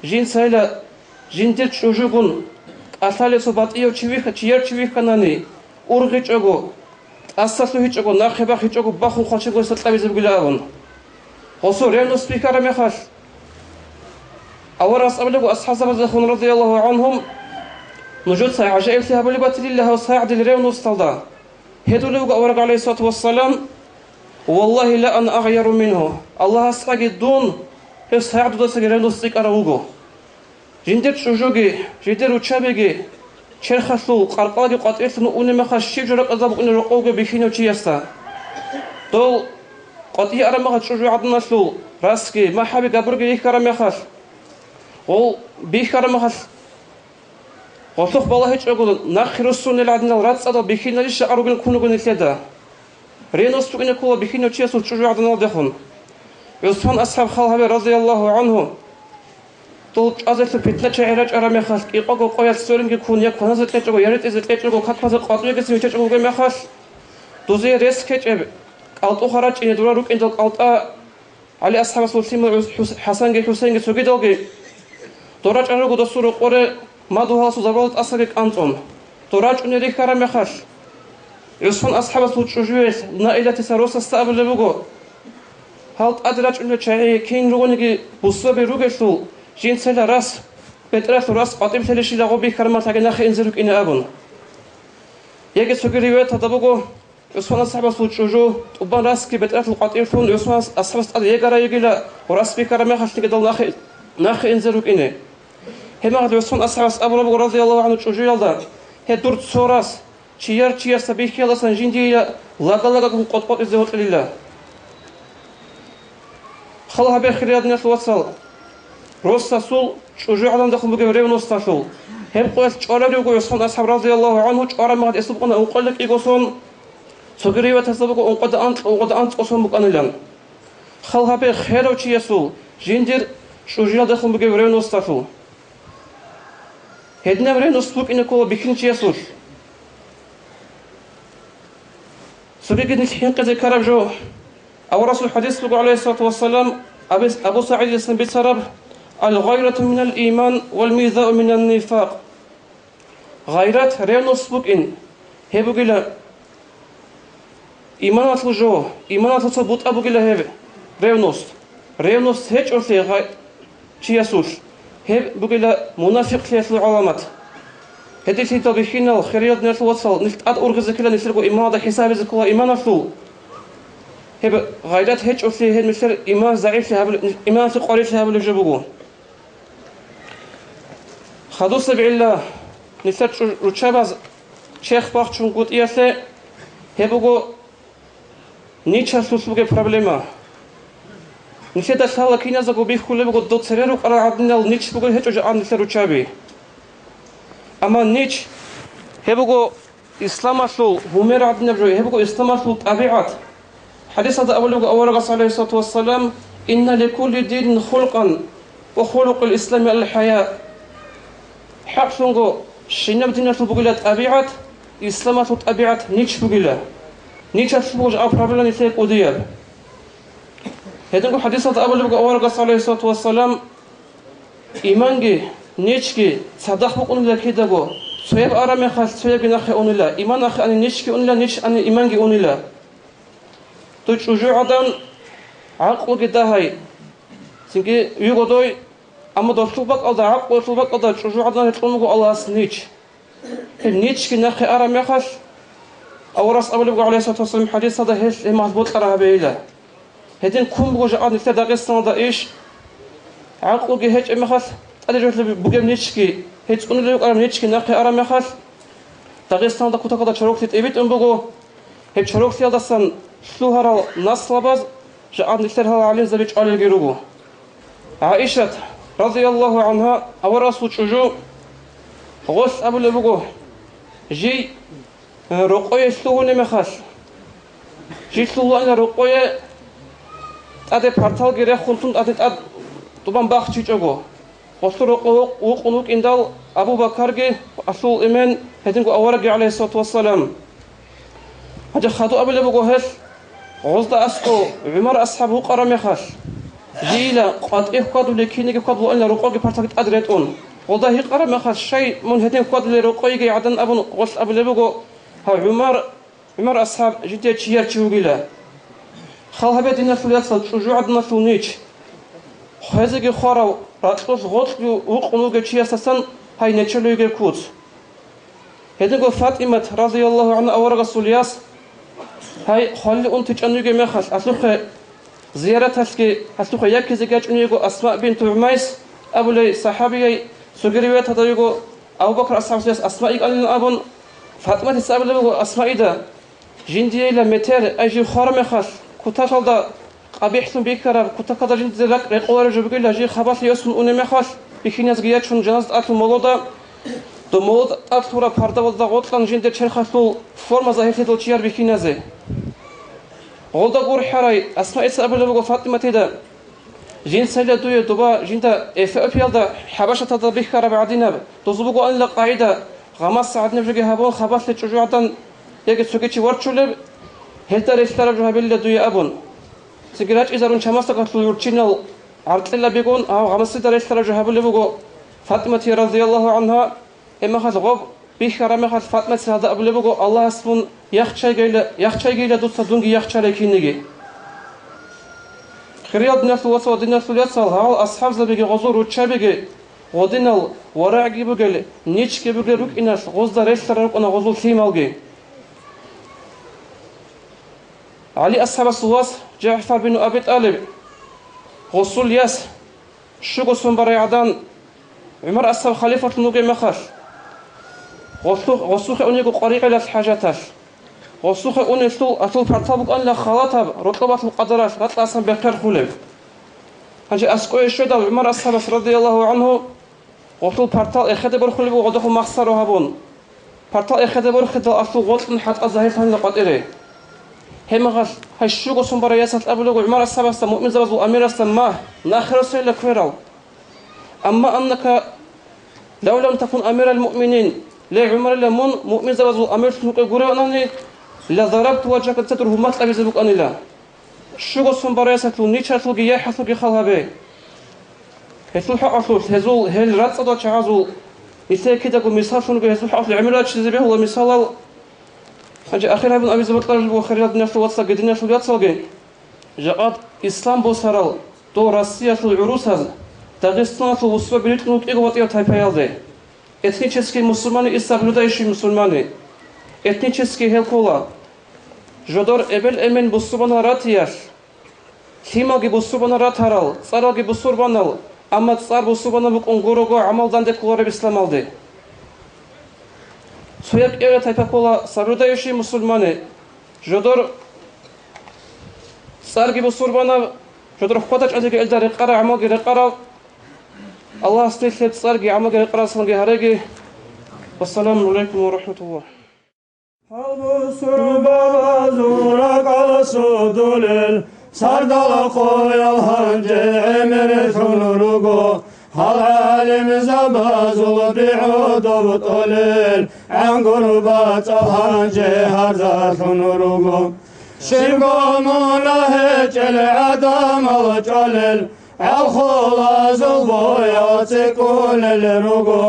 «Жинцайила жиндир чӀужугун кӀалъалев цо батӀияв чи вихьа-, чияр чи вихьанани, ургъичӀого, тӀаса лъугьичӀого, нахъе бахичӀого бахун хъвачеб гъоса кьабизе бугила», – абун. Гъосул ревност бихьараб мехалъ, аварагас абулеб буго асхӀабзабаздехун, радияллагьу гӀангьум: «Нужеца гӀажаиблъи гьабулеб батилила гьав СагӀдил ревносталда». Гьедулев вуго авараг, гӀалайгьиссалату вассалам: «Валлагьи ла ана агъяру мингьу». Аллагьасдаги дун гьев СагӀдудасаги ревност цӀикӀкӀарав вуго. Жиндир чӀужуги, жиндир руччабиги, черхалъул къаркъалаги къватӀирлъун унеб мехалъ, щиб жо ракӀалда букӀунеб рокъовго бихьинав чиясда? Дол къватӀие араб мехалъ чӀужугӀаданалъул расги, махӀаби, габурги рихьараб мехалъ, гъол бихьараб мехалъ, гъолъухъ балагьичӀого нахъе руссунел гӀадинал рацӀцӀадал бихьиналищ жакъа ругел ккун руго нилъеда. Ревност букӀине ккола бихьинав чиясул чӀужугӀаданалдехун. ГӀусман асхӀаб хал гьабе, радияллагьу гӀангьу, дол чӀвазелъул питна-чагӀи рачӀараб мехалъ, кӀикъого къоялъ сверинги ккун, я кваназе кьечӀого, я ретӀизе кьечӀого, какбазе къватӀбегицин виччачӀого вугеб мехалъ, дузие рес ккечӀеб, кӀалтӀу хъарачӀине дора рукӀиндал кӀалтӀа, ГӀали асхӀабасул лъимал ГӀус-, ХӀус-, ХӀасанги ХӀусейнги цогидалги дора чӀван руго досул рокъоре мадугьаласул зарбал тӀасаги кӀанцӀун. Дора чӀуне рихьараб мехалъ, ГӀусман асхӀабасул чӀужуялъ Наилатиса росасда абулеб буго: «Гьал тӀаде рачӀунел чагӀи кин ругониги бусурбаби ругелъул, жинцайила рас, бетӀералъул рас къватӀиблъилищила гъо бихьараб мехалъ гьаги нахъе инзе рукӀине», – абун. Яги цоги риваяталда буго, ГӀусман асхӀабасул чӀужу тӀубан расги бетӀералъул къватӀирлъун ГӀусман асхӀабас тӀаде егарай йигила ва рас бихьараб мехалъниги дол нахъе, нахъе инзе рукӀине. Гьебмехалъ ГӀусман асхӀабас абулеб буго, радияллагьу гӀангьу, чӀужуялда: «Гье, дур цо рас, чияр чиясда бихьиялдасан жиндие лага-лагагун къотӀ-къотӀизе гьоркьилила». Хал гьабе, хириял диналъул вацал, росасул чӀужугӀадандахун бугеб ревносталъул. Гьеб къоялъ чӀварав руго ГӀусман асхӀаб, радияллагьу гӀангьу, чӀвараб мехалъ гьесул букӀана ункъоялда кӀиго сон, цоги риваятазда буго ункъоялда анкь-, ункъоялда анцӀго сон букӀанилан. Хал гьабе херав чиясул жиндир чӀужуялдахун бугеб ревносталъул. Гьединаб ревност букӀине ккола бихьинчиясулъ. Цогиги нилъ хӀинкъизе ккараб жо. Аварагасул хӀадис буго, гӀалайгьиссалату вассалам, Абис-, Абу СагӀидица бицараб: «Ал-гъайрату минал иман вал мизау минан нифакъ». Гъайрат, ревност букӀин, гьеб бугила иманалъул жо, иманалъул цо бутӀа бугила гьеб ревност. Ревност гьечӀолъи гъай-, чиясулъ, гьеб бугила мунафикълъиялъул гӀаламат. Гьединлъидал бихьинал, хириял диналъул вацал, нилъ тӀад ургъизе ккела нилъерго иманалда хӀисабизе ккола иманалъул. Гьеб гъайрат гьечӀолъи гьеб нилъер иман загӀиплъи гьабулеб, иманалъе къварилъи гьабулеб жо буго. ХадусебгӀилла нилъер чӀу-, руччабаз черх бахчунгутӀиялъе, гьеб буго ничалъулъ бугеб проблема. Нилъеда лъала киназего бихьулеб буго, дол цере рукӀарал гӀадинал нич бугел гьечӀо жакъа нилъер руччаби. Амма нич, гьеб буго исламалъул гьумер гӀадинаб жо, гьеб буго исламалъул тӀабигӀат. ХӀадисалда абулеб буго аварагас, гӀалайгьиссалату вассалам: «Инна ликулли динин хулкъан ва хулукъул ислами ал-хӀая». ХӀакълъунго, щинаб диналъул бугила тӀабигӀат, исламалъул тӀабигӀат нич бугила. Ничалъул буго жакъа проблема нилъее кӀудияб. Гьединго хӀадисалда абулеб буго аварагас, гӀалайгьиссалату вассалам: «Иманги ничги цадахъ букӀунила кидаго, цояб араб мехалъ цоябги нахъе унила, иман нахъе ани ничги унила, нич ани иманги унила». Дуй чӀужугӀадан гӀакълуги дагьай, цинги вуго дой, амма долъул бакӀалда, гӀакълуялъул бакӀалда чӀужугӀадан гьекъун буго Аллагьас нич. Гьеб ничги нахъе араб мехалъ, аварагас абулеб буго, гӀалайгьиссалату вассалам, хӀадисалда, гьелъ гьеб мехалъ бокьараб гьабейила. Гьедин ккун буго жакъа нилъер Дагъистаналда иш. ГӀакълуги гьечӀеб мехалъ, тӀаде жолъи бугеб ничги, гьей цӀунулев вукӀараб ничги нахъе араб мехалъ, Дагъистаналда кутакалда чороклъи тӀибитӀун буго. Гьеб чороклъиялдасан лъугьарал наслабаз жакъа нилъер гьал гӀалимзаби чӀвалелги руго. ГӀаишат, радияллагьу гӀангьа, аварагасул чӀужу, гъолъ абулеб буго: «Жий, э, рокъое лъугьунеб мехалъ, жий лъугьулаанила рокъое, тӀаде парталги рехун тун тӀаде тӀад тӀубан бахчичӀого». Гъолъул рокъо вукъ-, вукъун вукӀиндал, Абу Бакарги, алъул эмен, гьединго аварагги, гӀалайгьиссалату вассалам. Гьанже хадув абулеб буго гьелъ, гъозда аскӀов ГӀумар асхӀаб вукъараб мехалъ, жийила къватӀи хьвадулей кинеги хьвадулаанила рокъоги парталги тӀад ретӀун. Гъолда гьикъараб мехалъ, щай мун гьедин хьвадулей рокъойги гӀадан абун, гъолъ абулеб буго: «Гьав ГӀумар, ГӀумар асхӀаб жидее чияр чи вугила». Хал гьабе, диналъул яцал, чӀужугӀаданалъул нич. Хвезеги хварав, ракьулъ гъоркьги вукъун вугев чиясдасан гьай нечолев йигеб куц. Гьединго ФатӀимат, радияллагьу гӀангьа, аварагасул яс, гьай хвалил унтичӀан вугеб мехалъ, гьалъухъе зияраталъги, гьалъухъе яккизеги ячӀун йиго Асма бинту ГӀумайс абулей сахӀабияй, цоги риваяталда йиго Абу Бакр асхӀабасул яс Асма йикӀанилан абун, ФатӀиматица абулеб буго Асмаида: «Жиндиейила метер, ай жив хвараб мехалъ, кутакалда къабихӀлъун бихьараб, кутакалда жиндизе ракӀ рекъолареб жо бугила, жий хабалъ йосун унеб мехалъ, бихьиназги ячун, жаназа тӀадлъун молода, доб молода тӀад лъураб пардавалда гъоркьан жинде черхалъул форма загьирлъидал чияр бихьиназе». Гъолда гурхӀарай Асмаица абулеб буго ФатӀиматида: «Жинцайила дуе доба жинда Эфиопиялда, ХӀабашаталда бихьараб гӀадинаб, дозул бугоанила къагӀида, гъамас гӀадинаб жоги гьабун, хабалъе чӀужугӀадан яги цоги чи ворчулеб, гьелда релълъараб жо гьабилила дуе», — абун. Цинги рачӀизарун чамасдакалъул урччинал гӀаркьилабигун гьав гъамасида релълъараб жо гьабулеб буго ФатӀиматие, радияллагьу гӀангьа. Гьеб мехалъ гъоб бихьараб мехалъ ФатӀиматица гьалда абулеб буго: «Аллагьас мун яхчайгейила, яхчайгейила дуца дунги яхчарай кинеги». Хириял диналъул вацал ва диналъул яцал, гьал асхӀабзабиги гъозул руччабиги гъодинал варагӀги бугел, ничги бугел рукӀиналъ гъозда релълъарал рукӀана гъозул лъималги. ГӀали асхӀабасул вас ЖагӀфар бин Аби ТӀалиб, гъосул яс, щуго сон барай гӀадан, ГӀумар асхӀаб халифалъун вугеб мехалъ, гъосу-, гъосухъе унего къваригӀелалъ хӀажаталъ. Гъосухъе унелъул, гьалъул партал букӀанила халатаб, рокьобалъул къадаралъ ракьасан бехъерхъулеб. Гьанже аскӀове щведал ГӀумар асхӀабас, радияллагьу гӀангьу, гъолъул партал эхеде борхулеб буго гъодохъун махсаро гьабун. Партал эхеде борхидал гьалъул гъоркьун хӀатӀа загьирлъанила къватӀире. Гьеб мехалъ гьай щуго сон барай ясалъ абулего ГӀумар асхӀабасда, муъминзабазул амирасда: «Магь, нахъе росейила кверал. Амма аннака лав лам такун амирал муъминин, ле ГӀумарила мун муъминзабазул амирлъун вукӀев гуреванани, ла зарабту важака, дица дур гьуммат кьабизе букӀанила». Щуго сон барай ясалъул ничалъулги яхӀалъулги хал гьабе. Гьелъул хӀакъалъулъ гьезул, гьел рацӀцӀадал чагӀазул, нилъее кидаго мисаллъунго гьезул хӀакъалъулъ гӀемер рачизе бегьула мисалал. Гьанже ахир гьабун абизе бокьараб жо буго, хириял диналъул вацалги диналъул яцалги, жакъа ислам босарал дол Россиялъул гӀурусаз Дагъистаналъул вусба биритӀун вукӀиго ватӀияб тайпаялде. Этнический мусульмане и соблюдающий мусульмане. Этнический гьел ккола жодор эбел-эмен бусурбанал ратиялъ, лъималги бусурбанал ратарал, цӀаралги бусурбанал, амма цӀар бусурбанал букӀун гурого гӀамал данде кколареб исламалде. Цояб кӀияб тайпа ккола соблюдающий мусульмане, жодор цӀарги бусурбанаб, жодор хьвада-чӀвадиги гьелда рекъарал гӀамалги рекъарал. Аллагьас нилъер цӀарги гӀамалги рекъаралдасанги гьареги. Вассаламу гӀалайкум ва рахӀматуллагь. Гьал бусурбабазул ракӀалъ сордулел, сардал къоял гьанже гӀемерлъун руго, гьал гӀалимзабазул бигӀу доб тӀолел, гӀангур бацӀал гьанже гьарзалъун руго. Щибго мунагь гьечӀел гӀадамал чӀвалел, гӀалхулазул боял цӀикӀкӀунел руго.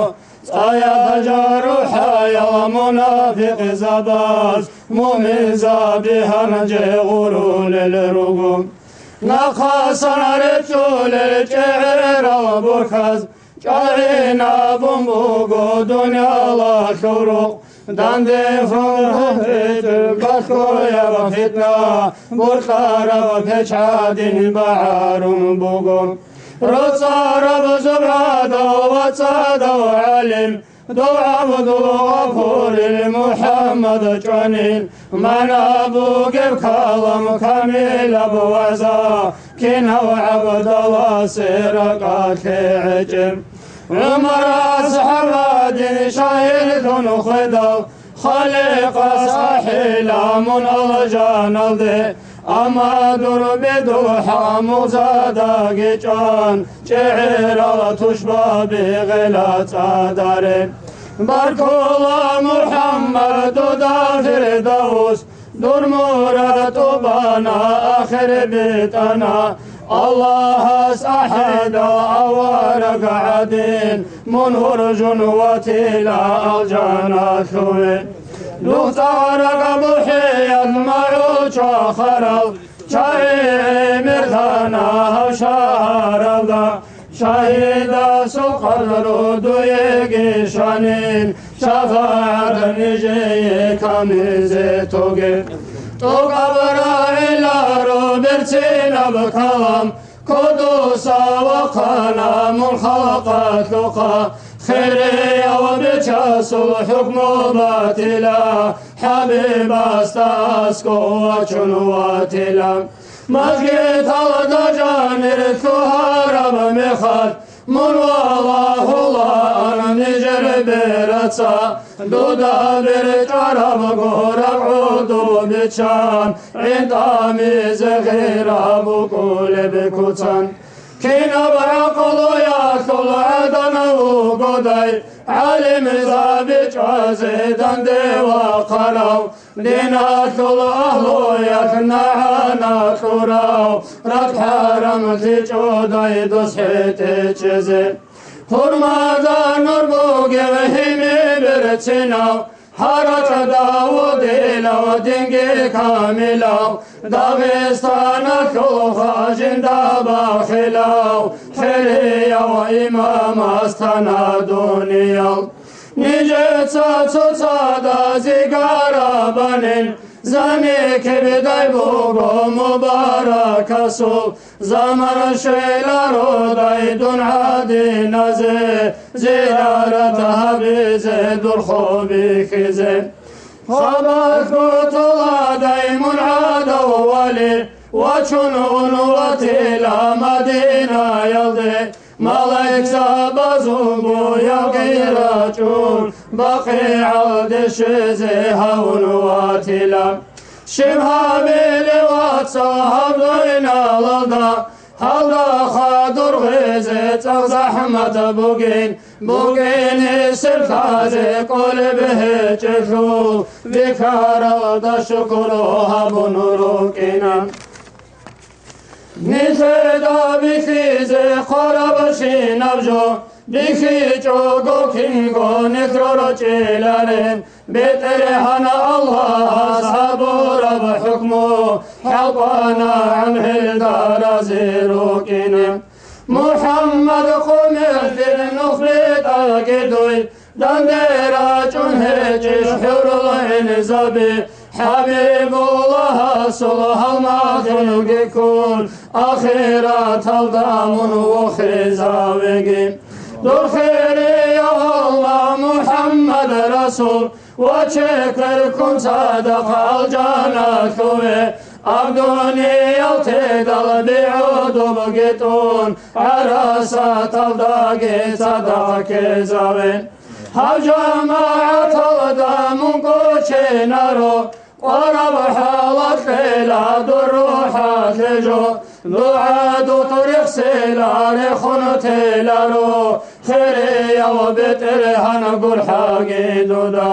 ЦӀаялъ жарухӀаял мунафикъзабаз муъминзаби гьанже гъурулел руго. Нахъасан речӀчӀулел чӀегӀерал бурхьаз чӀвагӀинабун буго дуниялалъул рукъ. Данде фунгьетӀ балъгояб фитна, бокьараб печгьадин багӀарун буго. РоцӀараб зобгӀадав ва цадав гӀалим, дов ГӀабдулгъафурил МухӀаммад чӀванин, магӀна бугеб калам, камилаб вагӀза, кинав гӀабдаласе ракӀалъе гӀечӀеб. ГӀумар асхӀабадин шагьидлъун хведал, Халикъас ахӀила мун алжаналде, амма дур бедухӀа мугъзадаги чӀван, чӀегӀерал тушбаби гъела цӀадаре. Баркула, МухӀаммад, дуда Фирдавс, дур мурад тӀубана, ахир битӀана. Аллагьас ахӀидал авараг гӀадин, мун гьуржун ватила алжаналъуве. Дугъ цӀараг бухӀиялъ магӀу чвахарал, чагӀи гӀемерлъана гьав шагьаралда. Шагьидасул къадру дуеги щванин, шафагӀат нижее камизе тоге. ТӀокӀаб рагӀиларо берцинаб калам, кодоса вахъана мун халкъалъухъа. Хирияв Бичасул хӀукму батила, ХӀабибасда аскӀов вачун ватила. Мажгиталда жанир лъугьараб мехалъ, мун валагьулаан нижер бераца, дуда бер чӀварабго рагӀу доб биччан, гӀин тӀамизе гъира букӀулеб куцан. Кинаб гӀакълуялъул гӀадан вугодай, гӀалимзаби чӀвазе данде вахъарав, диналъул агьлуялъ нагӀана кьурав, ракӀ-хӀарам лъичӀодай дос хӀетӀе чӀезе. Гьурмада нур бугев гьими берцинав, гьаракь Давудилав, динги камилав, Дагъистаналъулха жинда бахилав, хирияв имамас тана дуниял. Нижеца цоцазда зигара банин, зани кибдай буго мубаракасул. Заман щвелародай дун гӀадиназе, зиярат гьабизе, дурхъо бихьизе. Хабалъго толадай мун гӀадав вали, вачун ун ватила Мадинаялде. Малаикзабазул буялги рачӀун, БакъигӀалде щвезе гьавун ватила. Щиб гьабилев, вацал, гьаб дуниялалда, гьалда хадур гъезе цӀакъ захӀмат бугин, букӀин гьесиблъазе кӀолеб гьечӀелъул, бихьаралда шукру гьабун рукӀина. Нилъеда бихьизе хъварабщинаб жо, бихьичӀого кинго нилъ рорчӀиларин, БетӀергьан Аллагьас гьабураб хӀукму, хӀалкӀванагӀан гьелда рази рукӀине. МухӀаммад къумелъир нух бетӀаги дуй, Данде рачӀун гьечӀищ хӀурул гӀинзаби, ХӀабибуллагьасул гьалмагълъунги ккун, ахираталда мун вохизавеги. Дур хирияв гьалмагъ МухӀаммад Расул, вачеккеркун цадахъ алжаналъуве, аб дуниял тедал бигӀудубги тӀун, гӀарасаталдаги цадахъ ккезаве. Гьаб жамагӀаталда мун кӀоченаро, къвараб хӀалалъила дур рухӀалъе жо. ДугӀа дутӀ рехсела рехун теларо, хирияв БетӀергьан гурхӀаги дуда.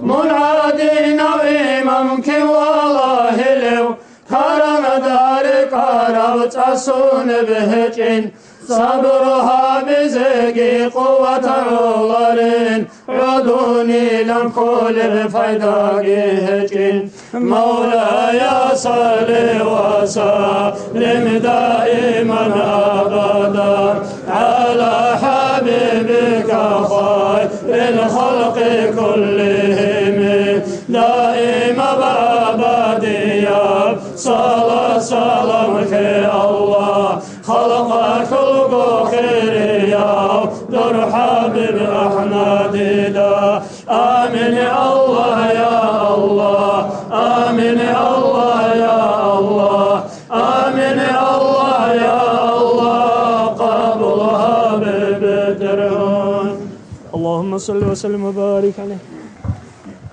Мун гӀадинав имам кин валагьилев, карандари караб цӀасунеб гьечӀин, сабру гьабизеги къуват гӀоларин, гӀодунилан кколеб пайдаги гьечӀин. مولاي صل وسلم دائما أبدا على حبيبك خير الخلق كلهم. دائما أبديا صلاة سلامك الله خلقك الغفير يا در حبيب أحمد دا. آمين يا الله يا الله، آمين يا الله يا الله، آمين يا الله يا الله، قبولها ببترهن. اللهم صل وسلم وبارك عليه.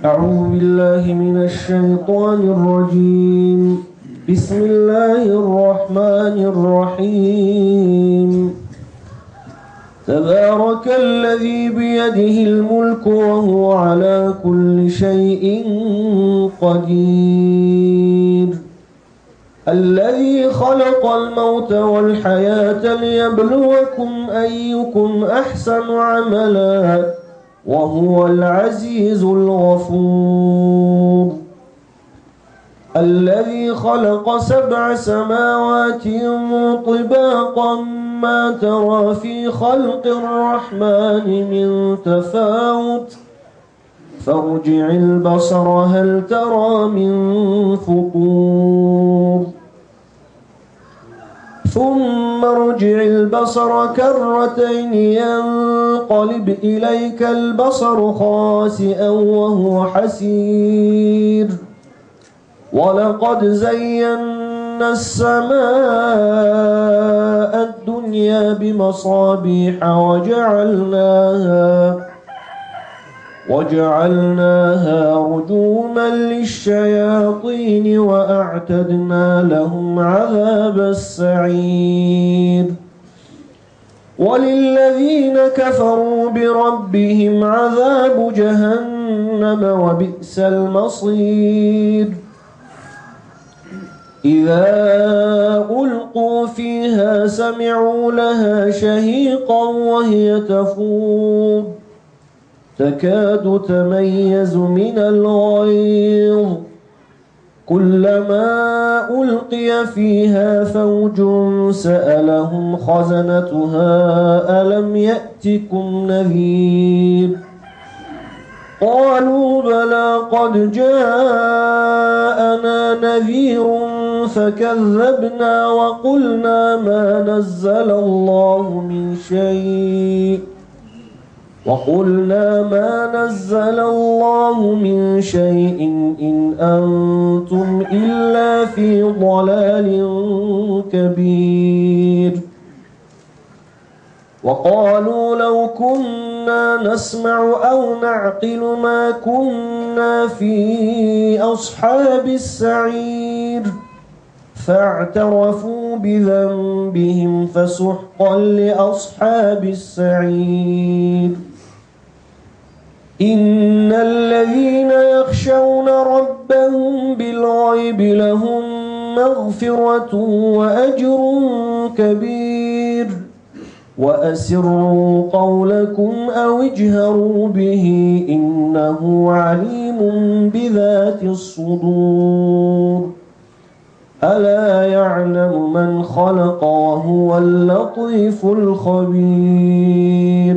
أعوذ بالله من الشيطان الرجيم. بسم الله الرحمن الرحيم. تبارك الذي بيده الملك وهو على كل شيء قدير. الذي خلق الموت والحياة ليبلوكم أيكم أحسن عملا وهو العزيز الغفور. الذي خلق سبع سماوات طباقا ما ترى في خلق الرحمن من تفاوت فارجع البصر هل ترى من فطور. ثم ارجع البصر كرتين ينقلب إليك البصر خاسئا وهو حسير. ولقد زينا السماء الدنيا بمصابيح وجعلناها، وجعلناها رجوما للشياطين وأعتدنا لهم عذاب السعير. وللذين كفروا بربهم عذاب جهنم وبئس المصير. إذا ألقوا فيها سمعوا لها شهيقا وهي تفور. تكاد تميز من الغيظ. كلما ألقي فيها فوج سألهم خزنتها ألم يأتكم نذير؟ قالوا بلى قد جاءنا نذير فكذبنا وقلنا ما نزل الله من شيء وقلنا ما نزل الله من شيء إن أنتم إلا في ضلال كبير. وقالوا لو كنا نسمع أو نعقل ما كنا في أصحاب السعير. فاعترفوا بذنبهم فسحقا لأصحاب السعير. إن الذين يخشون ربهم بالغيب لهم مغفرة وأجر كبير. وأسروا قولكم أو اجهروا به إنه عليم بذات الصدور. ألا يعلم من خلق وهو اللطيف الخبير.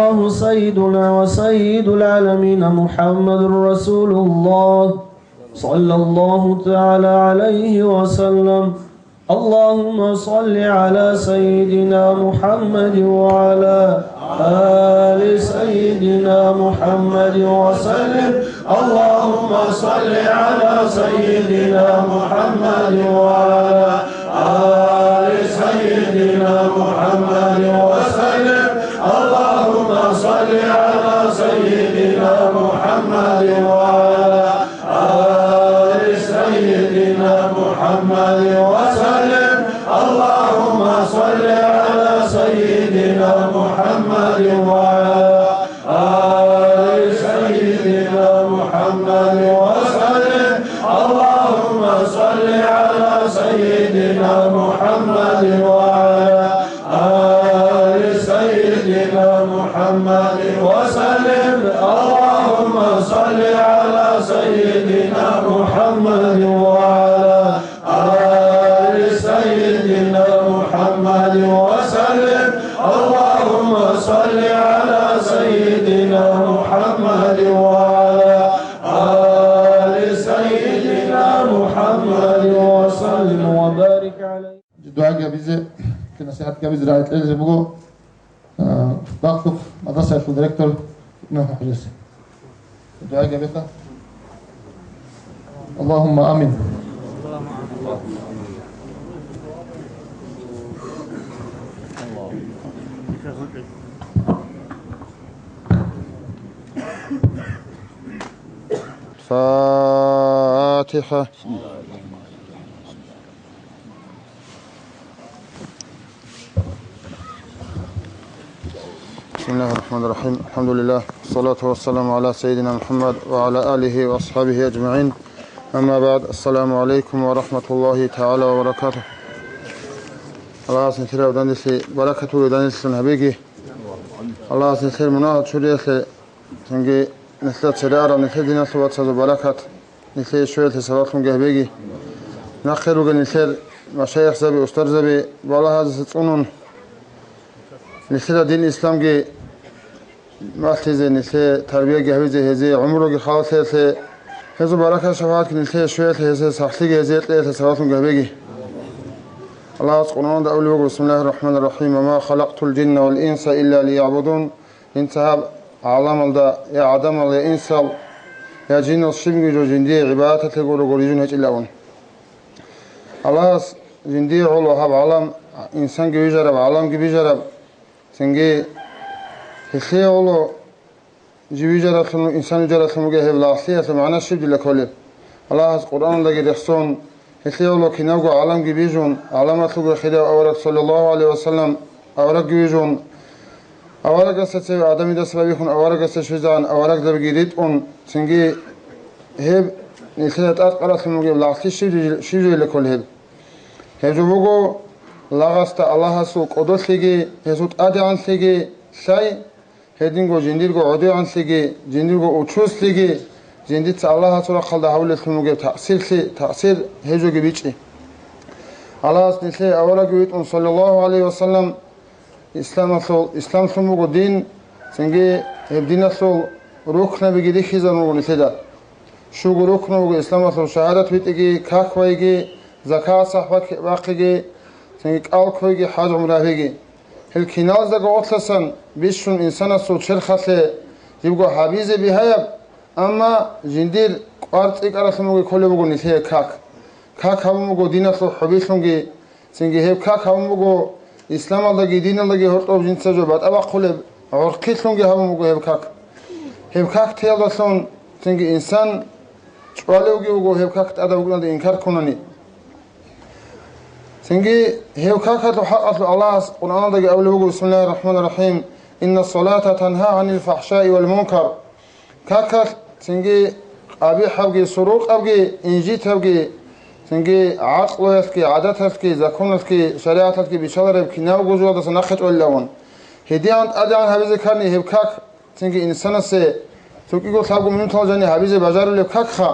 سيد العالمين محمد رسول الله صلى الله تعالى عليه وسلم. اللهم صل على سيدنا محمد وعلى آل سيدنا محمد وسلم. اللهم صل على سيدنا محمد وعلى آل سيدنا محمد وسلم. اللهم صل على سيدنا محمد وعلى آل سيدنا محمد وسلم. اللهم صل على سيدنا محمد وعلى آل سيدنا محمد وسلم. اللهم صل على سيدنا محمد وعلى آل سيدنا محمد وسلم. اللهم صل على سيدنا محمد وعلى آل سيدنا محمد وسلم. اللهم صل على سيدنا محمد وعلى آل سيدنا محمد وسلم وبارك عليه. Дугьа гьабизе, насихӀат гьабизе рагӀи кьезе буго, а, Бахтухъ мадрасаялъул директор Нухь хӀажас. Дугьа гьабиха. Аллагьумма амин. الفاتحة. بسم الله الرحمن الرحيم. الحمد لله. والصلاة والسلام على سيدنا محمد وعلى آله وأصحابه أجمعين. أما بعد. السلام عليكم ورحمة الله تعالى وبركاته. Аллагьас нилъер данделъи баракат гьабеги. Аллагьас нилъер мунагьал чуриялъе, цинги нилъер цере арал нилъер диналъул вацазул баракат нилъее щвеялъе сабаблъунги гьабеги. Нахъе ругел нилъер машаихзаби, устарзаби балагьазеса цӀунун, нилъеда дин исламги малъизе, нилъее тарбияги гьабизе, гьезие гӀумруги халалъиялъе, гьезул баракат-шапагӀатги нилъее щвеялъе, гьезие сахлъиги гьезие кьеялъе сабаблъунги гьабеги. Аллагьас Къуръаналда абулеб буго: بسم الله الرحمن الرحيم. وما خلقت الجن والإنس إلا ليعبدون. Инса гьаб гӀаламалда я гӀадамал, я инсал, я жинал щибниги жо жиндие гӀибадаталъе гуро гурижун гьечӀилавун. Аллагьас жиндие гӀоло гьаб гӀалам, инсанги вижараб, гӀаламги бижараб, цинги гьелъие гӀоло жив вижаралъун, инсан вижаралъун бугеб гьеб лагълъиялъул магӀна щиб дила кколеб? Аллагьас Къуръаналдаги рехсон, гьелъие гӀоло кинабго гӀаламги бижун, гӀаламалъулго хирияв авараг, саллаллагьу гӀалайгьи ва саллам, аварагги вижун, аварагасда цеве Адамидаса байбихьун аварагасда щвезегӀан аварагзабиги ритӀун, цинги гьеб нилъеда тӀадкъаралъун бугеб лагълъи щиб жи-, щиб жойила кколеб? Гьеб жо буго, лагъасда Аллагьасул кӀодолъиги, гьесул тӀадегӀанлъиги лъай, гьединго жиндирго гӀодегӀанлъиги, жиндирго учузлъиги, жиндица Аллагьасул рахъалда гьавулеллъун бугеб таъсирлъи, таъсир гьеб жоги бичӀчӀи. Аллагьас нилъее аварагги витӀун, саллаллагьу гӀалайгьи ва саллам, исламалъул, исламлъун буго дин, цинги гьеб диналъул рукнабиги рихьизабун буго нилъеда. Щуго рукну буго исламалъул: шагьадат битӀиги, как байги, закат сахӀ бахъиги, цинги кӀал кквейги, хӀаж-гӀумра гьабиги. Гьел киналзаго гъорлъасан бищун инсанасул черхалъе жибго гьабизе бигьаяб, амма жиндир кӀвар цӀикӀкӀаралъун буго кколеб буго нилъее как. Как гьабун буго диналъул хӀубилъунги, цинги гьеб как гьабун буго исламалдаги диналдаги гьоркьоб жинца жо батӀа бахъулеб гӀурхъилъунги гьабун буго гьеб как. Гьеб как теялдалъун цинги инсан чӀвалевги вуго гьеб как тӀадаб букӀиналда инкар ккунани. Цинги гьев какалъул хӀакъалъулъ Аллагьас Къуръаналдаги абулеб буго: بسم الله الرحمن الرحيم. إن الصلاة تنهى عن الفحشاء والمنكر. Какалъ цинги къабихӀабги, сурукъабги, инжитабги, цинги гӀакълуялъги, гӀадаталъги, законалъги, шаригӀаталъги бищалареб кинабго жоялдаса нахъе чӀвалилавун. Гьедигьан тӀадегӀан гьабизе ккани гьеб как, цинги инсанасе цо кӀиго лъабго минутал жани гьабизе бажарулеб какха,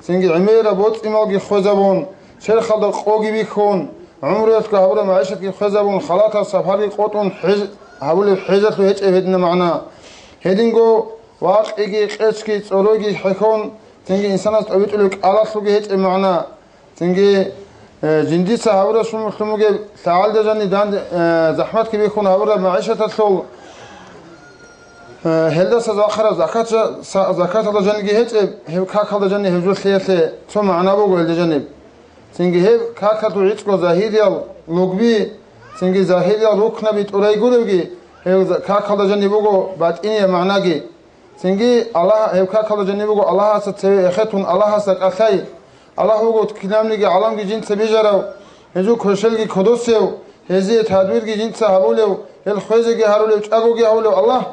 цинги гӀемераб боцӀи-малги хвезабун, черхалда къоги бихьун, гӀумруялъго гьабураб магӀишатги хвезабун, халатаб сапарги къотӀун хӀеж-, гьабулеб хӀежалъул гьечӀеб гьедина магӀна. Гьединго вакъиги, къечги, цӀоройги хӀехьон, цинги инсанас тӀобитӀулеб кӀалалъулги гьечӀеб магӀна. Цинги, э, жиндица гьабураб шумулъун бугеб лъагӀалда жаниб данде, э, захӀматги бихьун гьабураб магӀишаталъул, э, гьелдаса вахъараб закат жа-, са-, закаталда жаниги гьечӀеб, гьеб какалда жаниб гьеб жо лъеялъе цо магӀна буго гьелда жаниб. Цинги гьеб какалъул гӀицӀго загьириял лугби, цинги загьириял рукнаби тӀурай гуревги, гьеб за-, какалда жаниб буго батӀинияб магӀнаги. Цинги Аллагь, гьеб какалда жаниб буго Аллагьасда цеве эхетун, Аллагьасда кӀалъай. Аллагь вуго кинабниги гӀаламги жинца бижарав, гьезул квешелги кодосев, гьезие тадбирги жинца гьабулев, гьел хвезеги гьарулев, чӀагоги гьавулев Аллагь.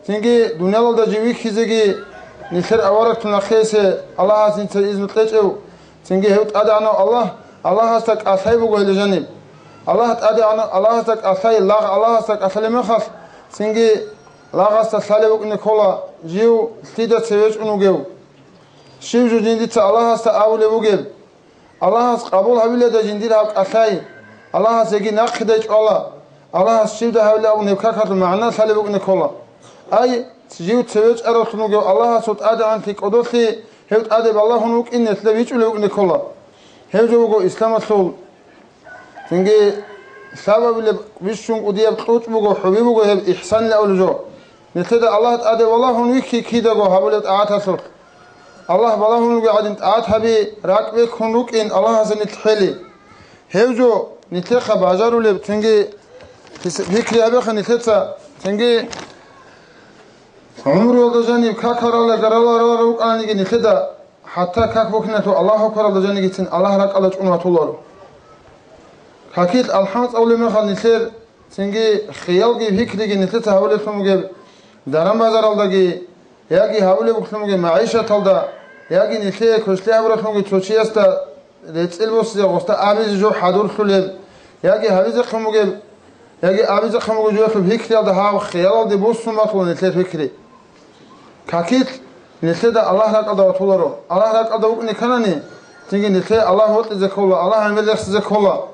Цинги дуниялалда жив вихьизеги, нилъер аварагтун нахъесе Аллагьас жинца изну кьечӀев, цинги гьев ТӀадегӀанав Аллагь, Аллагьасда кӀалъай буго гьеле жаниб. Аллагь ТӀадегӀанав, Аллагьасда кӀалъай, лагъ Аллагьасда кӀалъалеб мехалъ, цинги лагъасда лъалеб букӀине ккола жив лъида цеве чӀун вугев. Щив жо жиндица Аллагьасда абулеб бугеб? Аллагьас къабул гьавилада жиндир гьаб кӀалъай, Аллагьас яги нахъидай чӀвала, Аллагьас щивда гьавилеб абун гьеб какалъул магӀна лъалеб букӀине ккола. Ай, жив цеве чӀаравлъун вугев Аллагьасул ТӀадегӀанлъи кӀодолъи гьев тӀаде балагьун вукӀин нилъеда бичӀчӀулеб букӀине ккола. Гьев жо вуго исламалъул. Цинги лъабабилеб бищун кӀудияб кьучӀ буго, хӀуби буго гьеб ихсанилан абулеб жо. Нилъеда Аллагь тӀаде балагьун вихьи кидаго гьабулеб тӀагӀаталъулъ. Аллагь балагьун вугев гӀадин тӀагӀат гьаби, ракӀ бекун рукӀин Аллагьасе нилъ хӀели. Гьев жо нилъехъа бажарулеб, цинги пис-, пикри гьабеха нилъеца, цинги гӀумруялда жаниб какарала, гараларала рукӀаниги нилъеда, хӀатта как бухьиналъул Аллагь акбаралда жанигицин Аллагь ракӀалда чӀун ватуларо. Какилъ алхӀам цӀалулеб мехалъ нилъер цинги хиялги пикриги нилъеца гьабулеблъун бугеб, даран-базаралдаги, яги гьабулеб буклъун бугеб магӀишаталда, яги нилъее квешлъи гьабураблъун бугеб цо чиясда рецӀел босизе гъосда абизе жо хӀадурлъулеб, яги гьабизехъин бугеб, яги абизехъин бугеб жоялъул пикриялда гьаб хиялалде буссун батула нилъер пикри. Какилъ нилъеда Аллагь ракӀалда ватуларо. Аллагь ракӀалда вукӀине кканани, цинги нилъее Аллагь вокьизе ккола, Аллагь гӀемер рехсизе ккола,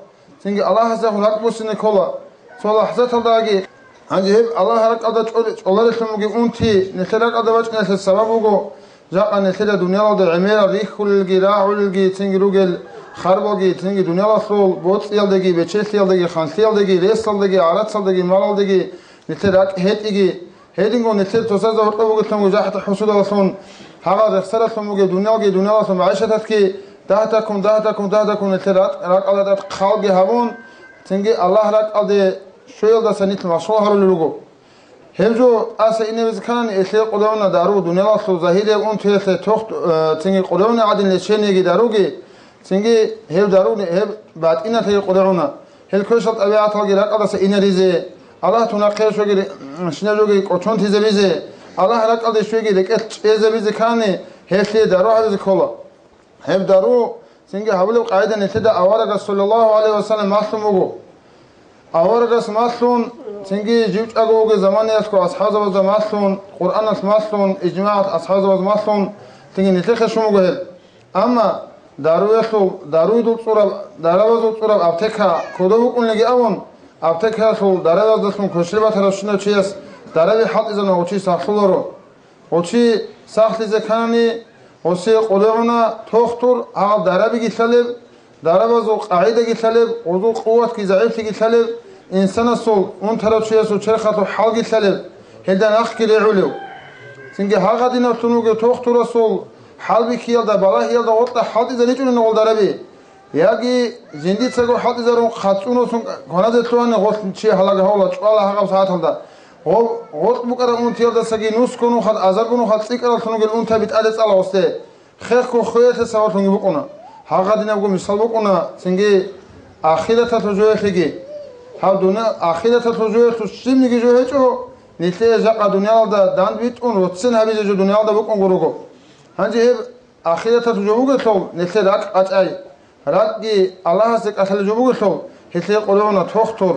цинги Аллагьасдехун ракӀ буссине ккола. Цо лахӀзаталдаги, гьанже гьеб Аллагь ракӀалда чӀол-, чӀоларелъун бугеб унти нилъер ракӀалда бачӀиналъе сабаб буго, жакъа нилъеда дуниялалда гӀемерал рихьулелги, рагӀулелги, цинги ругел харбалги, цинги дуниялалъул боцӀиялдаги, бечелъиялдаги, ханлъиялдаги, ресалдаги, гӀарацалдаги, малалдаги нилъер ракӀ гьетӀиги, гьединго нилъер цоцазда гьоркьоб бугелъунго жахӀда-хӀусудалъун, гьагъал рехсаралъун бугеб дуниялги дуниялалъул магӀишаталъги дагьдаккун, дагьдаккун, дагьдаккун нилъер ракь-, ракӀалда тӀад хъалги гьабун, цинги Аллагь ракӀалде щвеялдаса нилъ машгъул гьарулел руго. Гьеб жо тӀаса инебизе ккани, гьелъие къулевна дару, дуниялалъул загьирияб унтиялъе тохт-, э, цинги къулевна гӀадин лечениеги даруги, цинги гьеб даруни, гьеб батӀиналъеги къулевна. Гьел квешал тӀабигӀаталги ракӀалдаса инаризе, Аллагь тунахъе щвеги, щинаб жоги кӀочонлъизабизе, Аллагь ракӀалде щвеги рекӀелъ чӀезабизе ккани, гьелъие дару гьабизе ккола. Гьеб дару цинги гьабулеб къагӀида нилъеда аварагас, саллаллагьу гӀалайгьи вассалам, малъун буго. Аварагас малъун, цинги жив чӀаго вугеб заманаялъго асхӀабзабазда малъун, Къуръаналъ малъун, ижмагӀалъ асхӀабзабаз малъун, цинги нилъехъе щун буго гьеб. Амма даруялъул, даруйдул цӀураб, дарабазул цӀураб аптека кодоб букӀунлъиги абун, аптекаялъул дарабаздалъун квешлъи батарав щинав чияс дараби хӀалтӀизабуна гъов чи сахлъуларо. Гъов чи сахлъизе ккани, гъосие къулегӀуна тохтур гьал дарабиги лъалеб, дарабазул къагӀидаги лъалеб, гъозул къуватги загӀиплъиги лъалеб, инсанасул, унтарав чиясул черхалъул хӀалги лъалеб, гьелда нахъги регӀулев. Цинги гьагъадинаблъун вугев тохтурасул хӀалбихьиялда, балагьиялда гъоркьа хӀалтӀизаричӀунин гъол дараби. Яги жиндицаго хӀалтӀизарун хъацӀун росун кваназе лъугьани гъолъ чи гьалаг гьавла чӀвала гьагъаб сагӀаталда. Гъоб-, гъоркь букӀараб унтиялдасаги нусго нухал, азарго нухал цӀикӀкӀараллъун ругел унтаби тӀаде цӀала гъосде. Хехго хвеялъе сабаблъунги букӀуна. Гьагъадинабго мисал букӀуна цинги ахираталъул жоялъеги. Гьаб дуня-, ахираталъул жоялъул щибниги жо гьечӀо, нилъее жакъа дуниялалда дандбитӀун роццин гьабизе жо дуниялалда букӀунго руго. Гьанже гьеб ахираталъул жо бугелъул, нилъер ракӀ къачӀай. РакӀги Аллагьасе кӀалъалеб жо бугелъул, гьелъие къулегӀуна тохтур.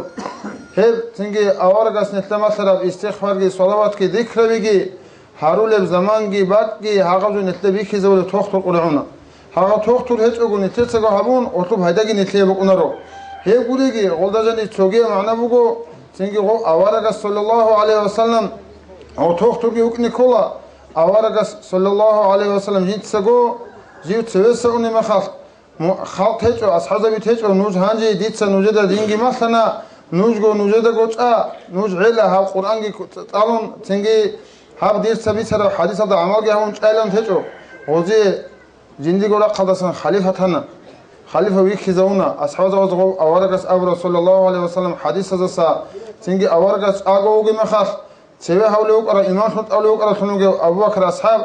Гьеб цинги аварагас нилъеда малъараб истигъфарги, салаватги, зикрабиги, гьарулеб заманги бакӀги гьагъаб жо нилъеда бихьизабулеб тохтур къулегӀуна. Гьагъаб тохтур гьечӀого нилъецаго гьабун, гъолъуб гьайдаги нилъее букӀунаро. Гьеб гуриги, гъолда жаниб цогияб магӀна буго, цинги гъо-, аварагас, саллаллагьу гӀалайгьи вассалам, гъо тохтурги вукӀине ккола, Аварагас, саллаллагьу гӀалайгьи вассалам, жинцаго жив цевеса унеб мехалъ, му-, халкъ гьечӀо, асхӀабзаби гьечӀо, нуж гьанже дица нужеда динги малъана, нужго нужедаго чӀа, нуж гӀела гьаб Къуръанги цӀалун, цинги гьаб дица бицараб хӀадисалда гӀамалги гьабун чӀайилан гьечӀо. Гъозие жиндирго рахъалдасан халифа тана. Халифа вихьизавуна, асхӀабзабазго аварагас абура, саллаллагьу гӀалайгьи вассалам, хӀадисаздаса, цинги аварагас чӀаго вугеб мехалъ, цеве гьавулев вукӀарав, имамлъун тӀавулев вукӀаравлъун вугев Абу Бакр асхӀаб,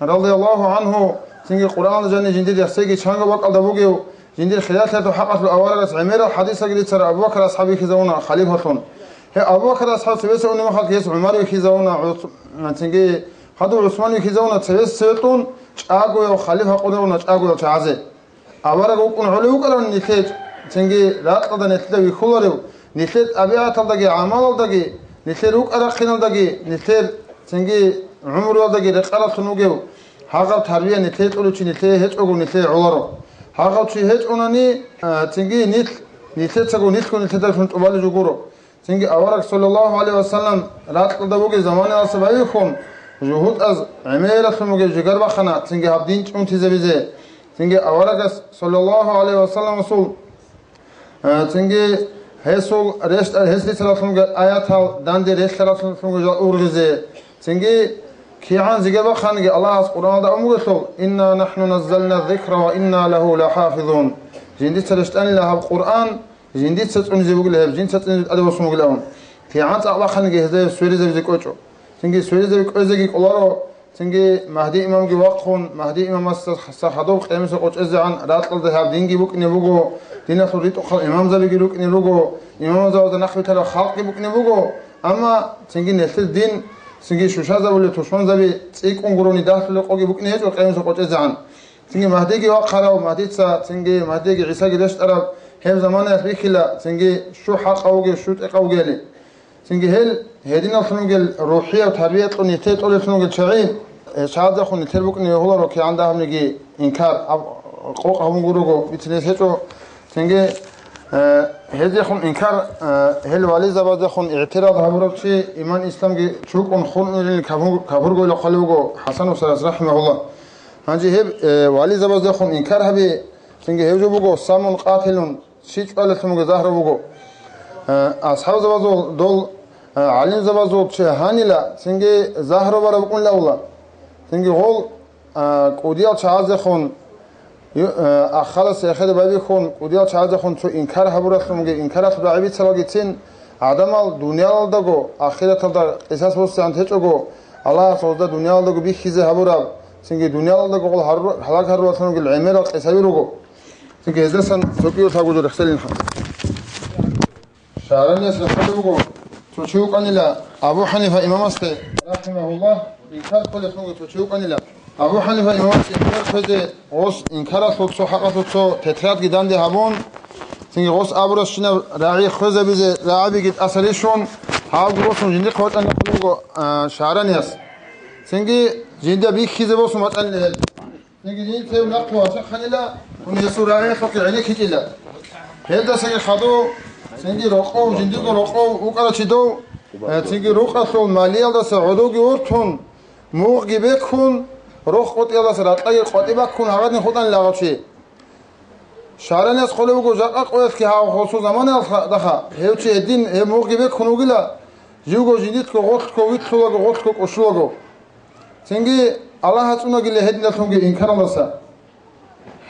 радияллагьу гӀангьу, цинги Къуръаналда жаниб жиндир яхцайги чанго бакӀалда бугев, жиндир хиралъиялъул хӀакъалъулъ аварагас гӀемерал хӀадисалги рицарав Абу Бакр асхӀаб вихьизавуна халифалъун. Гьеб Абу Бакр асхӀаб цевеса унеб мехалъ гьес ГӀумар вихьизавуна, ГӀус-, цинги хадув ГӀусман вихьизавуна, цевес цеве кьун чӀагояв халифа къулевуна чӀагоял чагӀазе. Авараг вукӀун гӀолев вукӀарав нилъее, цинги ракьалда нилъеда вихьуларев, нилъер тӀабигӀаталдаги, гӀамалалдаги, нилъер рукӀа-рахъиналдаги, нилъер цинги гӀумруялдаги рекъараллъун вугев, гьагъаб тарбия нилъее кьолев чи нилъее гьечӀого, нилъее гӀоларо. Гьагъав чи гьечӀонани, а, цинги нилъ, нилъецаго нилъго нилъедалъун тӀубалеб жо гуро. Цинги авараг, саллаллагьу гӀалайгьи вассалам, ракьалда вугеб заманаялдаса байбихьун, жугьутӀаз гӀемералъун бугеб жигар бахана, цинги гьаб дин чӀунтизабизе. Цинги аварагас, саллаллагьу гӀалайгьи вассаламасул, э, цинги гьесул рещтӀа-, гьес рицаралъунги аятал данде релълъаралъунги жал ургъизе. Цинги кигӀан жигар баханги Аллагьас Къуръаналда абун бугелъул: «Инна нахну наззална ззикра ва инна лагьу лахӀафизун». Жиндица рещтӀанила гьаб Къуръан, жиндица цӀунизе бугила гьеб, жинца цӀунизе тӀаде босун бугилан. КигӀан цӀакъ бахъаниги гьезда гьеб сверизабизе кӀочӀо. Цинги сверизаби кӀвезеги кӀоларо, цинги Магьди имамги вахъун, Магьди имамасда хадуб къиямасеб къо чӀезегӀан ракьалда гьаб динги букӀине буго, диналъул ритӀухъал имамзабиги рукӀине руго, имамзабазда нахъ битараб халкъги букӀине буго, амма цинги нилъер дин, цинги щущазабулел тушманзаби цӀикӀкӀун гурони дагьлъулеб къоги букӀине гьечӀо къиямасеб къо чӀезегӀан. Цинги Магьдиги вахъарав, Магьдица цинги Магьдиги ГӀисаги рещтӀараб гьеб заманаялъ бихьила, цинги щу хӀакъав вугев, щу тӀекъав вугели. Цинги гьел гьединаллъун вугел рухӀияв тарбия кьун нилъее тӀолеллъун вугел чагӀи, э, чагӀаздехун нилъер букӀине бегьуларо кигӀан дагьабниги инкар, аб-, къокъ гьабун гурого, бицинес гьечӀо. Цинги, э, гьездехун инкар, э, гьел вализабаздехун игӀтираз гьабурав чи иман-исламги чукӀун хунунилин капур-, капургойила хъвалев вуго ХӀасан Басрияс, рахӀимагьуллагь. Гьанже гьеб, э, вализабаздехун инкар гьаби, цинги гьев жо буго, самун къатилун, чи чӀвалеллъун буго, загьру буго. Э, асхӀабзабазул, дол, э, гӀалимзабазул чи гьанила, цинги загьру бараб букӀунилавула. Цинги гъол, э, кӀудиял чагӀаздехун, ю-, э, ахалас эхеде байбихьун, кӀудиял чагӀаздехун цо инкар гьабураллъунги, инкаралъул рагӀи бицалгицин, гӀадамал дуниялалдаго, ахираталда къисас буссинан течӀого, Аллагьас гъозда дуниялалдаго бихьизе гьабураб, цинги дуниялалдаго гъол гьару-, гьалаг гьарураллъунги гӀемерал къисаби руго. Цинги гьездасан цо кӀиго лъабго жо рехсолин. ШагӀранияс рехсолеб буго, цо чи вукӀанила Абу ХӀанифа имамасде, рахӀимагьуллагь, инкар кколелъунги цо чи вукӀанила. Абу ХӀанифа имамас инкар кквезе, гъос инкаралъул цо хӀакъалъул цо тетрадги данде гьабун, цинги гъос абурасщинаб рагӀи хвезабизе рагӀабиги тӀаса рищун, гьавги босун жиндихъ вачӀанихъулеб буго, а, ШагӀранияс. Цинги жинда бихьизе босун вачӀанила гьел. Цинги жинца гьев нахъе вачахъанила, гьесул рагӀиялъухъе гӀенеккичӀила. Гьелдасаги хадув, цинги рокъов, жиндирго рокъов вукӀарав чи дов, э, цинги рукъалъул малиялдаса гӀодовги уртун, мугъги бекун, рохь къотӀиялдаса ракьаги къватӀиб баккун гьагъадин хутӀанила гъав чи. ШагӀранияс хъвалеб буго, жакъа къоялъги гьав гъосул заманаялдаха, гьев чи гьедин гьеб мугъги бекун вугила, живго жиндихъго гъоркьго вилълъулаго, гъоркьго кӀущулаго. Цинги Аллагь ацӀцӀунагила гьединалъунги инкаралдаса.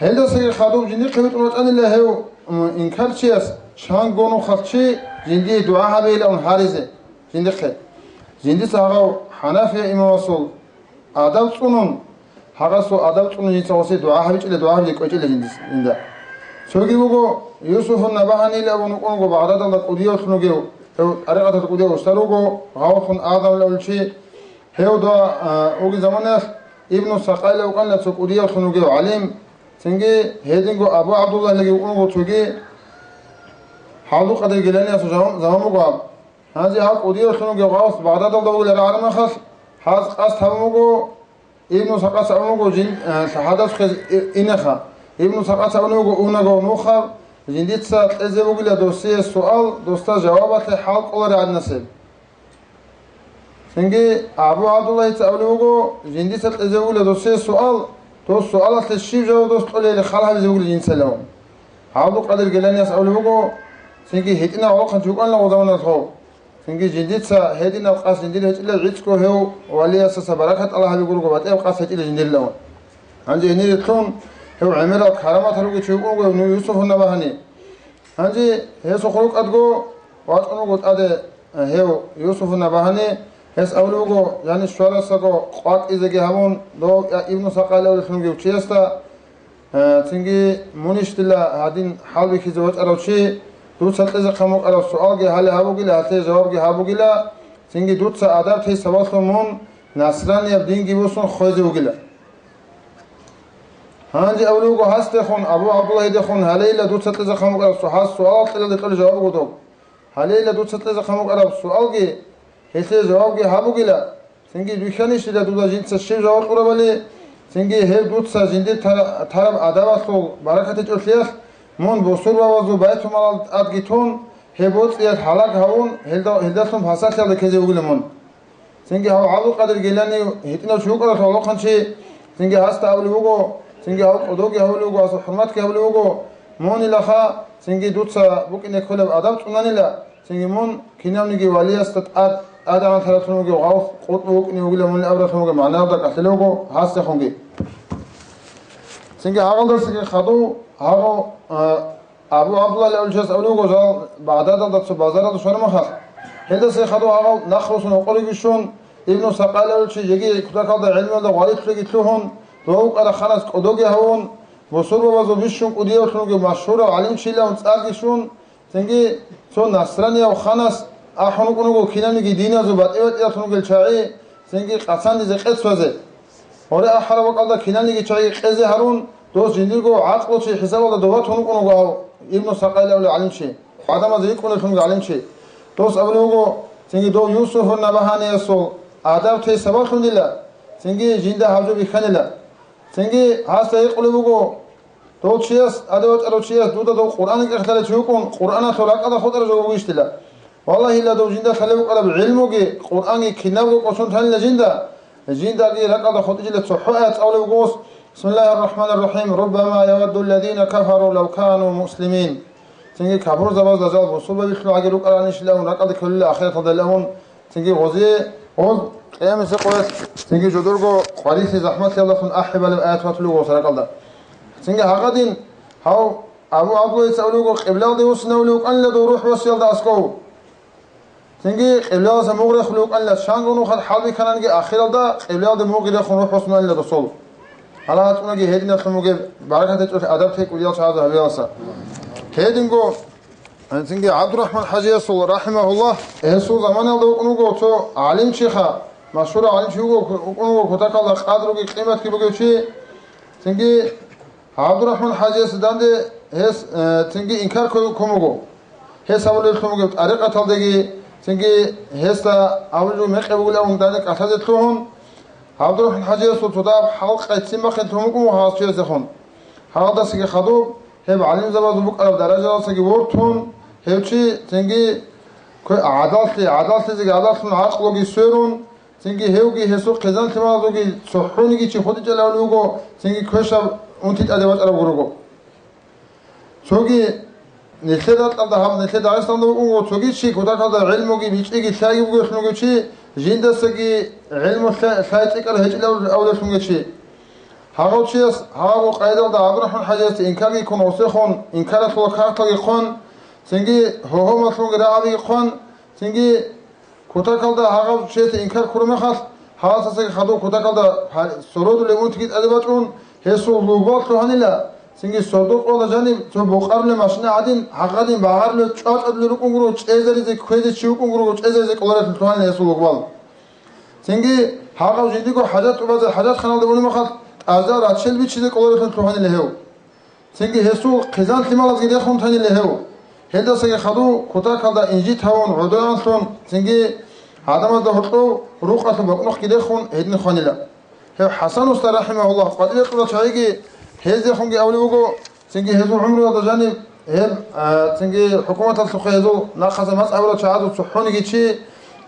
Гьелдасаги хадуб жиндихъе витӀун вачӀанила гьев, м, инкарчияс, чанго нухалъ чи жиндие дугӀа гьабейилан гьаризе жиндихъе. Жиндица гьагъав ХӀанафия имамасул адаб цӀунун, гьагъасул адаб цӀунун жинца гъосе дугӀа гьабичӀила, дугӀа гьабизе кӀвечӀила жиндис-, жинда. Цоги вуго, Юсуфун Набагьанила абун вукӀун вуго, Багъдадалда кӀудияв вугев, гьев тӀарикъаталда кӀудияв устар вуго, гъавлъун Адамлъулев чи, гьев дова, а, вугеб заманаялъ Ибну Сакъайла вукӀанила цо кӀудиявлъун вугев гӀалим, цинги гьединго Абу ГӀабдуллагьилги вукӀун вуго цоги, ХӀабдулкъадир Гиланиясул жавам-, заман буго гьаб. Гьанже гьав кӀудиявлъун вугев гъавс Багъдадалда вугилан рагӀараб мехалъ, гьаз къасд гьабун вуго, Ибну Сакъас абун вуго жин, э, лъахӀадас хвез и-, инеха. Ибну Сакъас абун вуго унаго нухаб, жиндица кьезе бугила досие суал, досда жавабалъе хӀал кӀолари гӀадинасеб. Цинги Абу ГӀабдуллагьица абулеб буго, жиндица кьезе вугила досие суал, дос суалалъе щиб жаваб дос кьолебали хал гьабизе вугила жинцайилан. ГӀабдулкъадир Геланияс абулеб буго, цинги гьитӀинав гӀолохъанчи вукӀанила гъозавуналъул. Цинги жиндица гьединаб къасд жиндир гьечӀила, гӀицӀго гьев валиясаса баракат тӀалаб гьабиго руго, батӀияб къасд гьечӀила жиндирилан. Гьанже гьенире лъун гьев гӀемерал караматал ругев чи вукӀун вуго гьев Юсуфун Набагьани. Гьанже гьесухъ рукӀадго вачӀун вуго тӀаде гьев Юсуфун Набагьани, гьес абулеб буго, жанис щварасаго къвакӀизеги гьабун, дов я Ибну Сакъайил абулелъун вугев чиясда, э, цинги мунищ дила гьадин хӀалбихьизе вачӀарав чи, дуца кьезе хъамукъараб суалги гьале гьабугила, гьалъе жавабги гьабугила, цинги дуца адаб тей сабаблъун мун насранияб динги босун хвезе вугила. Гьанже абулеб буго гьасдехун, Абу ГӀабдуллагьидехун, гьалейила дуца кьезе хъамукъараб су-, гьас суалал кьелалде кьолеб жаваб буго доб. Гьалейила дуца кьезе хъамукъараб суалги, гьелъе жавабги гьабугила, цинги вихьанищила дуда жинца щиб жаваб кьурабали, цинги гьеб дуца жиндир тара-, тараб адабалъул баракат гьечӀолъиялъ, мун бусурбабазул байтулмалалда тӀадги тун, гьеб боцӀиялъ гьалаг гьавун, гьелда-, гьелдалъун пасалъиялда ккезе вугила мун. Цинги гьав ГӀабдулкъадир Гелани гьитӀинав чи вукӀаралъул гьалохъанчи, цинги гьасда абулеб буго, цинги гьав кӀодоги гьавулев вуго, гьасул хӀурматги гьавулев вуго, мунилаха, цинги дуца букӀине кколеб адаб цӀунанила, цинги мун кинавниги валиясда тӀад-, тӀадегӀанлъараблъун вугев гъав къутӀбу вукӀине вугилан мунилан абуралъун вугеб магӀнаялда кӀалъилев вуго гьасдехунги. Цинги гьагъалдасаги хадув, гьагъав, а, Абу ГӀабдуллагьил авлияс абулеб буго, жал Багъдадалда цо базаралда щвараб мехалъ, гьелдаса хадув гьагъав нахъ росун гьоркьор йигищун, Ибну Сакъайил авлучи жеги кутакалда гӀелмуялда гъварилъулеги лъугьун, дов вукӀараб ханас кӀодоги гьавун, бусурбабазул бищун кӀудиявлъун вугев машгьурав гӀалимчилан цӀарги щун, цинги цо насранияв ханас ахӀун вукӀун вуго кинабниги диназул батӀи-батӀиялъун вугел чагӀи, цинги къацандизе къеццвазе. Гьоре ахӀараб бакӀалда киналниги чагӀи кьезе гьарун, дос жиндирго гӀакълу чи хӀисабалда дова тун вукӀун вуго гьав Ибну Сакъайил авлуялъул гӀалимчи, гӀадамазе рикӀкӀунелъунги гӀалимчи. Дос абулеб буго, цинги дов Юсуфун Набагьаниясул адаб тей сабаблъун дила, цинги жинда гьаб жо бихьанила. Цинги гьасда гьикъулеб буго, дов чияс, гьаде вачӀарав чияс, дуда дов Къуръан кӀерхьалев чи вукӀун, Къуръаналъул ракӀалда хутӀараб жо бугищ дила? Валлагьила, дов жинда лъалев вукӀараб гӀилмуги, Къуръанги кинабго кӀочон танила жинда, жиндаги ракӀалда хутӀичӀила цохӀо аят цӀалулеб буго, Бисмиллагьир рахӀманир рахӀим, «Руббама явадду ллазина кафару лав кану муслимин». Цинги капурзабазда жал бусурбабилъун гӀаги рукӀаранищилан ракӀалде кколила ахираталдалъун, цинги гъозие, гъоз къиямасеб къоялъ, цинги жодорго къварилъи захӀмалъиялдалъун ахӀи балеб аят батулеб буго гъоз ракӀалда. Цинги гьагъадин, гьав Абу ГӀабдуллагьица абулеб буго, къиблалде вуссинавулев вукӀанила дов рухӀ босиялда аскӀов. Цинги къиблалдаса мугъ рехулев вукӀанила, чанго нухалъ хӀалбихьананги ахиралда къиблалде мугъ рехун рухӀ босунанила досул. Гьала гьацӀунаги гьединалъун бугеб баракат гьечӀолъи адаб тей кӀудиял чагӀазда гьабиялдаса. Гьединго, цинги ГӀабдурахӀман ХӀажиясул, рахӀимагьуллагь, гьесул заманалда вукӀун вуго цо гӀалимчиха, машгьурав гӀалимчи вуго, вукӀун вуго кутакалда къадруги къиматги бугев чи. Цинги ГӀабдурахӀман ХӀажиясда данде гьес, э, цинги инкар ккун вуго. Гьес гьабулеблъун бугеб тӀарикъаталдаги, цинги гьесда гьабулеб мекъи бугилан данде кӀалъазе лъугьун, ГӀабдурахӀман ХӀажиясул цодаб хӀалкъай ццин бахъин лъун букӀун буго гьас чиясдехун. Гьалдасаги хадуб, гьеб гӀалимзабазул букӀараб даражаялдасаги вортун, гьев чи цинги кве-, гӀадаллъи, гӀадаллъизеги гӀадаллъун гӀакълуги сверун, цинги гьевги гьесул хъизан-лъималазулги цохӀониги чи хутӀичӀелавулев вуго, цинги квешаб унти тӀаде вачӀарабго руго. Цоги нилъер ракьалда гьаб, нилъер Дагъистанда вукӀун вуго цоги чи, кутакалда гӀилмуги бичӀчӀиги лъайги бугелъун вугев чи, жиндасаги гӀилму лъа-, лъай цӀикӀкӀараб гьечӀилавулев чи. Гьагъав чияс гьагъабго къайдалда ГӀабдурахӀман ХӀажиясде инкарги ккун, гъосехун инкаралъула карталги хъван, цинги гьогьомалъунги рагӀабиги хъван, цинги кутакалда гьагъав чиясде инкар ккураб мехалъ, гьасасаги хадуб кутакалда гьа-, сородулеб унтиги тӀаде бачӀун, гьесул лугбал лъугьанила, цинги сордо къоялда жаниб цо бокъарулеб машина гӀадин, гьагъадин багьарулел чӀвачӀадулел рукӀун гуро, чӀезаризе кквезе чи вукӀун гуро, чӀезаризе кӀоларелъун лъугьанила гьесул лугбал. Цинги гьагъав жиндиго хӀажат тӀубазе хӀажатханалде унеб мехалъ, тӀадал рачел бичизе кӀоларелъун лъугьанила гьев. Цинги гьесул хъизан-лъималазги рехун танила гьев. Гьелдасаги хадув кутакалда инжит гьавун гӀодоранлъун, цинги гӀадамазда гьоркьов рукъалъул бакӀнухъги рехун гьедин хванила. Гьев ХӀасан уста, рахӀимагьуллагь, къватӀиве кьурал чагӀиги гьездехунги абулеб буго, цинги гьезул гӀумруялда жаниб гьеб, а, цинги хӀукуматалъухъе гьезул нахъаса мацӀ гьабурал чагӀазул цохӀониги чи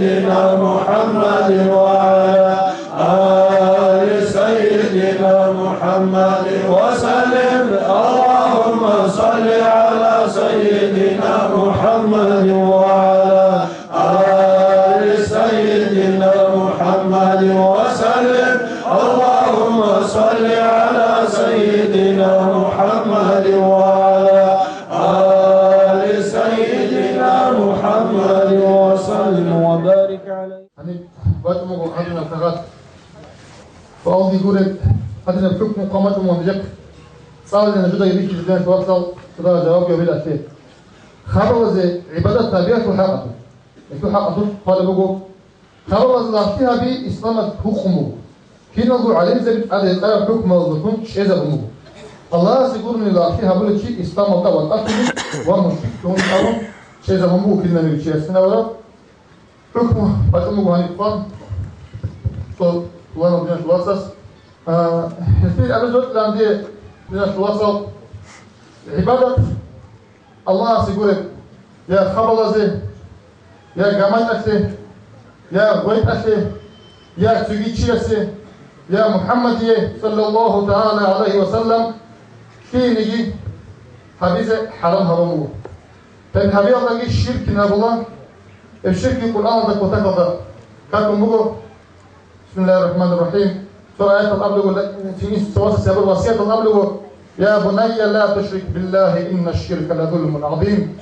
سيدنا محمد وعلى آل سيدنا محمد وسلم. اللهم صل على سيدنا محمد وعلى آل سيدنا محمد وسلم. اللهم صل على سيدنا محمد وعلى آل سيدنا محمد وسلم وبارك عليه. Гьаниб бачӀун буго гьадинаб кагъат. Суалги гуреб, гьадинаб хӀукму хъван бачӀун буго нижехъ. ЦӀалилан жудаги рихьизабилан суалал, жудаго жавабги гьабилалъе. Хабалазе гӀибадат гьабиялъул хӀакъалъулъ. Гьелъул хӀакъалъулъ хъвалеб буго: хабалазе лагълъи гьаби исламалъ хӀукму буго. Киналго гӀалимзаби тӀаде гьекъараб хӀукмуялдалъун чӀезабун буго. Аллагьасе гурони лагълъи гьабулев чи исламалда ватӀалъулин ва мушрик лъугьунин абун чӀезабун буго кинабниги чиясин абураб. ХӀукму бачӀун буго гьаниб хъван цо пуланав диналъул вацас. А, гьесие абизе бокьилаан дие, диналъул вацал, гӀибадат Аллагьасе гуреб, я хабалазе, я гамачӀалъе, я гъветӀалъе, я цоги чиясе, я МухӀаммадие, саллаллагьу тагӀала гӀалайгьи ва саллам, лъиениги гьабизе хӀарам гьабун буго. Гьеб гьабиялдаги ширкин абула, гьеб ширкги Къуръаналда кутакалда какун буго. Бисмиллагьир рахӀманир рахӀим. Цо аятал абулеб буго, цинги цо васас гьабураб васиятал абулеб буго: «Я бунайя, ла тушрик биллагьи, инна ширка ла зулмун гӀазим».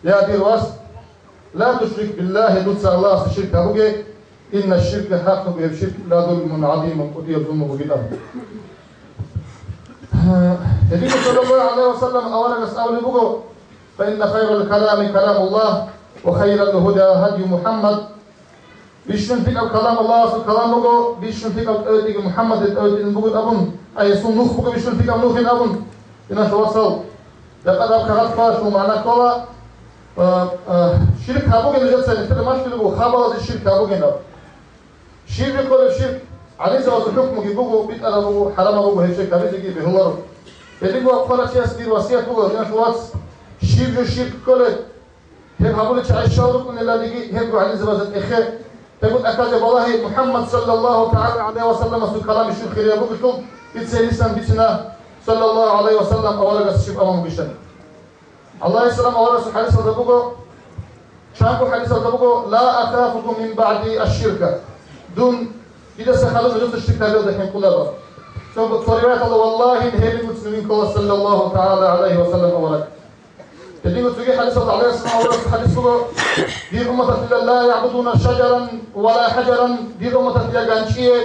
Я дир вас, ла тушрик биллагьи, дуца Аллагьасе ширк гьабуге, инна ширка, хӀакълъун гьеб ширк, ла зулмун гӀазимун, кӀудияб зулму бугин абун. Гьединго саллаллагьу гӀалайгьи ва саллам аварагас абулеб буго: «Фа инна хайрал калами каламуллагь, ва хайрал гьуда гьадю МухӀаммад». Бищун лъикӀаб калам Аллагьасул калам буго, бищун лъикӀаб тӀоветӀиги МухӀаммадил тӀоветӀилин бугин абун, ай гьесул нух буго бищун лъикӀаб нухин абун. Диналъул вацал, дакъа-дакъа гьаб хабаралъул магӀна ккола, а, а, ширк гьабугин нужеца нилъеда малъулеб буго, хабалазе ширк гьабугин абун. Ширк кколеб ширк, гӀалимзабазул хӀукмуги буго, битӀараб буго, хӀарамаб буго, гьеб ширк гьабизеги бегьуларо. Гьединго вахъарав чияс дир васият буго, диналъул вац, щиб жо ширк кколеб, гьеб гьабулел чагӀи щал рукӀунелалиги, гьебго гӀалимзабазда тӀехе. Гьебго тӀахьазе балагье, МухӀаммад саллаллагьу тагӀала гӀалайгьи ва салламасул калам щиб хирияб бугелъул, дица гьенисан бицина, саллаллагьу гӀалайгьи ва саллам, аварагас щиб абун бугищали. Аллагьасул салам аварагасул хӀадисалда буго, чанго хӀадисалда буго: «Ла ахафу мин баъди аш-ширка». Дун, дидаса хадуб нужеца ширк гьабиялда хӀинкъуларо. Цо, цо риваяталда: «Валлагьи, гьелин вуцин вин ккола саллаллагьу тагӀала гӀалайгьи ва саллам авараг». Гьединго цоги хӀадисалда, гӀалайгьиссалам аварагасул хӀадис буго: «Дир умматалъила ла ягӀбудуна шаджаран ва ла хӀаджаран», дир умматалъ я ганчӀие,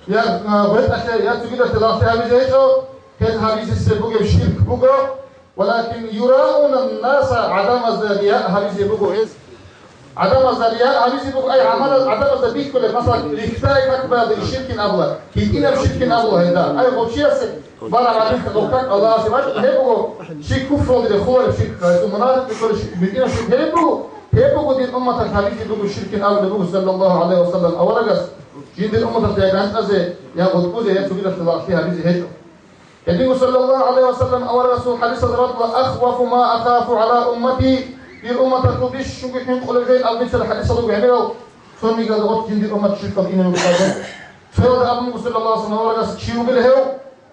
я, а, гъветӀалъе, я цогидалъе лагълъи гьабизе гьечӀо, гьез гьабизе бугеб ширк буго, «валакин юрауна ннаса», гӀадамазда рияъ гьабизе буго гьез. ГӀадамазда рияъ гьабизе буго, ай, гӀамалал гӀадамазда бихьулеб, масала, рихьдае как баялда ширкин абула, гьитӀинаб ширкин абула гьелда. Ай, гъов чиясе бараб гӀадамазда гъов как Аллагьасе бачӀун гьеб буго, чи куфралде рехулареб ширк, гьайсул мунагьикъ бихьулеб ширк, гьитӀинаб ширк гьеб буго, гьеб буго дир умматалъ гьабизе буго ширкин абулеб буго, саллаллагьу гӀалайгьи ва саллам, аварагас, жиндир умматалъе я ганчӀазе, я гъутӀбузе, я цогидалъе лагълъи гьабизе гьечӀо. Гьединго саллаллагьу гӀалайгьи ва саллам аварагасул хӀадисалда батула: «Ахвафу ма ахафу гӀала уммати», дир умматалъул бищунго хӀинкъулеб жойин абуничал хӀадисал руго гьебирал, цониги гьалда гъоркь жиндир уммат ширкалде ине буго абун. Цоялда абун буго саллаллагьу гӀалайгьи ва саллам аварагас: «Чи вугила гьев?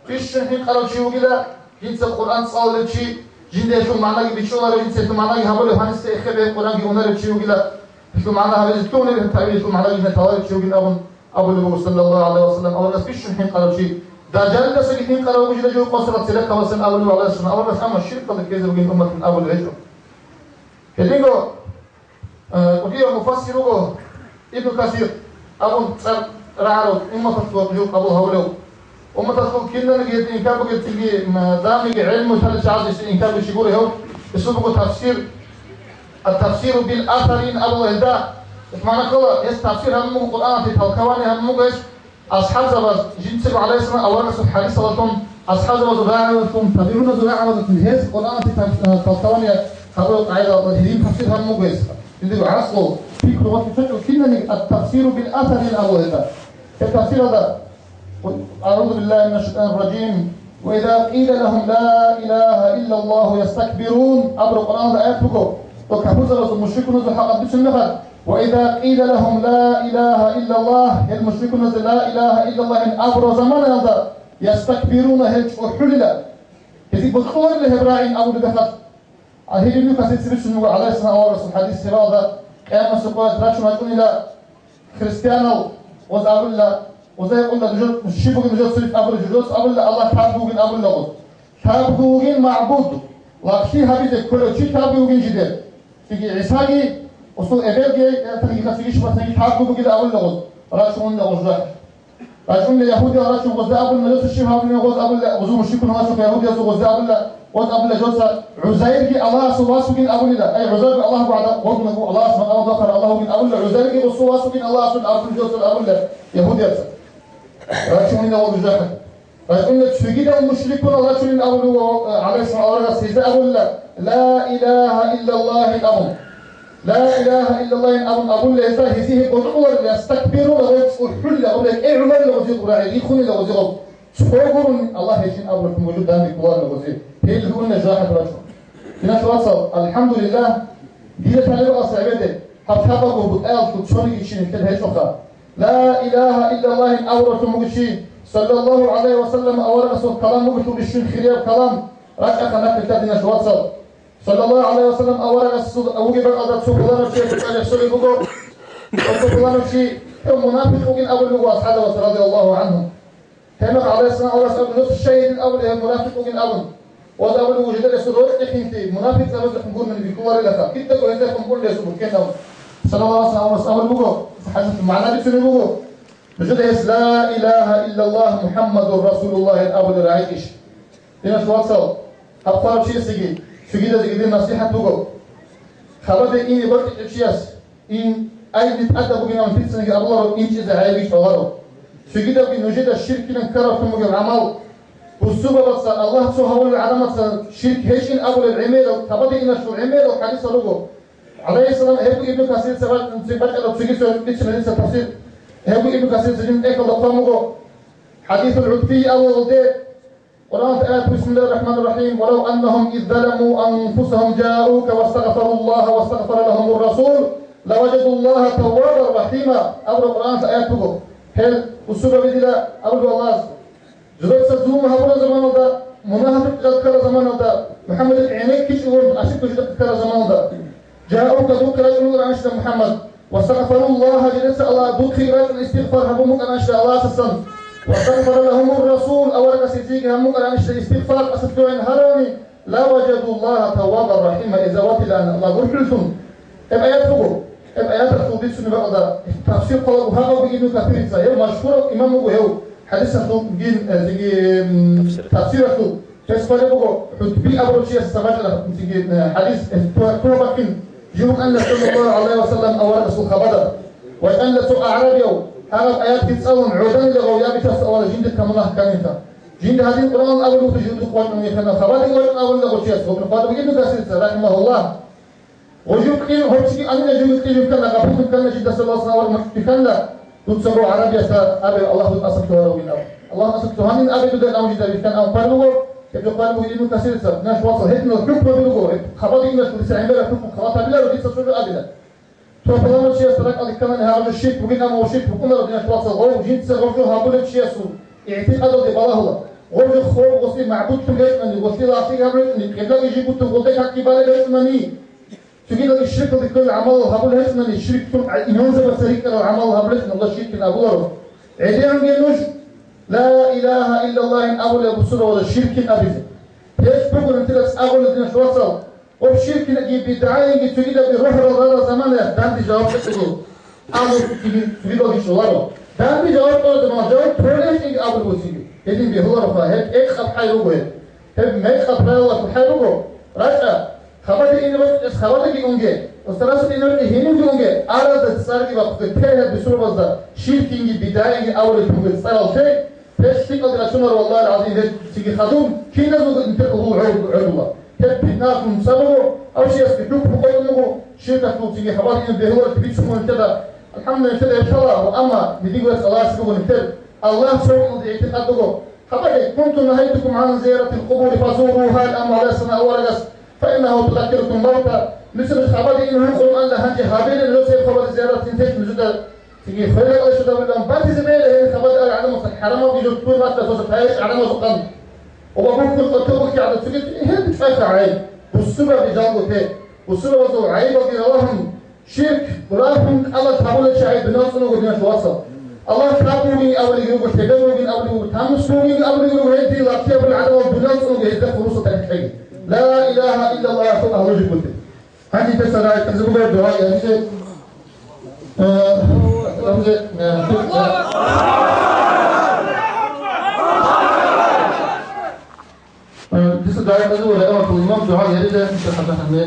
Бищун хӀинкъарав чи вугила, жинца Къуръан цӀалулев чи, жинда гьелъул магӀнаги бичӀчӀуларев, жинца гьелъул магӀнаги гьабулев, гьаниса эхе бегьин Къуръанги унарев чи вугила, гьелъул магӀна гьабизе лъугьунеб, гьеб тавилалъул магӀнаги жинда таларев чи вугин», абун. Абулеб буго, саллаллагьу гӀалайгьи ва саллам, аварагас бищун хӀинкъарав чи, дажалилдасаги хӀинкъарав вуго жинда жо къосарал церехъабасан абулеб буго, гӀалайгьиссалам, аварагас, амма ширкалда ккезе бугин умматалъ абулеб гьечӀо. Гьединго, э, кӀудияв муфассир вуго Ибн Касир абун цӀар рагӀарав, умматалъ жо къабул гьавулев. Умматалъул киналниги гьедин инкар бугеб цинги, м, даниги гӀелму лъалел чагӀазе инкар бугеб чи гуро гьев. Гьесул буго тафсир, ат-тафсиру бил асарин абула гьелда. МагӀна ккола, гьес тафсир гьабун буго, Къуръаналъе толкование гьабун буго гьес. АсхӀабзабаз, жинцаго гӀалайгьиссалам аварагасул хӀадисалдалъун, асхӀабзабазул рагӀабазулъун, табигӀуназул рагӀабазулъун гьез Къуръаналъе тал-, толкование гьабураб къагӀидалда гьедин тафсир гьабун буго гьес. Жиндирго гӀакълу, пикру гъорлъ чӀвачӀо киналниги ат-тафсиру бил асарин абула гьелда. Гьеб тафсиралда: «АгӀузу биллагьи минаш-шайтӀанир-ражим. Ва иза къила лагьум ла илагьа иллаллагьу ястакбирун», абураб Къуръаналда аят буго. Капурзабазул, мушрикуназул хӀакъалъ бицун мехалъ, «Ва иза къила лагьум ла илагьа иллаллагь», гьел мушрикуназе «Ла илагьа иллаллагь» абураб заманаялда, «ястакбируна», гьел чӀухӀулила. Гьезие бокьуларила гьеб рагӀи абулеб мехалъ. А гьеб Ибну Касир цебе бицун буго, гӀалайгьиссалам, аварагасул хадис гьебалда, къиямасеб къоялъ рачун рачӀунила христианал, гъоз абула, гъозда гьикъула, нужер щиб бугеб нужер церес абулеб, жужоца абула, Аллагь лъабго вугин абула гъоз. Лъабго вугин магӀбуд, лагълъи гьабизе кколев чи лъабго вугин жидер. Цинги ГӀисаги, гъосул эбелги, ятаниги, цинги щиб батаниги лъабго бугила абула гъоз. Рачун унила гъоз жужахӀ. РачӀунила ягьудиял рачун гъозда абула, нужеца щиб гьабулеб гъоз абула, гъозул мушрикун рачун ягьудиясул гъозда абула, гъоз абула, жоца ГӀузайрги Аллагьасул вас вугин абулила. Ай, ГӀузайрги Аллагьго гӀадаб гъоркьунаб ву, Аллагьас макъамалда вахъарав Аллагь вугин абула, ГӀузайрги гъосул вас вугин Аллагьасул абун жоца абула ягьудияца. Рачунила гъоз жужахӀ. РачӀунила цогидал мушрикунал рачунин абулев, э, гӀалайгьиссалам, аварагас гьезда абула, «Ла илагьа иллаллагь» абун. «Ла илагьа иллаллагь» абун абулла гьезда, гьезие гьеб бокьуларила, ястакбируна, гъой чӀухӀулила, гъой кӀегӀуларила гъозие гъурагӀи, рихунила гъозие гъоб. Цо гурун Аллагь гьечӀин абуралъун гъой данде кколарила гъозие. Гьел гьуна жужахӀалъ рачун. Диналъул вацал, алхӀамдулиллагь, дида лъалеб асхӀабеде гьаб лъабабго бутӀаялъул цониги чи нилъер гьечӀоха. «Ла илагьа иллаллагь» абуралъун буго чи, саллаллагьу гӀалайгьи ва саллам, аварагасул калам буго лъугьинчӀин хирияб калам, рачӀаха нахъе, диналъул вацал. Саллаллагьу гӀалайгьи ва саллам, аварагасул вугеб бакӀалда цо пуланав чиясда цӀар рехсолеб буго. Цо пуланав чи, гьев мунапикъ вугин абулеб буго асхӀабас, радияллагьу гӀангьум. Гьебмехалъ гӀалайгьиссалам аварагас абуна, дос шайидин абулеб, гьев мунапикъ вугин абун. Гъоз абулеб буго, жидер гьесул рокьихъинлъи мунапикъзабазехун гурони бихьуларилаха, кидаго гьездехун гурони гьесул букӀин абун. Саллаллагьу гӀалайгьи ва саллам аварагас абулеб буго, хӀадисалъул магӀна бицунеб буго. Нужеда гьес «Ла илагьа иллаллагь МухӀаммадур Расулуллагь» абулеб рагӀичӀищ? Диналъул вацал, гьаб хъварав чиясеги, цогидазеги дир насихӀат буго. Хабаде ине бокьичӀев чияс, ин, айни тӀадаб бугин абун пицаниги абуларо, инчӀезе гӀайибги чӀваларо. Цогидабги нужеда ширкилан ккаравлъун бугеб гӀамал, бусурбабаца, Аллагь цо гьавулел гӀадамаца ширк гьечӀин абулел гӀемерал, хабаде иналъул гӀемерал хӀадисал руго. ГӀалайгьиссалам, гьеб Ибну Касирица ва-, цин бачӀараб цогидаса Ибну Касирица тафсир, гьеб Ибну Касирица жинда тӀехьалда хъван буго. ХӀадисул ГӀутбий авалалде Къуръаналъул аят: «Бисмиллагьир рахӀманир рахӀим. Валав аннагьум из заламу анфусагьум жааука вастагъфаруллагьа вастагъфара лагьумур расул, лаважадуллагьа таввабан рахӀима», абураб Къуръаналъул аят буго. Гьел бусурбаби дила абулеб Аллагьас, жидеца зулму гьабураб заманалда, мунагьалъухъе жал ккараб заманалда, МухӀаммадихъе гӀенеккичӀого, ошибка жидехъе ккараб заманалда, «Жааука», духъе рачӀунел ранищила, МухӀаммад, «вастагъфаруллагьа», жидеца Аллагь, духъе рачӀун истигъфар гьабун букӀаранищила Аллагьасдасан, «вастагъфара лагьумур расул», аварагас гьезиеги гьабун букӀаранищила истигъфар, къасд дугӀин гьарани, «лаважадуллагьа таввабан рахӀима», гьезда ватилаан Аллагь гурхӀуллъун. Гьеб аят буго. Гьеб аяталъул бицунеб бакӀалда тафсир кколаго гьаб буго Ибну Касирица, гьев машгьурав имам вуго гьев хӀадисалъулгин, э, зиги, м, тафсиралъул. Тафсиралъул. Гьес хъвалеб буго, ГӀутби абурав чиясда бачӀараб цинги, э, хӀадис, э, тугьа-, тугьабахъин жив вукӀанила, саллаллагьу гӀалайгьи ва саллам, аварагасул хабада. ВачӀанила цо агӀарабияв, гьагъаб аятги цӀалун, гӀоданила гъов, я бетасда авараг, жиндир камунагь кканилха. Жинда гьадин Къуръан абулев жив духъ вачӀун вихьана, хабаде вачӀун абунила гъов чияс, гьеб хъвалеб буго Ибну Касирица, рахӀимагьуллагь. Гъожив кьижун, гьорчиги анила живги кьижун ккана, гъапуллъун ккана жидаса, валсан авар мутӀигӀанна, дуцаго гӀарабиясда абе, Аллагь дуда тӀаса лъугьарав вин аб. Аллагь тӀаса лъугьанин абе дуда, ам жида вихьан, ам хъван буго, гьеб жо хъван буго Ибну Касирица, наш вацал гьединал хӀукму буго, гьеб хабаде инаш дица гӀемераб хӀукму хъвалат гьабиларо, дица цо жо абила. Цо пуланав чиясда ракӀалде кканани гьаб жо ширк бугин, амма ва ширк букӀунаро, диналъул вацал, гъов жинца гъов жо гьабулев чиясул игӀтикъадалде балагьула. Гъов жо хов гъоси магӀбудлъун гьечӀони, гъоси лагълъи гьабун гьечӀони, къиблаги жиб бутун гъолде какги балеб гьечӀони, цогидалги ширкалде кколел гӀамалал гьабулеб гьечӀони, ширклъун гӀа-, имамзабаца рикӀкӀарал гӀамалал гьабулеб гьечӀони, Аллагь ширкин абуларо. ГӀедегӀунги нуж «Ла илагьа иллаллагьин» абулеб бусурбабазда ширкин абизе. Гьелъ буго нилъеда цӀакъ, диналъул вацал, гъоб ширкинги бидгӀаинги цогидабги рогьарал рарал заманаялъ данде жаваб кьечӀого. Амма цогидалги щоларо. Данде жаваб кьолеб заманалъ жаваб кьолеб гьечӀинги абулеб буцинги. Гьедин бегьулароха, гьеб тӀехь аб хӀай руго гьеб. Гьеб мекъаб хӀайралъул хӀай руго. РачӀа, хабаде ине бокьичӀес хабадеги унге, устарасул ине бокьичӀес гьенивги унге, аразда цӀарги бахъуге, те гьеб бусурбабазда ширкинги бидгӀаинги абулеб бугеб цӀарал те, Гьеб лъикӀалде рачунаро, валлагьи гӀазим, гьеб цинги хадуб, киназулго интер гьул гӀодула. Гьеб питналъун цӀа буго, гьав чиясде хӀукму къотӀун буго, ширкалъул цинги хабар ине бегьуларелъи бицун буго нилъеда. АлхӀамдулиллагь, нилъеда гьеб лъала, амма дидего рецц Аллагьасе буго нилъер. Аллагь цо вукӀиналда игӀтикъад буго. Хабаре, «Кунту нагьайтукум гӀан зияратил къубури фазуругьа», амма гьаласана аварагас, «фаиннагьа тузаккирукумул мавта». Мисал, хабаде ин гьукъун Аллагь гьанже гьабилин, росияб хабаде зияратин тех мужуда, цинги хвела кьале шудавилан батизе бейла гьел хабаде ар гӀадамаса хӀарамал бижут тур батла соса тайиш гӀадамазухъан. Оба бухкун къотӀо бухьи гӀадацуги гьел бичӀвайха гӀай. Буссуба бижалго те. Буссубабазул гӀайибалги ралагьун, ширк, гурахун кӀалат гьабулел чагӀи дунал цӀуного динал вацал. Аллагь капун вугин абулиги руго, лъебер вугин абулиги руго, тамус вугин абулиги руго, гьел дин лакиябул гӀадамал дунал цӀуного гьезда хурусал тахӀикьеги. Ла илагьа иллаллагь ахӀулжи бутӀи. Гьанже дица рагӀи кьезе буго дугӀа гьабизе. Э, гьабизе, э, э, дица дугӀа кьезе буго, рагӀи имам дугӀа гьабизе, дица хӀажат гьабизе.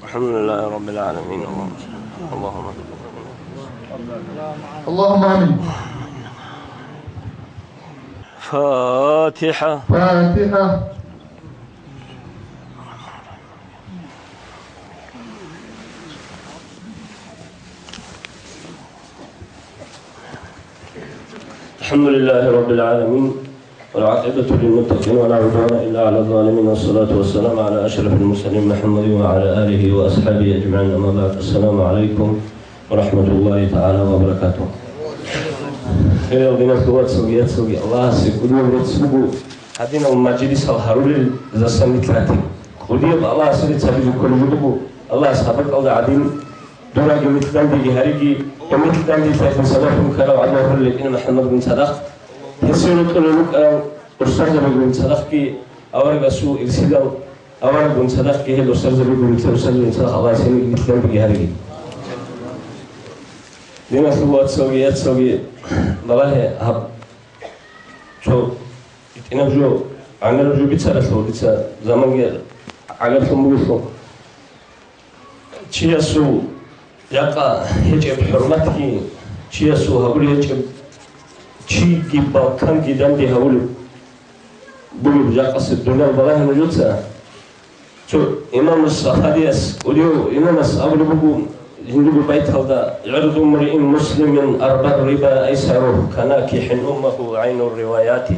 الحمد لله رب العالمين. اللهم، اللهم آمين. الفاتحة. الفاتحة. الحمد لله رب العالمين، والعاقبة للمتقين، ولا عدوان إلا على الظالمين، والصلاة والسلام على أشرف المرسلين محمد وعلى آله وأصحابه أجمعين، أما بعد، السلام عليكم ورحمة الله تعالى وبركاته. Хириял диналъул вацалги яцалги, Аллагьасе кӀудияб рецц буго гьадинал мажлисал гьарулел засан нилъ ратин. КӀудияб Аллагьасе рецц гьабизе кколеб жо буго, Аллагьас хабар кьалда гӀадин, дураги микьдандеги гьариги, гьеб микьдандилъайин садахун ккарав гӀадамал гьарулел гьечӀин МухӀаммадгун цадахъ, гьесие рокьулел рукӀарал устарзабигун цадахъги, аварагасул ирсилал аварагун цадахъги, гьел устарзабигун, нилъер устарзабигун цадахъ Аллагьас гьениги микьдандеги гьариги. Диналъул вацалги яцалги, балагье гьаб. Цо гьитӀинаб жо, гӀемераб жо бицаралъул дица заманги гӀагарлъун бугелъул. Чиясул жакъа гьечӀеб хӀурматги, чиясул гьабулеб гьечӀеб, чиги балканги данде гьабулеб бугеб жакъасеб дуниял балагье нужеца. Цо имамас Сахадияс, кӀудияв имамас абулеб буго жиндирго байталда: «عرض امرئ مسلم أربى الربا أيسره كناكح أمه عين الروايات».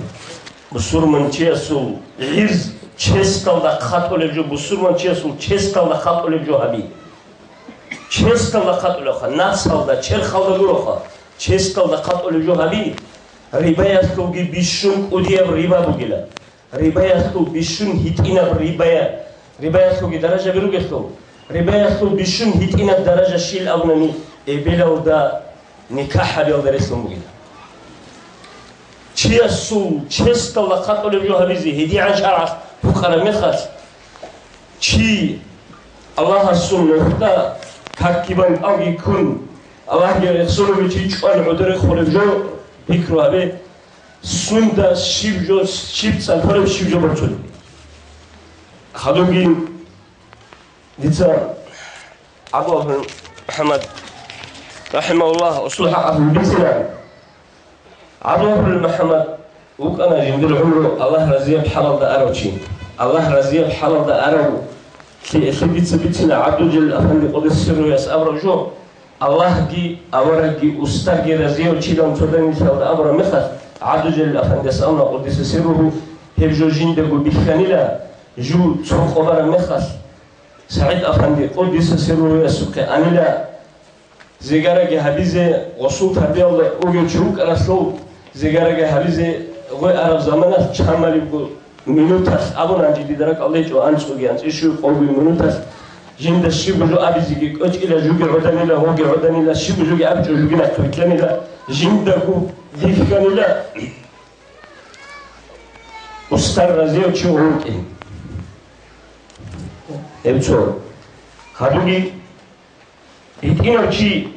Бусурманчиясул гӀирз честалда хъатӀулеб жо, бусурманчиясул честалда хъатӀулеб жо гьаби. Честалда хъатӀулевха, нацалда, черхалда гуроха, честалда хъатӀулеб жо гьаби, рибаялъулги бищун кӀудияб риба бугила. Рибаялъул бищун гьитӀинаб рибая-, рибаялъулги даражаби ругелъул, рибаялъул бищун гьитӀинаб даража щил абунани, эбелалда никахӀ гьабиялда релълъун бугила. Чиясул честалда хъатӀулеб жо гьабизе гьедигӀан шаргӀалъ букъараб мехалъ, чи Аллагьасул нухда какги бан кӀалги ккун, Аллагьги рехсолеб чи чӀван гӀодоре холеб жо пикру гьабе, сунда щиб жо, щиб цӀалхореб, щиб жо борцунеб. Хадубги дица ГӀабдуллагьул МухӀаммад, рахӀимагьуллагь, усул хӀакъалъулъ бицина. ГӀабдуллагьул МухӀаммад вукӀана жиндир гӀумру Аллагь разияб хӀалалда арав чи. Аллагь разияб хӀалалда арав лъи-, лъи дица бицина ГӀабдулжалил афанди къуддиса сирругьуяс абураб жо, Аллагьги, аварагги, устарги разияв чилан цо данилъалда абураб мехалъ, ГӀабдулжалил афандияс абуна къуддиса сирругьу, гьеб жо жиндаго бихьанила, жив цо къо бараб мехалъ, СагӀид афанди къуддиса сирругьуясухъе анила, зигараги гьабизе, гъосул тарбиялда вугев чи вукӀаралъул, зигараги гьабизе гъой араб заманалъ чамалибго минуталъ абун, гьанже дида ракӀалда гьечӀо анцӀгоги анцӀишуги къоги минуталъ, жинда щибго жо абизеги кӀочӀила, жуги гӀоданила, гъоги гӀоданила, щибго жоги абичӀо, жуги нахъвилълъанила, жиндаго бихьанила устар разияв чи вукӀин. Гьеб цо. Гьадуги гьитӀинав чи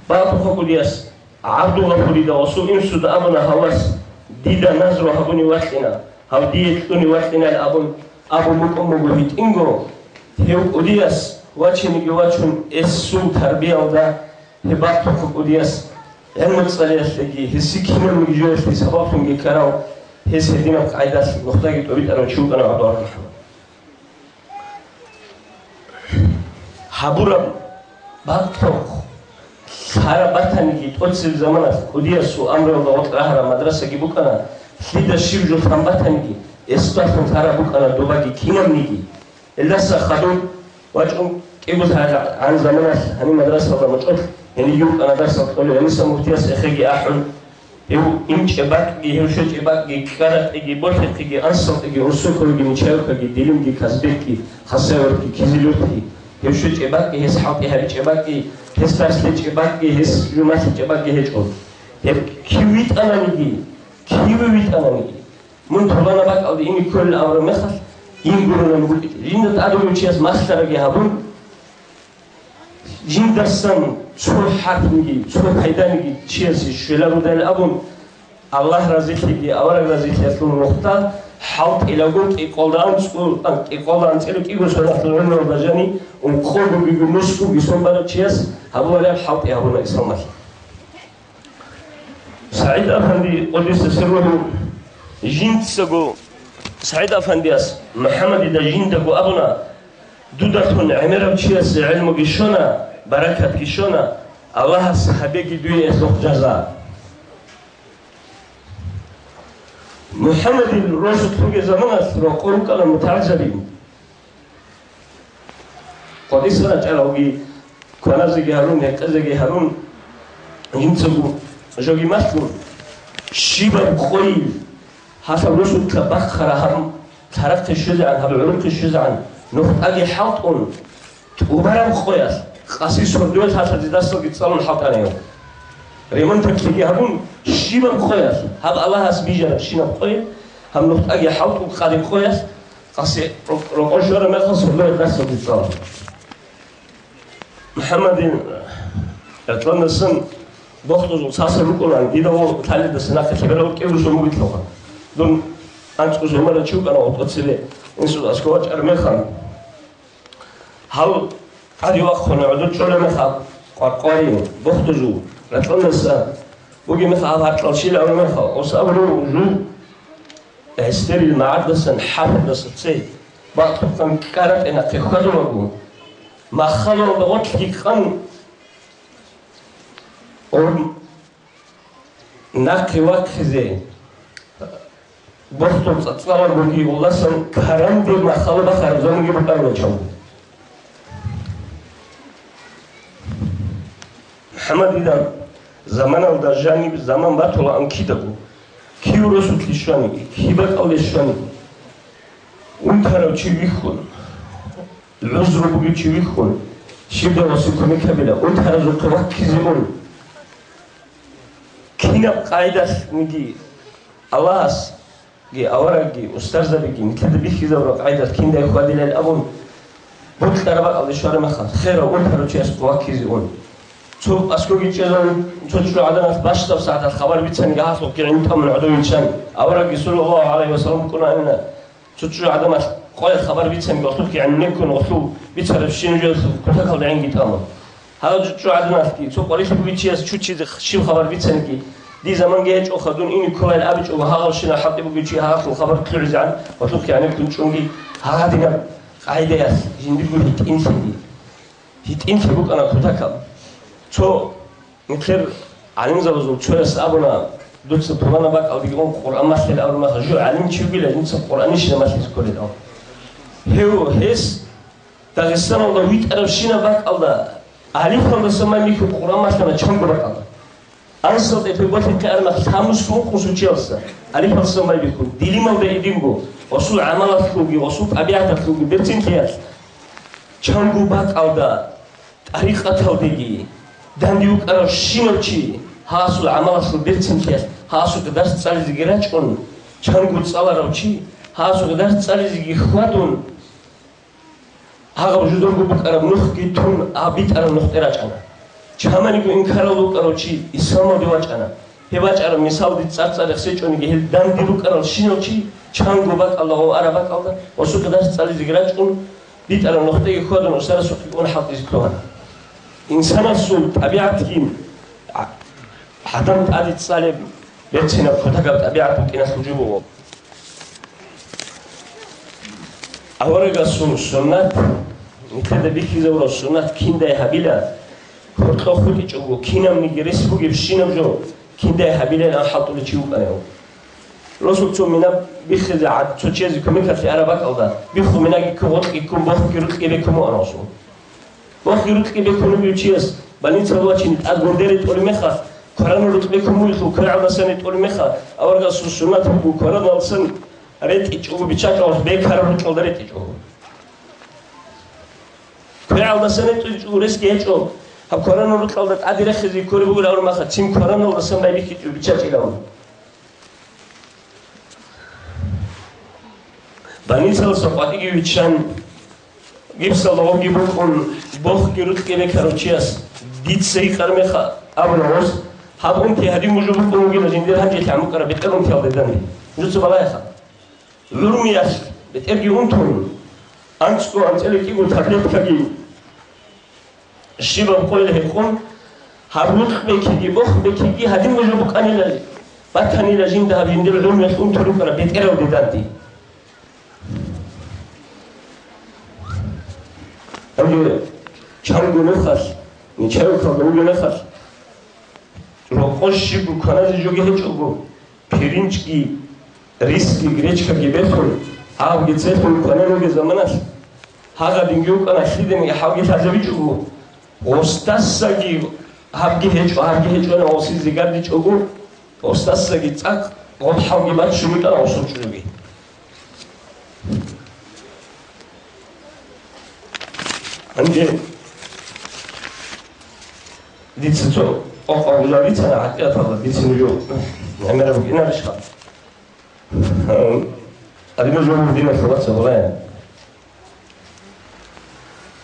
Батухъа кӀудияс ГӀабдулгъафурида гъосул инсуда абуна гьавас: «Дида назру гьабуни вакьина, гьав дие кьуни вакьинал», — абун, абун букӀун буго гьитӀинго. Гьев кӀудияс вачиниги вачун, эсул тарбиялда гьеб Батухъа кӀудияс гӀелму цӀалиялъеги, гьесие кинабниги жоялъе сабаблъунги ккарав, гьес гьединаб къайдалъ нухдаги тӀобитӀарав чи вукӀана ГӀабдулгъафур МухӀаммад. Гьабураб батухъ лъараб батаниги, тӀоцеб заманалъ кӀудиясул амруялда гъоркь рагьараб мадрасаги букӀана, лъида щиб жо лъан батаниги, эсдалъун лъараб букӀана добаги кинабниги. Гьелдаса хадуб вачӀун кӀиго лъагӀан заманалъ гьаниб мадрасалда мочӀолъ гьениб йукӀана дарсал кьолев, гьениса муфтияс эхеги ахӀун, гьев инчӀебакӀги, гьев щвечӀебакӀги, КӀкӀаракьиги, Болъихъиги, АнсалтӀиги, Урсуковиги, Мичаевкаги, Дилимги, Казбекги, Хасавюртги, Кизилюртги, гьев щвечӀебакӀги, гьес хӀалтӀи гьабичӀебакӀги, гьес дарслъичӀебакӀги, гьес жумалъичӀебакӀги гьечӀо. Гьеб кив витӀананиги, киве витӀананиги, мун пуланаб бакӀалде ине кколел абураб мехалъ, ин гуронани букӀичӀо. Жинда тӀадулев чияс малъараги гьабун, жиндасан цо хӀарпниги, цо пайданиги чиясе щвелародайин абун, Аллагь разилъиги авараг разилъиялъул нухда хӀалтӀилаго кӀикъолда анцӀго-, кӀикъолда анцӀила кӀиго соналъул гӀумруялда жани ункъого бугеб нусгоги сон барав чияс гьабулареб хӀалтӀи гьабуна исламалъ. СагӀид-афанди, къуддиса сирругьу, жинцаго СагӀид-афандияс МухӀаммадида жиндаго абуна: «Дудалъун гӀемерав чиясе гӀелмуги щона, баракатги щона, Аллагьас гьабеги дуе гьелъухъ жаза». МухӀаммадил росулъ ругел заманалъ рокъор рукӀана мутагӀилзаби. КъватӀиса рачӀаралги, кваназеги гьарун, гьекъезеги гьарун, жинцаго жоги малъун, щибаб къойил гьалъаб росулъа бахъараб гьаб лъарахъе щвезегӀан, гьаб гӀурухъе щвезегӀан, нухдаги хӀалтӀун, тӀубараб къоялъ къаси сордоялъ гьалъа дидасалги цӀалун хӀалтӀана гьев. Ремонтаблъиги гьабун, щибаб къоялъ, гьаб Аллагьас бижарабщинаб къоялъ, гьаб нухдаги хӀалтӀун къади къоялъ, Къаси рокъ-, рокъор щвараб мехалъ сордоялъ дарсалде цӀала. МухӀаммадил гӀеркьанасан бохтузул сасаб рукӀунаан, дида гъо лъалидаса нахъе лъеберал кӀиго сом бугелъулха. Дун анцӀго сомалъ чи вукӀана гъотӀоцебе, инсул аскӀов вачӀараб мехалъ. Гьав тӀаде вахъуна гӀодор чӀолеб мехалъ, къваркъварив, бохтузул, гӀеркьанаса бугеб мехалъ, гьаб гьаркьал щилавулеб мехалъ, ос абурав жув. ГӀистерил магӀардасан хӀафидаса цей бакьухъан кӀкӀараб тӀе нахъе хьвадулаго, маххалалда гъоркьги къан гъоб нахъе вахъизе бохтун цӀацӀаларгунги уласан каранде маххалда бахараб заманги букӀарулачав. МухӀаммадида заманалда жаниб заман батулаан кидаго, кив росулъе щваниги, кив бакӀалде щваниги, унтарав чи вихьун, гӀузру бугев чи вихьун, щиб дагьасе кумек гьабила, унтаразухъе ваккизе ун. Кинаб къайдалъниги Аллагьас ги аварагги, устарзабиги, нилъеда бихьизабураб къайдалъ киндай хьвадилел абун, бокьараб бакӀалде щвараб мехалъ, херав унтарав чияс ваккизе ун. Цо аскӀовги чӀезавун, цо чӀужугӀаданалъ бащдаб сагӀаталъ хабар бицаниги гьалъухъги гӀин тӀамун гӀодов виччан, аварагги, саллаллагьу гӀалайгьи ва саллам, букӀунаанила, цо чӀужугӀаданалъ къоялъ хабар бицаниги гьалъухъги гӀин неккун, гьалъул бицарабщинаб жоялъул кутакалда гӀинги тӀамун. Гьал чӀужугӀадан валъги, цо къварилъи бугев чияс чучизе щиб хабар бицаниги, дир заманги гьечӀоха, дун ине кколайин абичӀого, гьагъалщинаб хӀалтӀи бугев чи гьагъалъул хабар лъугӀизегӀан ва лъухъе гӀенеккун чӀунги, гьагъадинаб къагӀидаялъ жиндирго гьитӀинлъиги. ГьитӀинлъи букӀана кутакаб. Цо нилъер гӀалимзабазул цояс абуна, дуца пуланаб бакӀалдеги ун Къуръан малъила абураб мехалъ, жо гӀалимчи вугила, жинца Къуръанищина малъизе кколел абун. Гьев, гьес Дагъистаналда витӀарабщинаб бакӀалда, алифалдаса майбихьун Къуръан малъана чанго бакӀалда. Ансал тӀепе болъихъе армах лъабнусго ункъусучиялса, алифалдаса майбихьун, Дилималда гьединго, гъосул гӀамалалъулги, гъосул тӀабигӀаталъулги берцинлъиялъ, чанго бакӀалда, тӀарикъаталдеги, данде вукӀаравщинав чи, гьасул гӀамалалъул берцинлъиялъ, гьасухъе дарс цӀализеги рачӀун, чанго цӀаларав чи, гьасухъе дарс цӀализеги хьвадун, гьагъаб жударго букӀараб нухги тун, гьаб битӀараб нухде рачӀана. Чаманиго инкарал вукӀарав чи исламалде вачӀана. Гьеб бачӀараб мисалги цӀар-цӀар рехсечӀониги, гьел данде рукӀарал щинал чи, чанго бакӀалда ва араб бакӀалда, гъосухъе дарс цӀализеги рачӀун, битӀараб нухдеги хьвадун, устарасухъе ун хӀалтӀизе лъугьана. Инсанасул тӀабигӀатги гӀа-, гӀадам тӀаде цӀалеб берцинаб кутакаб тӀабигӀат букӀиналъул жо буго. Аварагасул суннат, нилъеда бихьизабураб суннат киндай гьабила, гьоркьо хутӀичӀого, кинабниги рес бугебщинаб жо киндай гьабилайилан хӀалтӀулев чи вукӀана гьев. Росул цо мина биххизе гӀад-, цо чиязе кумекалъе араб бакӀалда, биххун минаги ккун, гъоркьги ккун, бохги рукьги бекун бугӀан Расул. Бохги рукьги бекун бугев чияс больницаялда вачине тӀад гурде ретӀолеб мехалъ, кваранаб рукь бекун бугелъул, квегӀалдасан ретӀолеб мехалъ, аварагасул суннат буго, квараналдасан ретӀичӀого, биччачӀого, бекараб рукьалда ретӀичӀого. КвегӀалдасан ретӀичӀого ресги гьечӀо, гьаб кваранаб рукьалда тӀаде рехизе кколеб бугин абураб мехалъ, цин квараналдасан байбихьичӀого биччачӀила. Больницалдаса къватӀиги виччан, гипсалда гъобги букӀун, бохги рукьги бекарав чияс, дица гьикъараб мехалъ абуна, гъос, гьаб унти гьадин гужу букӀун вугила жиндир гьанже лъан букӀараб бетӀер унтиялда данде. Нужеца балагьеха. ГӀурмиялъ бетӀерги унтун, анцӀго анцӀила кӀиго таблеткаги щибаб къойил гьекъон, гьаб рукь бекиги, бох бекиги гьадин гужу букӀанила, батанила жинда гьаб жиндир гӀурмиялъ унтун рукӀараб бетӀералде данде. Гьанже чанго нухалъ, нечаевкалда вугев нахалъ, рокъо щибго кваназе жоги гьечӀого, пиринчги, рисги, гречкаги бехун, гьавги целъун кванан вугеб заманалъ, гьагъадинги вукӀана лъиданиги гьавги лъазабичӀого, гъосдасаги гьабги гьечӀо, гьабги гьечӀо, гъосизе гардичӀого, гъосдасаги цӀакъ гъоб хӀалги баччун букӀана гъосул чӀужуги. Гьанже дица цо къокъ гьабулеб бицана, хӀакъикъаталда дица нуж гӀемераб букӀинарищха? Гьанже нуж диналъул вацал гъай.